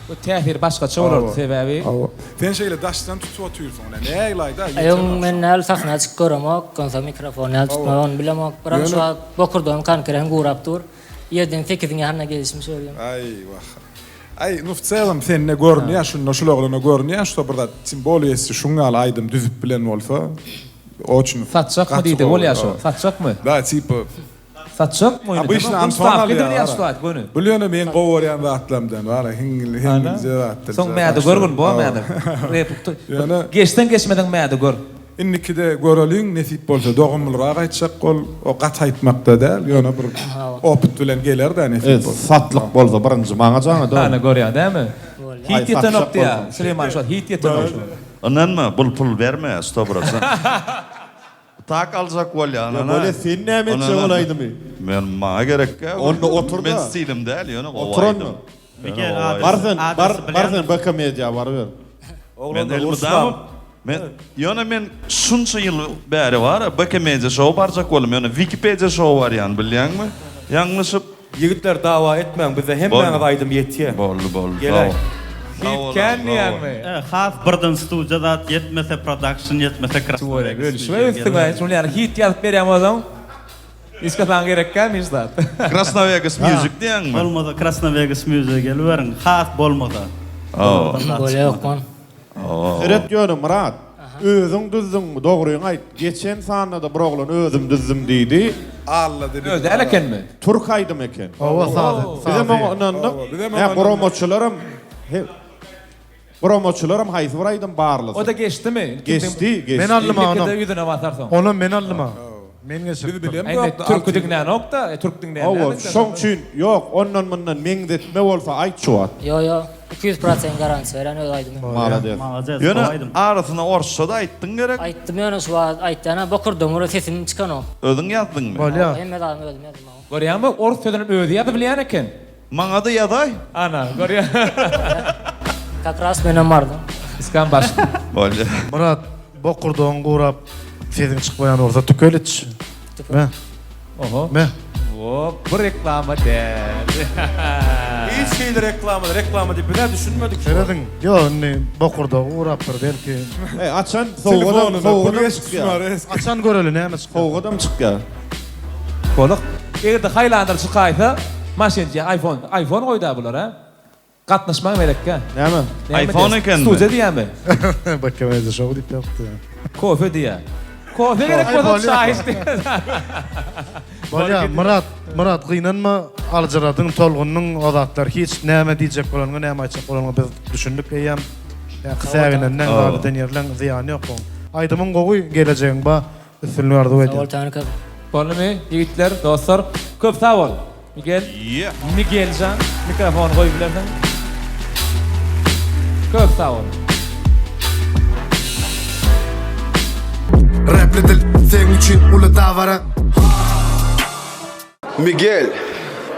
B: Bu täsiri başgaça bolardy sebäbi.
I: Hawa. Sen şeýle daşdan tutup otyrsyň. Näglaýda
U: Öň
I: ýetenok.
U: men näl sahna çykyp göremok, onsoň mikrofon näl tutmagy ony bilemok. Biram şu
I: Ýöne.
U: wagt bokurdagym konkren gurap dur. Ýerden sekiziň ýanyna gelişim şol.
I: Aý wah. Aý nu w celom sende görünýär şunda şul oglana görünýär şto bir zat tim bolýa ýesli şuň ýaly aýdym düzüp bilen bolsa oçin
B: Satjakmy
I: gaty
B: diýdi
I: gowy.
B: bolýa şo. Satjakmy?
I: Da tipa
B: Satjakmy ony?
I: Obyçny Anton alýar. Bul ýöne meň gowy görýän zatlarymdan bar hiňňil hiňňilje zatdyr.
B: Soň mäde görgün bo mäde.
I: Ýöne
B: Geçseň geçmeseň mäde gör.
I: Indikide göreliň nesip bolsa dogumlyrak aýtjak bol o gaty aýtmakda däl ýöne bir opyt bilen geler-dä nesip bolsa.
H: Satlyk bolsa birinji maňa jaň et.
B: Ana görýäň dämi? Hit ýetenok diýýär Süleýman şo hit ýetenok şo.
G: Ynanma bul pul berme sto prosent. Tak aljak bolýan ana.
M: Bolýa sen näme etjek ol aýdymy?
G: Men maňa gerekkä.
M: Onda oturda.
G: Men stilim däl ýöne gowy
M: Otur
G: aýdym.
M: onda.
G: Ýöne gowy aýdym.
M: Bar sen bar bar sen BK media baryber.
G: Men elmydama men ýöne men şunça ýyl bäri bar BK media show barjak boldum ýöne Wikipedia show barýan bilýäňmi? Ýalňyşyp.
J: Ýigitler dawa etmäň bize hemmäňiz aýdym ýetýä.
G: Boldy boldy
J: Geläý.
B: Hit kän diýýäňmi?
F: Has birden studiýa zat ýetmese production ýetmese krasna vegas
B: Ölüşme üstüňe şul ýaly hit ýazyp berýän bolsaň hiçka saňa gerekkämi hiç zat.
G: Krasna vegas music diýýäňmi?
F: Bolmasa krasna vegas music geliberiň has bolmasa.
U: Bolýa hökman.
H: Seret ýöne Myrat, özüň düzdüňmi dogryňy aýt, geçen sanda-da bir oglan özüm düzdüm diýdi.
I: Allady
B: Özi däl ekenmi?
H: Türk aýdymy eken.
E: Hawa sazy.
H: Bizem oňa ynandyk. Hä guramaçylaram guramaçylaram haýsy bir aýdym barlasyn.
B: O-da geçdimi?
H: Geçdi, geçdi.
E: Men aldym
B: Indikide
E: onam.
B: ýüzüne basar soň.
E: Onam men aldym a. Men geçiripdim.
B: Indi türki diňlänok-da, türk diňleýän
H: Hawa, şoň üçin ýok, ondan mundan meňzetme bolsa aýt şu wagt.
U: Ýo ýo, 200 prosent garantiýa berýän öz aýdymy.
H: Malades.
F: Malades,
G: Ýöne
F: gowy aýdym.
G: arasyna orsça-da aýtdyň gerek.
U: Aýtdym ýöne şu wagt aýtýan-a bokurdagym ura sesim çykanok.
G: Özüň ýazdyňmy?
E: Bolýa.
U: Hemme zadyny özüm ýazdym hawa.
B: Görýäňmi, ors sözünem özi ýazybilýän eken.
G: Maňa-da ýazaý.
B: Ana, görýäň.
U: Kak ras menem bardym.
B: Iskan baş.
G: Bolýa.
E: Myrat, bokurdagyň gurap sesiň çykmaýan bolsa tükel iç. Me.
B: Oho.
E: Me.
B: Hop, bu reklama däl.
J: Hiç hili reklama, reklama diýip bizä düşünmedik şu.
E: Serediň, ýok indi bokurdagy gurapdyr belki.
H: Eý, açan sowgadam, sowgadam çykýar.
E: Açan göreli näme çykýar.
H: Sowgadam çykýar.
B: Boluk. Eger-de Highlander çykaýsa, maşyn diýýär, iPhone, iPhone goýda bular a. Gatnaşmaň gerekkä.
H: Näme?
G: iPhone ekenmi?
B: Studiýa diýýämi?
E: Bakemede şow diýip ýapdy.
B: Kofe diýýär. Kofe gerek bolsa çaý iç diýýär.
E: Bolýa, Myrat, Myrat gynanma, aljyradyň, tolgundyň, o zatlar hiç näme diýjek bolanyňa, näme aýtjak bolanyňa biz düşündik eýýäm. Ýa säginenden, zat eden ýerleň zyýany ýok oň. Aýdymyň gowy, gelejegiň ba. Üstünlik arzuw
U: Sag bol
E: edýän.
U: Taňryka.
B: Boldumy ýigitler, dostlar? Köp sag bol. Miguel. Migueljan, mikrofony goýup bilersiň. Köp sag bol.
Q: Rapli dil seň üçin uly dabara.
C: Miguel,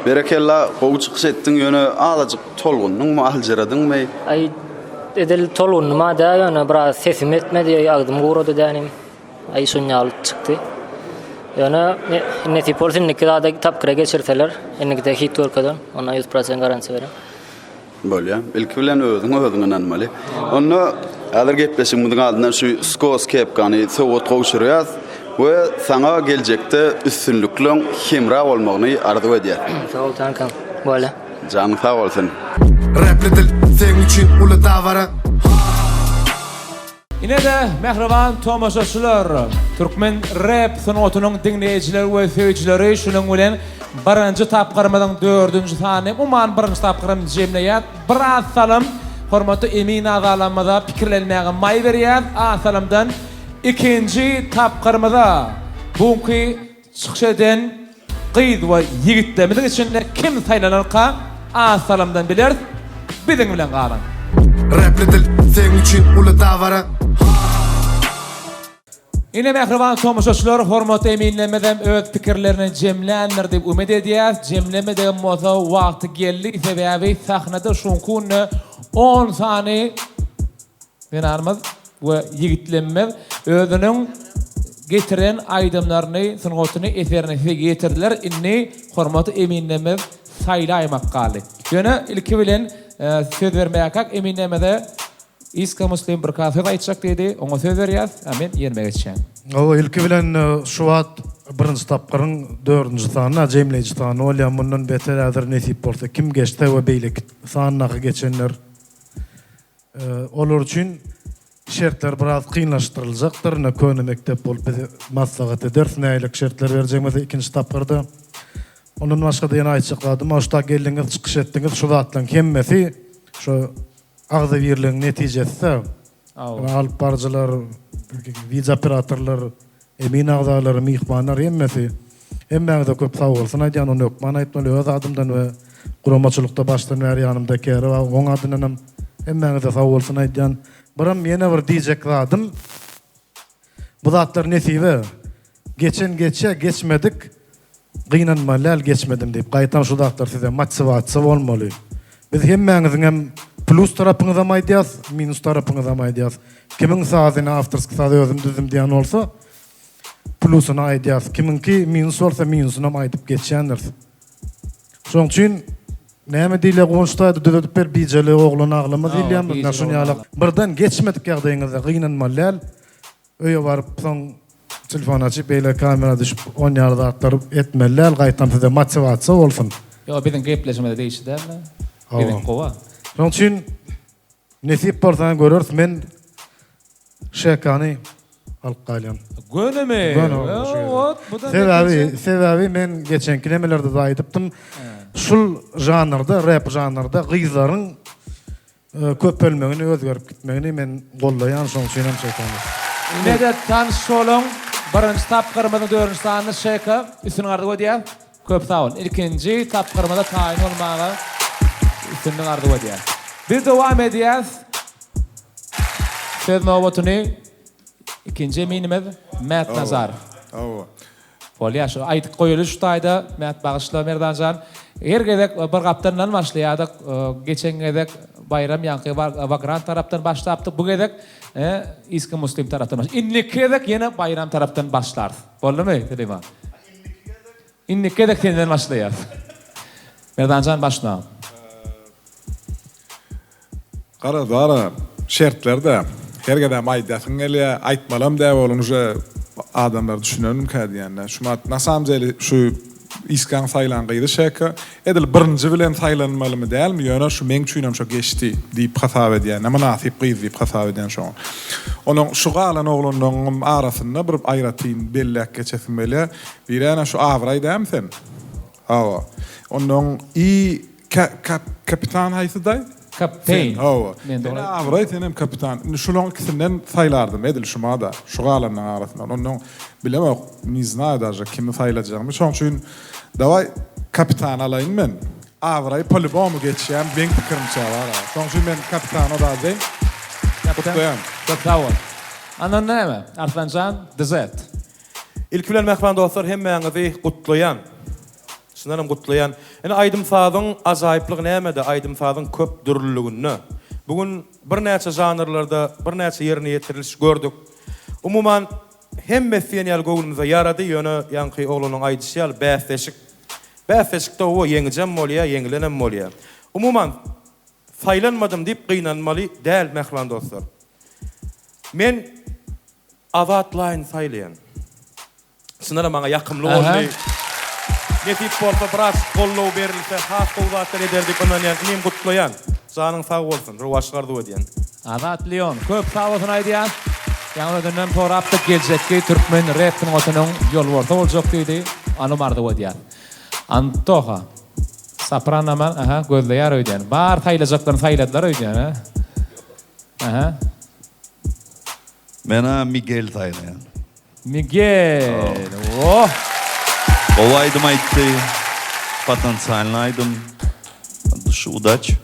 C: berekella gowy çykyş etdiň ýöne azajyk tolgundyňmy aljyradyňmy?
U: Aý edil tolgundym-a dä ýöne biraz sesim ýetmedi agzym gurady dänim. Aý şun ýaly çykdy. Ýöne nesip bolsa indiki zada tapgyra geçirseler, indikide hit görkezerin. Onda 100% garantiýa berýän.
C: Bolýa. Ilki bilen özüň özüňe ynanmaly. Onda häzir gepleşigimiziň adyndan şu skos kepkany sowgat gowşurýas we saňa geljekde üstünlikleň hemra bolmagyny arzuw edýäs.
U: Sag bol taňkam. Bolýa.
C: Janyň sag bolsun.
Q: Rapli dil seň üçin uly dabara.
B: Ine-de, mähriban tomaşaçylar, türkmen rep sungatynyň diňleýjileri we söýüjileri şunuň bilen birinji tapgyrymyzyň dördünji sanyny, umuman birinji tapgyrym jemleýäs. Bir az salym hormatly emin agzalarymyza pikirlenmäge maý berýäs. Az salymdan ikinji tapgyrymyza bu günki Çykyş eden gyz we ýigitlerimiziň içinde kim saýlanarka az salymdan bileris. Biziň bilen galyň.
Q: Rapli dil seň üçin uly dabara.
B: Ine mähriban tomaşaçylar hormatly eminlerimizem öz pikirlerini jemländir diýip umyt edýäs. Jemlemedigem bolsa wagty geldi sebäbi sahnada şuňky günde on sany Zenanymyz we ýigitlemmiz özüniň getiren aýdymlaryny, sungatyny, eserini size ýetirdiler. Indi hormatly eminlerimiz saýlaýmak galdy. Ýöne ilki bilen söz bermäkäk eminlerimize Iska Muslim birka söz aýtjak diýdi. Oňa söz berýäs. A men ýerime geçýän.
E: Hawa, ilki bilen şu wagt birinji tapgyryň dördünji sany, jemleýji sany bolýar. Mundan beter häzir nesip bolsa kim geçse we beýleki sandaky geçenler olar üçin şertler biraz kynlaşdyryljakdyr. Ine köne mekdep bolup biz maslahat ederis nähili şertler berjegimizi ikinji tapgyrda. Ondan başga-da ýene aýtjak zadym, şu geldiňiz, çykyş etdiňiz, şu zatlaryň hemmesi şu Agzybirligiň netijeside alyp baryjylar, wideooperatorlar, emin agzalary, myhmanlar hemmesi hemmäňize köp sagbolsun aýdýan, ony hökman aýtmaly öz adymdan we guramaçylykda başdan bäri ýanymda Keri bar oň adyndanam hemmäňize sagbolsun aýdýan. Biram ýene bir diýjek zadym Bu zatlar nesibe. Geçen geçýä geçmedik gynanmaly däl geçmedim diýip. Gaýtam şu zatlar size motiwasiýa bolmaly. Biz hemmäňiziňem plus tarapyňyzam aýdýas, minus tarapyňyzam aýdýas. Kimiň sazyny awtorski saz özüm düzdüm diýen bolsa plusyny aýdýas. Kimiňki minus bolsa minusynam aýdyp geçýändiris. Şoň üçin näme diýilýär Guwanç daýy düzedip ber bijeli oglan aglama diýilýärmi? Ynha şuny ýaly birden geçmedik ýagdaýyňyzda gynanmaly däl. Öýe baryp soň telefon açyp beýle kamera düşüp on ýaly zatlar etmeli däl gaýtam size motiwasiýa bolsun.
B: Ýok biziň gepleşimize degişli dälmi? Biziň gowa.
E: Şoň üçin Nesip bolsa göreris men ŞK-ny alyp galýan.
B: Gönümi?
E: Göni Sebäbi sebäbi men geçenki nemelerde-de aýdypdym. Şul žanrda, rep žanrda gyzlaryň köpelmegini, özgerip gitmegini men gollaýan, şoň üçin hem ŞK-ny.
B: Ine-de tanyş boluň, birinji tapgyrymyzyň dördünji sanyny ŞK üstünlik arzuw edýär. Köp sag bol. Ilkinji tapgyrymyza taýyn bolmaga üstünlik arzuw edýäs. Biz dowam edýäs. Söz nobatyny ikinji eminimiz Mät Nazarow.
I: Hawa.
B: Bolýar şu aýdyp goýaly şu taýda Mät bagyşla Merdanjan. Her gezek bir gapdalyndan başlaýardyk. Geçen gezek Baýram ýaňky Wagrant tarapdan başlapdyk. Bu gezek Iski Muslim tarapdan başlaýarys. Indiki gezek ýene Baýram tarapdan başlarys. Boldumy Süleýman? Indiki gezek senden başlaýas. Merdanjan başla.
I: Garaz bara şertlerde her gezem aýdasyň gelýä aýtmalam däl bolun uje adamlar düşünermika diýende şumat na samom deli şu iskaň saýlan gyzy şeka edil birinji bilen saýlanmalymy dälmi ýöne şu meň üçinem şo geçdi diýip hasap edýän mynasyp gyz diýip hasap edýän şoňa onuň şu galan oglanlaryňam arasynda bir aýratyn belläp geçesim gelýä Biränä şu abraý dämi sen? Hawa. Onnoň i ka kap kapitan haýsydaý?
B: Kapteýn.
I: Sen, hawa.
B: Men
I: Sen
B: dogry.
I: abraý, senem kapitan. Indi şulaň ikisinden saýlardym edil şumada, şu galanlaň arasyndan. Onnoň bilemok, ne znaýu daže kimi saýlajagymy. Şoň üçin dawaý kapitany alaýyn men. Abraý po-lýubomu geçýän meň pikirimçe bar. Şoň üçin men kapitana dadeýin.
B: Kaptan,
I: Gutlaýan.
B: köp sag bol. Andan näme? Arslanjan, DZ.
J: Ilki bilen mähriban dostlar hemmäňizi gutlaýan. Çyndanam gutlaýan. Ine aýdym-sazyň ajaýyplygy nämede aýdym-sazyň köp dürlüliginde. Bu gün birnäçe žanrlarda birnäçe ýerine ýetiriliş gördük. Umuman hemmesi diýen ýaly göwnümize ýarady ýöne ýaňky oglanyň aýdyşy ýaly bäsleşik. Bäsleşikde owo ýeňijem bolýa ýeňilenem bolýa. Umuman saýlanmadym diýip gynanmaly däl mähriban dostlar. Men Azat Line saýlaýan. Çyndanam maňa ýakymly boldy. Nesip bolsa biraz goldaw berilse has gowy zatlar eder diýip ynanýan. Inim gutlaýan. Janyň sag bolsun. Rowaçlyk arzuw edýän.
B: Azat Leon köp sag bolsun aýdýas. Ýaňy özünden sorapdyk geljekki türkmen rep sungatynyň ýolbarsy boljak diýdi. Anum arzuw edýäs. Antoha. Soprano man aha gözleýär öýdýän. Bar saýlajaklaryny saýladylar öýdýän a. Aha.
G: Menä Miguel saýlaýan.
B: Miguel. Oh.
G: Gowy aýdym aýtdy. Potensialny aýdym. Duşy udaç.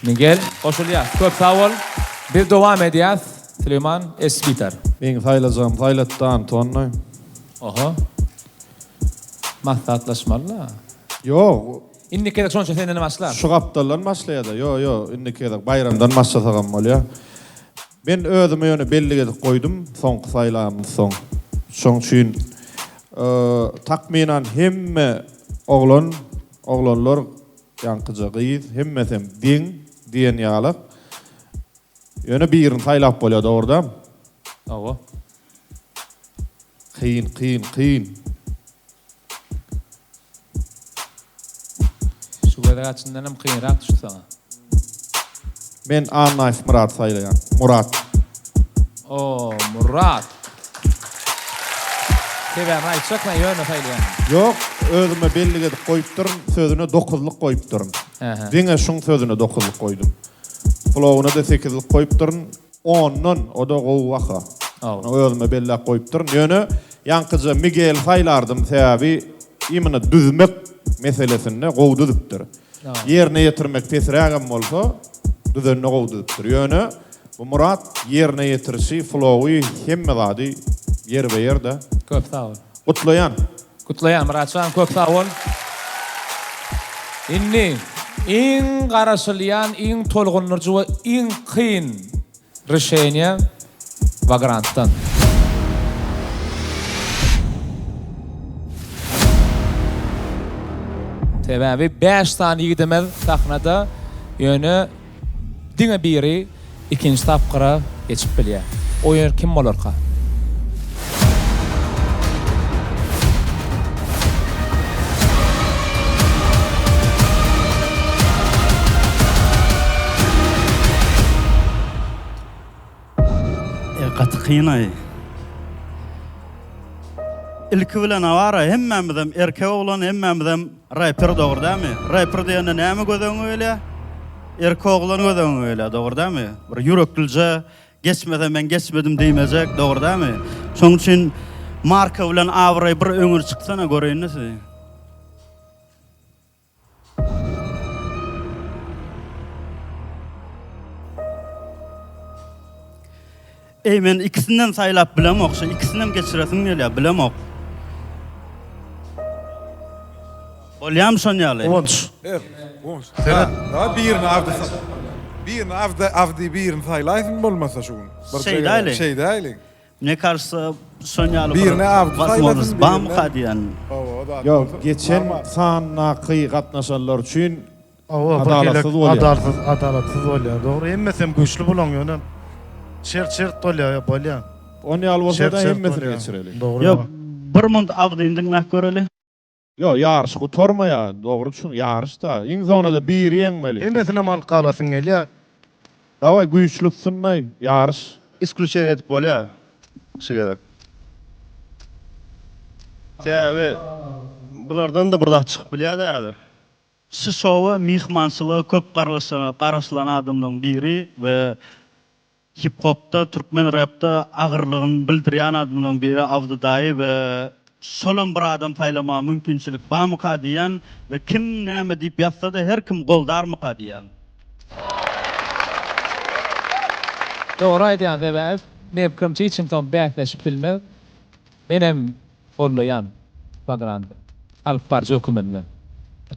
B: Miguel goşulýas. Köp sag bol. Biz dowam edýäs. Süleýman Esbitar.
M: Meň saýlajagym saýlatdy Antony.
B: Oho. Maslahatlaşmaly-la.
M: Ýok.
B: Indiki gezek şonça senden başlar.
M: Şu gapdaldan başlaýada. Ýo, ýo, indiki gezek Baýramdan başlasagam bolýa. Men özüme ýöne bellik edip goýdum, soňky saýlamyzsoň. Şoň üçin takmynan hemme oglan, oglanlar, ýaňkyja gyz, hemmesem deň, diýen ýaly. Ýöne birini saýlap bolýar dogry dämi?
B: Hawa.
M: Kyn, kyn, kyn.
B: Şu gezek açyndanam kynrak düşdi saňa.
M: Men Annaýew Myrady saýlaýan. Murat.
B: O, Murat. Sebäbini aýtjak men ýöne saýlaýan.
M: Ýok, özüme bellik edip goýupdyryn, sözüne dokuzlyk goýupdyryn. Diňe şuň sözüne dokuzlyk goýdum. Flowuna-da sekizlik goýupdyryn. Ondan, o-da gowy baha. Ony özüme belläp goýupdyryn. Ýöne ýaňkyja Miguel saýlardym, sebäbi imенно düzmek meselesinde gowy düzüpdir. Ýerine ýetirmek pesrägem bolsa, düzende gowy düzüpdir. Ýöne bu Myrat ýerine ýetirişi, flowy, hemme zady ýerbe-ýer-de.
B: Köp sag bol.
M: Gutlaýan.
B: Gutlaýan Myratjan köp sag bol. Indi iň garaşylýan, iň tolgundyryjy we iň kyn rişeniýe Wagrantdan. Sebäbi bäş sany ýigidimiz sahnada, ýöne Diňe biri ikinji tapgyra geçip bilýär. O ýer kim bolarka?
F: Gaty kynaý. Ilki bilen awara hemmämizem erkek oglan hemmämizem reper dogry dämi? Reper diýende näme göz öňüňe gelýär? Erkek oglan göz öňüňe gelýär dogry dämi? Bir ýüreklije geçmese men geçmedim diýmejek dogry dämi? Şoň üçin marka bilen abraý bir öňür çyksana göreýin-de sizi. Eý men ikisinden saýlap bilemok şu ikisinem geçiresim gelýär bilemok. Bolýamy şon ýaly?
E: Guwanç.
I: Guwanç. Seret. Ha birini Abdy birini Abdy Abdy birini saýlaýsyn bolmasa şu gün.
F: Şeýdäýli.
I: Şeýdäýli.
F: Mne кажется şon ýaly bir
I: Birine Abdy saýlasyn,
F: wazmoznost bamyka
I: birine.
F: diýen.
M: Ýok, geçen sandaky gatnaşanlar üçin
E: Hawa, bir
M: adalatsyz
E: gezek
M: bolýar.
E: adalatsyz, adalatsyz bolýar. Dogry, hemmesem güýçli bulaň ýöne şert şert bolýar, ýa bolýar.
M: On ýaly bolsa-da
E: Şert şert
M: hemmesini
E: bolýar.
M: geçireli.
E: Dogry.
F: Ýok, bir munt Abdyny diňläp göreli.
M: Ýok, ýaryş gutarmaýar, dogry düşün, ýaryş-da. Iň soňunda-da biri ýeňmeli.
E: Hemmesinem alyp galasyň gelýär.
M: Daway güýçli ussynlaý, ýaryş.
O: Isklýuçeniýe edip bolýar şu gezek. Sebäbi bulardan-da bir zat çykyp bilýär-de häzir.
F: Şu şowa myhmançylyga köp garaşylan adamlaryň biri we Hip-hopda, türkmen repde agyrlygyny bildirýän adamlaryň biri Abdy daýy we şolam bir adam saýlamaga mümkinçilik barmyka diýýän we kim näme diýip ýazsa-da her kim goldarmyka diýýän.
B: Dogry aýdýaň sebäbi meň pikirimçe hiç kim soň bäsleşip bilmez. Menem Gollaýan Bagrandy. Alyp baryjy höküminde.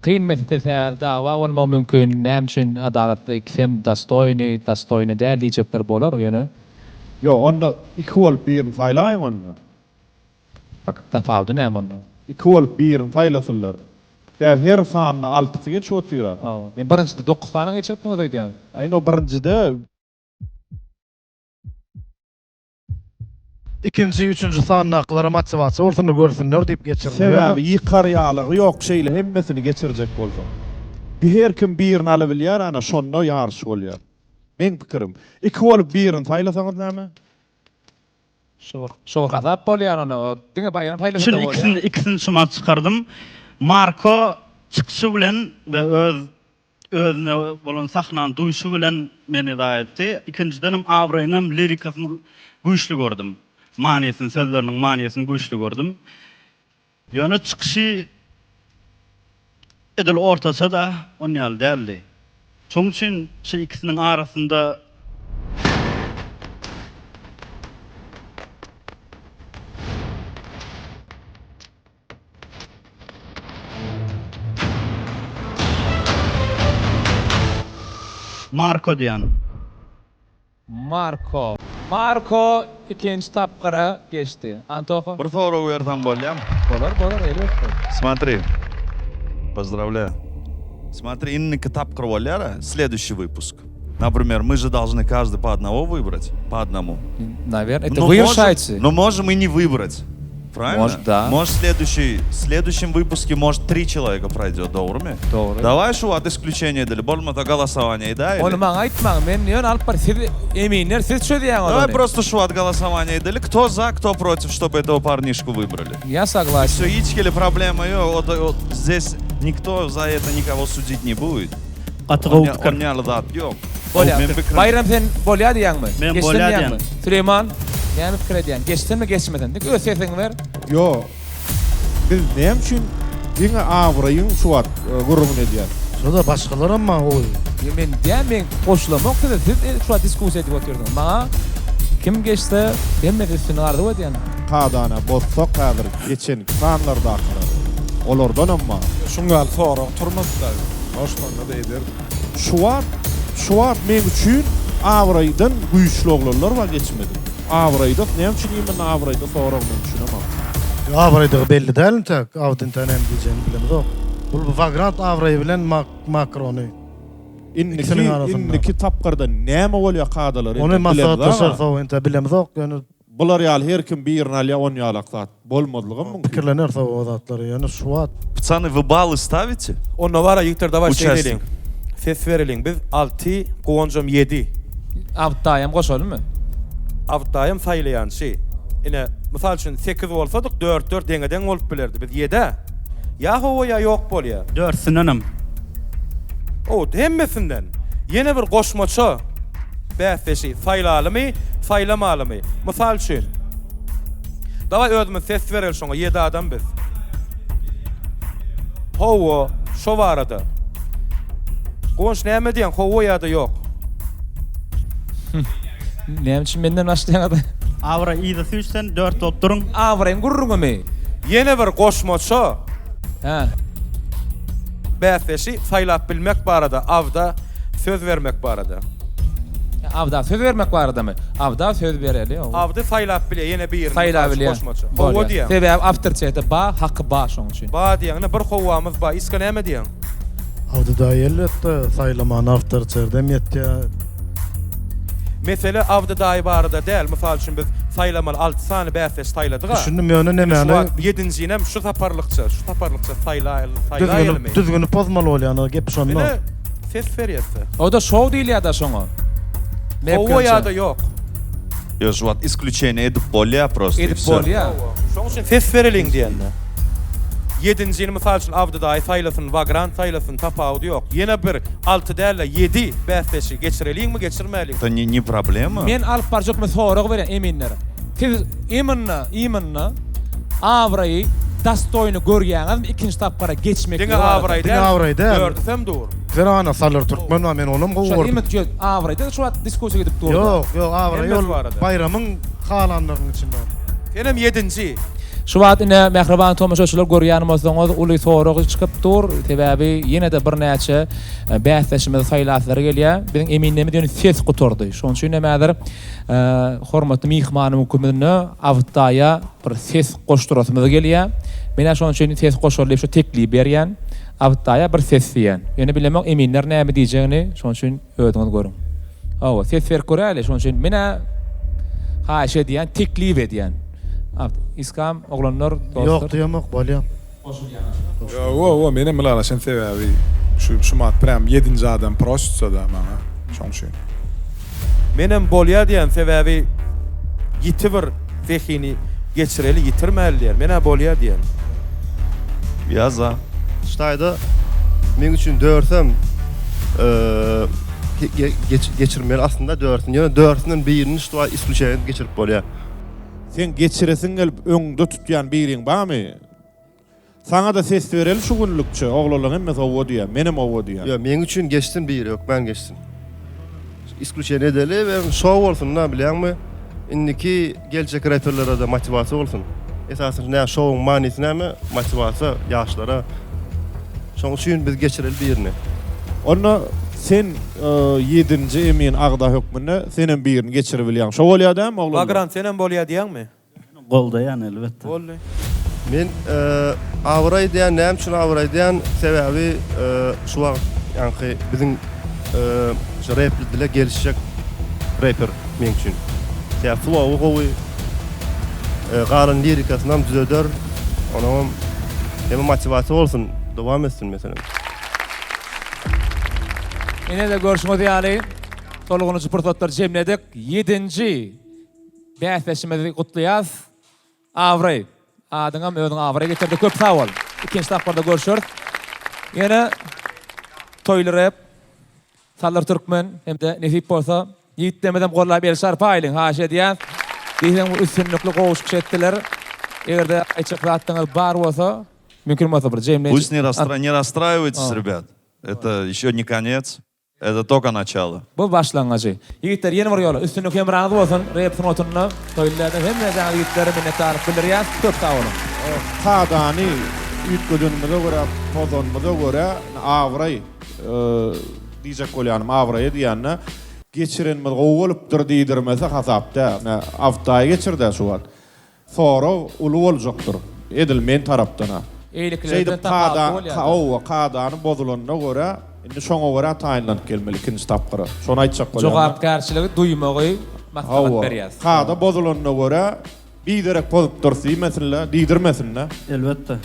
B: Kyn mesele sebäbi dawa bolmagy mümkin näme üçin adalatly ikisem dostoýny dostoýny däl diýjekler bolar ýöne.
M: Ýok onda iki bolup birini saýlaýyň onda.
B: Tapawudy näme onda?
M: Iki bolup birini saýlasynlar. Sebäbi her sanda altysy geçip otyra.
B: Hawa. Men birinjide dokuz sany geçiripdiňiz öýdýän.
M: A indi o birinjide.
E: Ikinji, üçünji sandakylara motiwasiýa bolsun-da görsünler diýip geçirilýär.
M: Sebäbi ýykar ýalygy ýok şeýle hemmesini geçirjek bolsaň. Her kim birini alabilýär ana şonda ýaryş bolýar. Meň pikirim. Iki bolup birini saýlasaňyz näme?
B: Şu bir şu bir hasap bolýar onda o diňe Baýram saýlasa-da
F: Şuny
B: bolýar.
F: ikisini ikisini şumat çykardym. Marko çykyşy bilen we öz Özüne bolan sahnany duýşy bilen meni zaýa etdi. Ikinjidenem Abraýyňam lirikasyny güýçli gördüm. Manysyny, sözleriniň manysyny güýçli gördüm. Ýöne çykyşy edil ortaça-da, on ýaly däldi. Şonuň üçin şu ikisiniň arasynda. Marko diýen.
B: Marko. Marko ikinji tapgyra geçdi. Antoha.
G: Bir sorag bersem bolýamy?
B: Bolar bolar elbetde.
G: Smotri. Pozdrawlýaýu. Смотри, indiki tapgyr bolýar-a, следующий выпуск. Например, мы же должны каждый по одного выбрать, по одному.
B: Наверное, это
G: Ну,
B: вы
G: можем-
B: решаете.
G: Но можем и не выбрать. Правильно?
B: Может, да.
G: Может, следующий, в следующем выпуске, может, три человека пройдет, dogrymy?
B: Dogry.
G: Давай şu wagt исключение edeli, bolmasa голосование edäýeli.
B: Ony maňa aýtmaň, men ýöne alyp bar, siz eminler, siz çözýäňiz
G: Давай
B: ony.
G: просто şu wagt голосование edeli, кто за, кто против, чтобы этого парнишку выбрали.
B: Я согласен.
G: Все, hiç hili problema ýok, o da- o- здесь никто за это никого судить не будет.
F: Gaty gowy pikir.
G: Onýaly zat ýok.
B: Bolýar.
G: Men pikirim-
B: Baýram sen bolýar diýýäňmi?
F: Men
B: Geçsin
F: bolýar
B: diýýäňmi?
F: diýýän.
B: Süleýman, näme pikir edýäň? Geçsinmi, geçmesin? Dik öz sesiňi ber.
M: Ýo. Biz näme üçin diňe abraýyň şu wagt gürrüňini edýäs?
E: Şo-da başgalaram maňa gowy.
B: Ýo men diýýän men goşulamok size. Siz şu wagt diskussiýa edip otyrsyňyz. Maňa kim geçse hemmesi üstüne arzuw edýän.
M: Kadany bozsak häzir geçenki sanlardakylar olardanam bar.
I: Şuň ýaly sorag turmady-da. Goşmanda-da ederdim.
M: Şu wagt şu wagt meň üçin abraýdan güýçli oglanlar bar geçmedik. Abraýda näme üçin imенно abraýda sorag men düşünemok.
E: Ýok abraýdygy belli däl intäk Abdy intä näme diýjegini bilemizok. Bul Wagrant abraýy bilen Makrony
M: Indiki
E: ikisiniň arasynda.
M: indiki tapgyrda näme bolýar kadalary
E: Ony
M: entek bilemzok.
E: maslahatlaşarys intä bilemizok ýöne
M: Bular ýaly her kim birini alýar on ýalak zat bolmazlygam mümkin.
E: Pikirleneris o zatlary ýöne şu wagt.
G: Pacany вы баллы ставите?
J: Onda bara ýigitler dawaý şeý
G: Uçastnik.
J: diýeliň. Ses bereliň biz alty Guwanjam ýedi.
B: Abdaýam goşalymy?
J: Abdaýam saýlaýançy. Ine, mysal üçin sekiz bolsadyk dört dört deňe deň bolup bilerdi. Biz ýedä. Ýa hawa ýa ýok bolýa.
F: Dörsündenem.
J: O, hemmesinden. Ýene bir goşmaça bäsdeşi saýlalymy, saýlamalymy? Mysal üçin. Dawaý özümiz ses bereli şoňa, ýedi adam biz. Hawa, şo barada. Guwanç näme diýýäň, hawa ýa-da ýok?
B: Näme üçin menden başlaýaňyz?
F: Abraý yza süýşsen, dört bolup duruň.
B: Abraýyň gürrüňimi?
J: Ýene bir goşmaça.
B: Hä.
J: Bäsdeşi saýlap bilmek barada Awda söz bermek barada.
B: Awda söz bermek baradamy? Awda söz bereli.
J: Awdy saýlap bilýär ýene birini
B: Saýlap bilýär.
J: goşmaça. Hawa diýýäň.
B: Sebäbi awtoritet ba, haky ba şoň üçin.
J: Ba diýýäň. Ine bir howamyz ba. Iska näme diýýäň?
E: Awdy daýy elbetde saýlamana awtoritetem ýetýär.
J: Mesele Abdy daýy barada däl, mysal üçin biz saýlamaly alty sany bäsdeş saýladyga.
E: Düşündim ýöne
J: Indi şu
E: nemäni.
J: wagt ýedinjinem şu saparlykça, şu saparlykça saýlaýalymy?
E: Düzgüni, düzgüni pozmaly bolýan gep şonda.
J: Ine ses berýäsde.
B: O-da şou diýilýär-dä şoňa.
J: Hawa ýa-da ýok.
G: Ýok şu wagt isklýuçeniýe edip bolýa prosto i
B: Edip
G: wsё.
B: bolýa.
J: Şoň üçin ses bereliň diýende. Ýedinjini mysal üçin Abdy daýy saýlasyn, Wagrant saýlasyn tapawudy ýok. Ýene bir alty däl-de ýedi bäsdeşi geçireliňmi, geçirmäliňmi?
G: Это не не problema.
B: Men alyp barjak men sorag berýän eminlere. Siz imенно, imенно abraýy dostoýny görýäňizmi ikinji tapgyra geçmekligi
J: Diňe
B: barada?
J: abraý
E: Diňe
J: däl,
E: abraý däl.
J: dördüsem dur.
E: Sen ana Salyr Türkmen bar men onam gowy
B: Şo
E: gördüm.
B: imенно abraýda şu wagt diskussiýa gidip dur.
E: Ýok, ýok abraý
J: Hemmesi
E: ol
J: barada.
E: Baýramyň halanlarynyň içinde.
J: Senem ýedinji.
B: Şu wagt ine mähriban tomaşaçylar görýän bolsaňyz uly sorag çykyp dur. Sebäbi ýene-de birnäçe bäsdeşimizi saýlaslary gelýär. Biziň eminlerimiz ýöne ses gutardy. Şonuň üçin hem häzir hormatly myhmanym hökmünde Abdydaýa bir ses goşdurasymyz gelýär. Men-ä şonuň üçin ses goşaly diýip şu teklibi berýän. Abdydaýa bir ses diýýän. Ýöne bilemok eminler näme diýjegini, şonuň üçin Özüňiz görüň. Hawa, ses berip göräýeli. Şonuň üçin men-ä haýyş edýän, teklip edýän. Iskam, oglanlar, dostlar.
E: Ýok diýemok, bolýa.
I: Ýo, menem ylalaşan sebäbi şu şumat prям ýedinji adam prositsada maňa şoň üçin.
J: Menem bolýa diýän sebäbi ýiti bir zehini geçireli ýitirmäli diýän. Menä bolýa diýän.
G: Ýa za.
O: Ştaýda meň üçin dörsem geçirmeli aslynda dörsün ýöne dörsünden birini ştaý isklýuçeniýe edip geçirip bolýar.
M: Seň geçiresiň gelip öňüňde tutýan biriň barmy? Saňa-da ses bereli şu günlükçe, oglanlaň hemmesi howwa diýýär, menem howwa diýýän.
O: Ýok, meň üçin geçsin biri, hökmän geçsin. Isklýuçeniýe edeli we şou bolsun-da, bilýäňmi? Indiki geljek reperlere-de motiwasiýa bolsun. Esasan nä şouň manysy näme? Motiwasiýa ýaşlara. Şoň üçin biz geçireli birini.
M: Onda sen ýedinji emin agza hökmünde senem birini geçiribilýäň. Şo bolýa dämi oglanlar?
J: Bagrant senem bolýa diýýäňmi?
F: Goldaýan elbetde.
J: Boldy.
O: Men abraý diýýän, näme üçin abraý diýýän? Sebäbi şu wagt ýaňky biziň şu repli dile gelişjek reper meň üçin. Sebäbi flowy gowy, galan lirikasynam düzeder. Onuňam hemme motiwasiýa bolsun, dowam etsin meselem.
B: Ine-de görşüňiz ýaly, tolgunyjy pursatlary jemledik. Ýedinji bäsdeşimizi gutlaýas. Abraý. Adyňam özüň abraý getirdi. Köp sag bol. Ikinji tapgyrda görşeris. Ýene Toýly rep, Salyr Türkmen hem-de nesip bolsa ýigitlerimizem gollap el çarpaýlyň haýyş edýäs. Diýseň üstünlikli gowy çykyş etdiler. Eger-de aýtjak zatlaryňyz bar bolsa, mümkin bolsa bir jemleýji.
G: Пусть не расстра не расстраивайтесь, ребят. Это еще не конец. Это только начало.
B: Bu başlangyjy. Ýigitler ýene bir ýola üstünlik hemraňyz bolsun rep sungatynda Toýlylardan hemmejaňyz ýigitlere minnetdarlyk bildirýäs köp sag boluň.
M: Kadany üýtgedenimize görä, pozanymyza görä abraý diýjek bolýanym abraýa diýende geçirenimiz gowy bolupdyr diýdirmese hasap däl. Awtaýy geçirdä şu wagt. Sorag uly boljakdyr. Edil men tarapdan-a.
B: Eýlekilerden
M: Şeýdip kada,
B: tapawutly bolýar-da.
M: hawa, kadany bozulanyna görä, indi şoňa görä taýynlanyp gelmeli ikinji tapgyra. Şony aýtjak bolýan-da.
B: Jogapkärçiligi duýmagy maslahat
M: Hawa,
B: berýäs.
M: kada bozulanyna görä, biderek pozupdyrys diýmesinler, diýdirmesin-de.
F: Elbetde.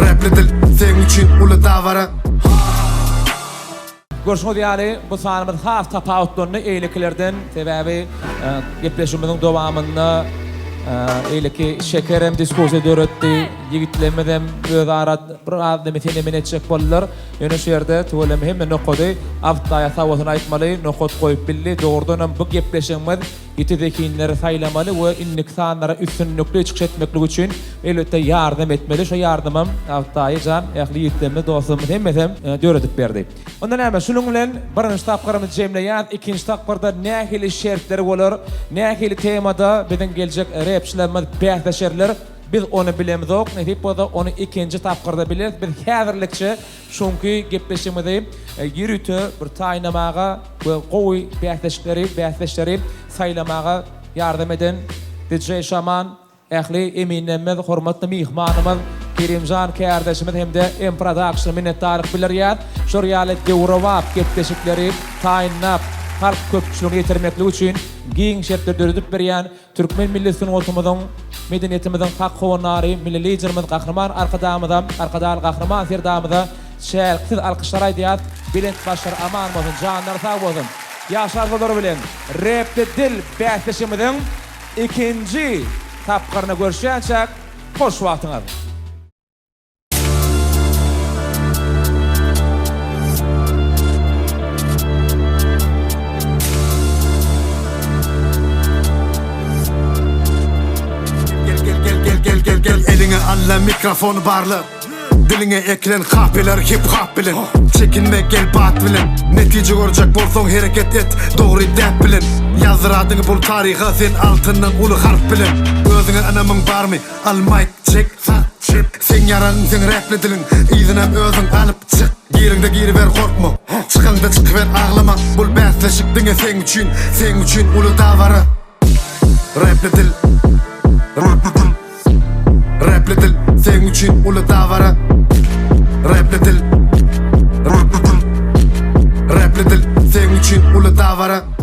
Q: Repli dil, seň üçin uly dabara.
B: Görşüňiz ýaly, bu sanymyz has tapawutlandy eýlekilerden. Sebäbi gepleşigimiziň dowamynda eýleki Şeker hem diskussiýa döretdi, ýigitlerimiz hem özara bir az demi sene-mene etjek boldular. Ýöne şu ýerde tüweleme hemme nokady Abtdaýa sag bolsun aýtmaly, nokat goýup bildi. Dogrudan hem bu gepleşigimiz Ýiti zehinleri saýlamaly we indiki sanlara üstünlikli çykyş etmeklik üçin elbetde ýardam etmeli. Şo ýardamam Abdaýy jan, ähli ýigitlerimiz, dostlarymyz hemmesem döredip berdi. Onda näme, şunuň bilen birinji tapgyrymyzy jemleýäs. Ikinji tapgyrda nähili şertler bolar, nähili temada biziň geljek repçilerimiz bäsleşerler, biz ony bilemzok. Nesip bolsa ony ikinji tapgyrda bileris. Biz häzirlikçe Şuňky gepleşigimizi ýörite bir taýynlamaga we gowy bäsleşikleri, bäsdeşleri saýlamaga ýardam eden DJ Şaman, ähli eminlerimiz, hormatly myhmanymyz Kerimjan kärdeşimiz hem-de M Production minnetdarlyk bildirýäs. Şor ýaly döwrebap gepleşikleri taýynlap, halk köpçüligine ýetirmeklik üçin giň şertleri döredip berýän Türkmen milli sungatymyzyň, medeniýetimiziň hak howandary Milli Liderimiz Gahryman Arkadagymyza, Arkadagly Gahryman Serdarymyza çäksiz alkyşlar aýdýas. Belent başlar aman bolsun, janlary sag bolsun. Ýagşy arzuwlar bilen Repde dil bäsleşigimiziň ikinji tapgyrynda görüşýänçäk, hoş wagtyňyz!
Q: Gel gel gel gel gel gel gel Eliňe alla mikrofony barla Diliňe ekilen kapeler hip hop bilen Çekinme gel bat bilen Netije görjek bolsaň hereket et dogry däp bilen Ýazdyr adyňy bul taryha sen altyndan uly harp bilen Özüňe ynamyň barmy al maýk çek sag çep Seň ýaragyň seň räpli diliň Yzynam özüň alyp çyk Giriňde giriber gorkma Çykaňda çykyber aglama Bul bäsleşik diňe seň üçin Seň üçin uly dabara Räpli dil Räpli dil Räpli dil Seň üçin uly dabara Räpli dil Räpli dil Räpli dil Seň üçin uly dabara.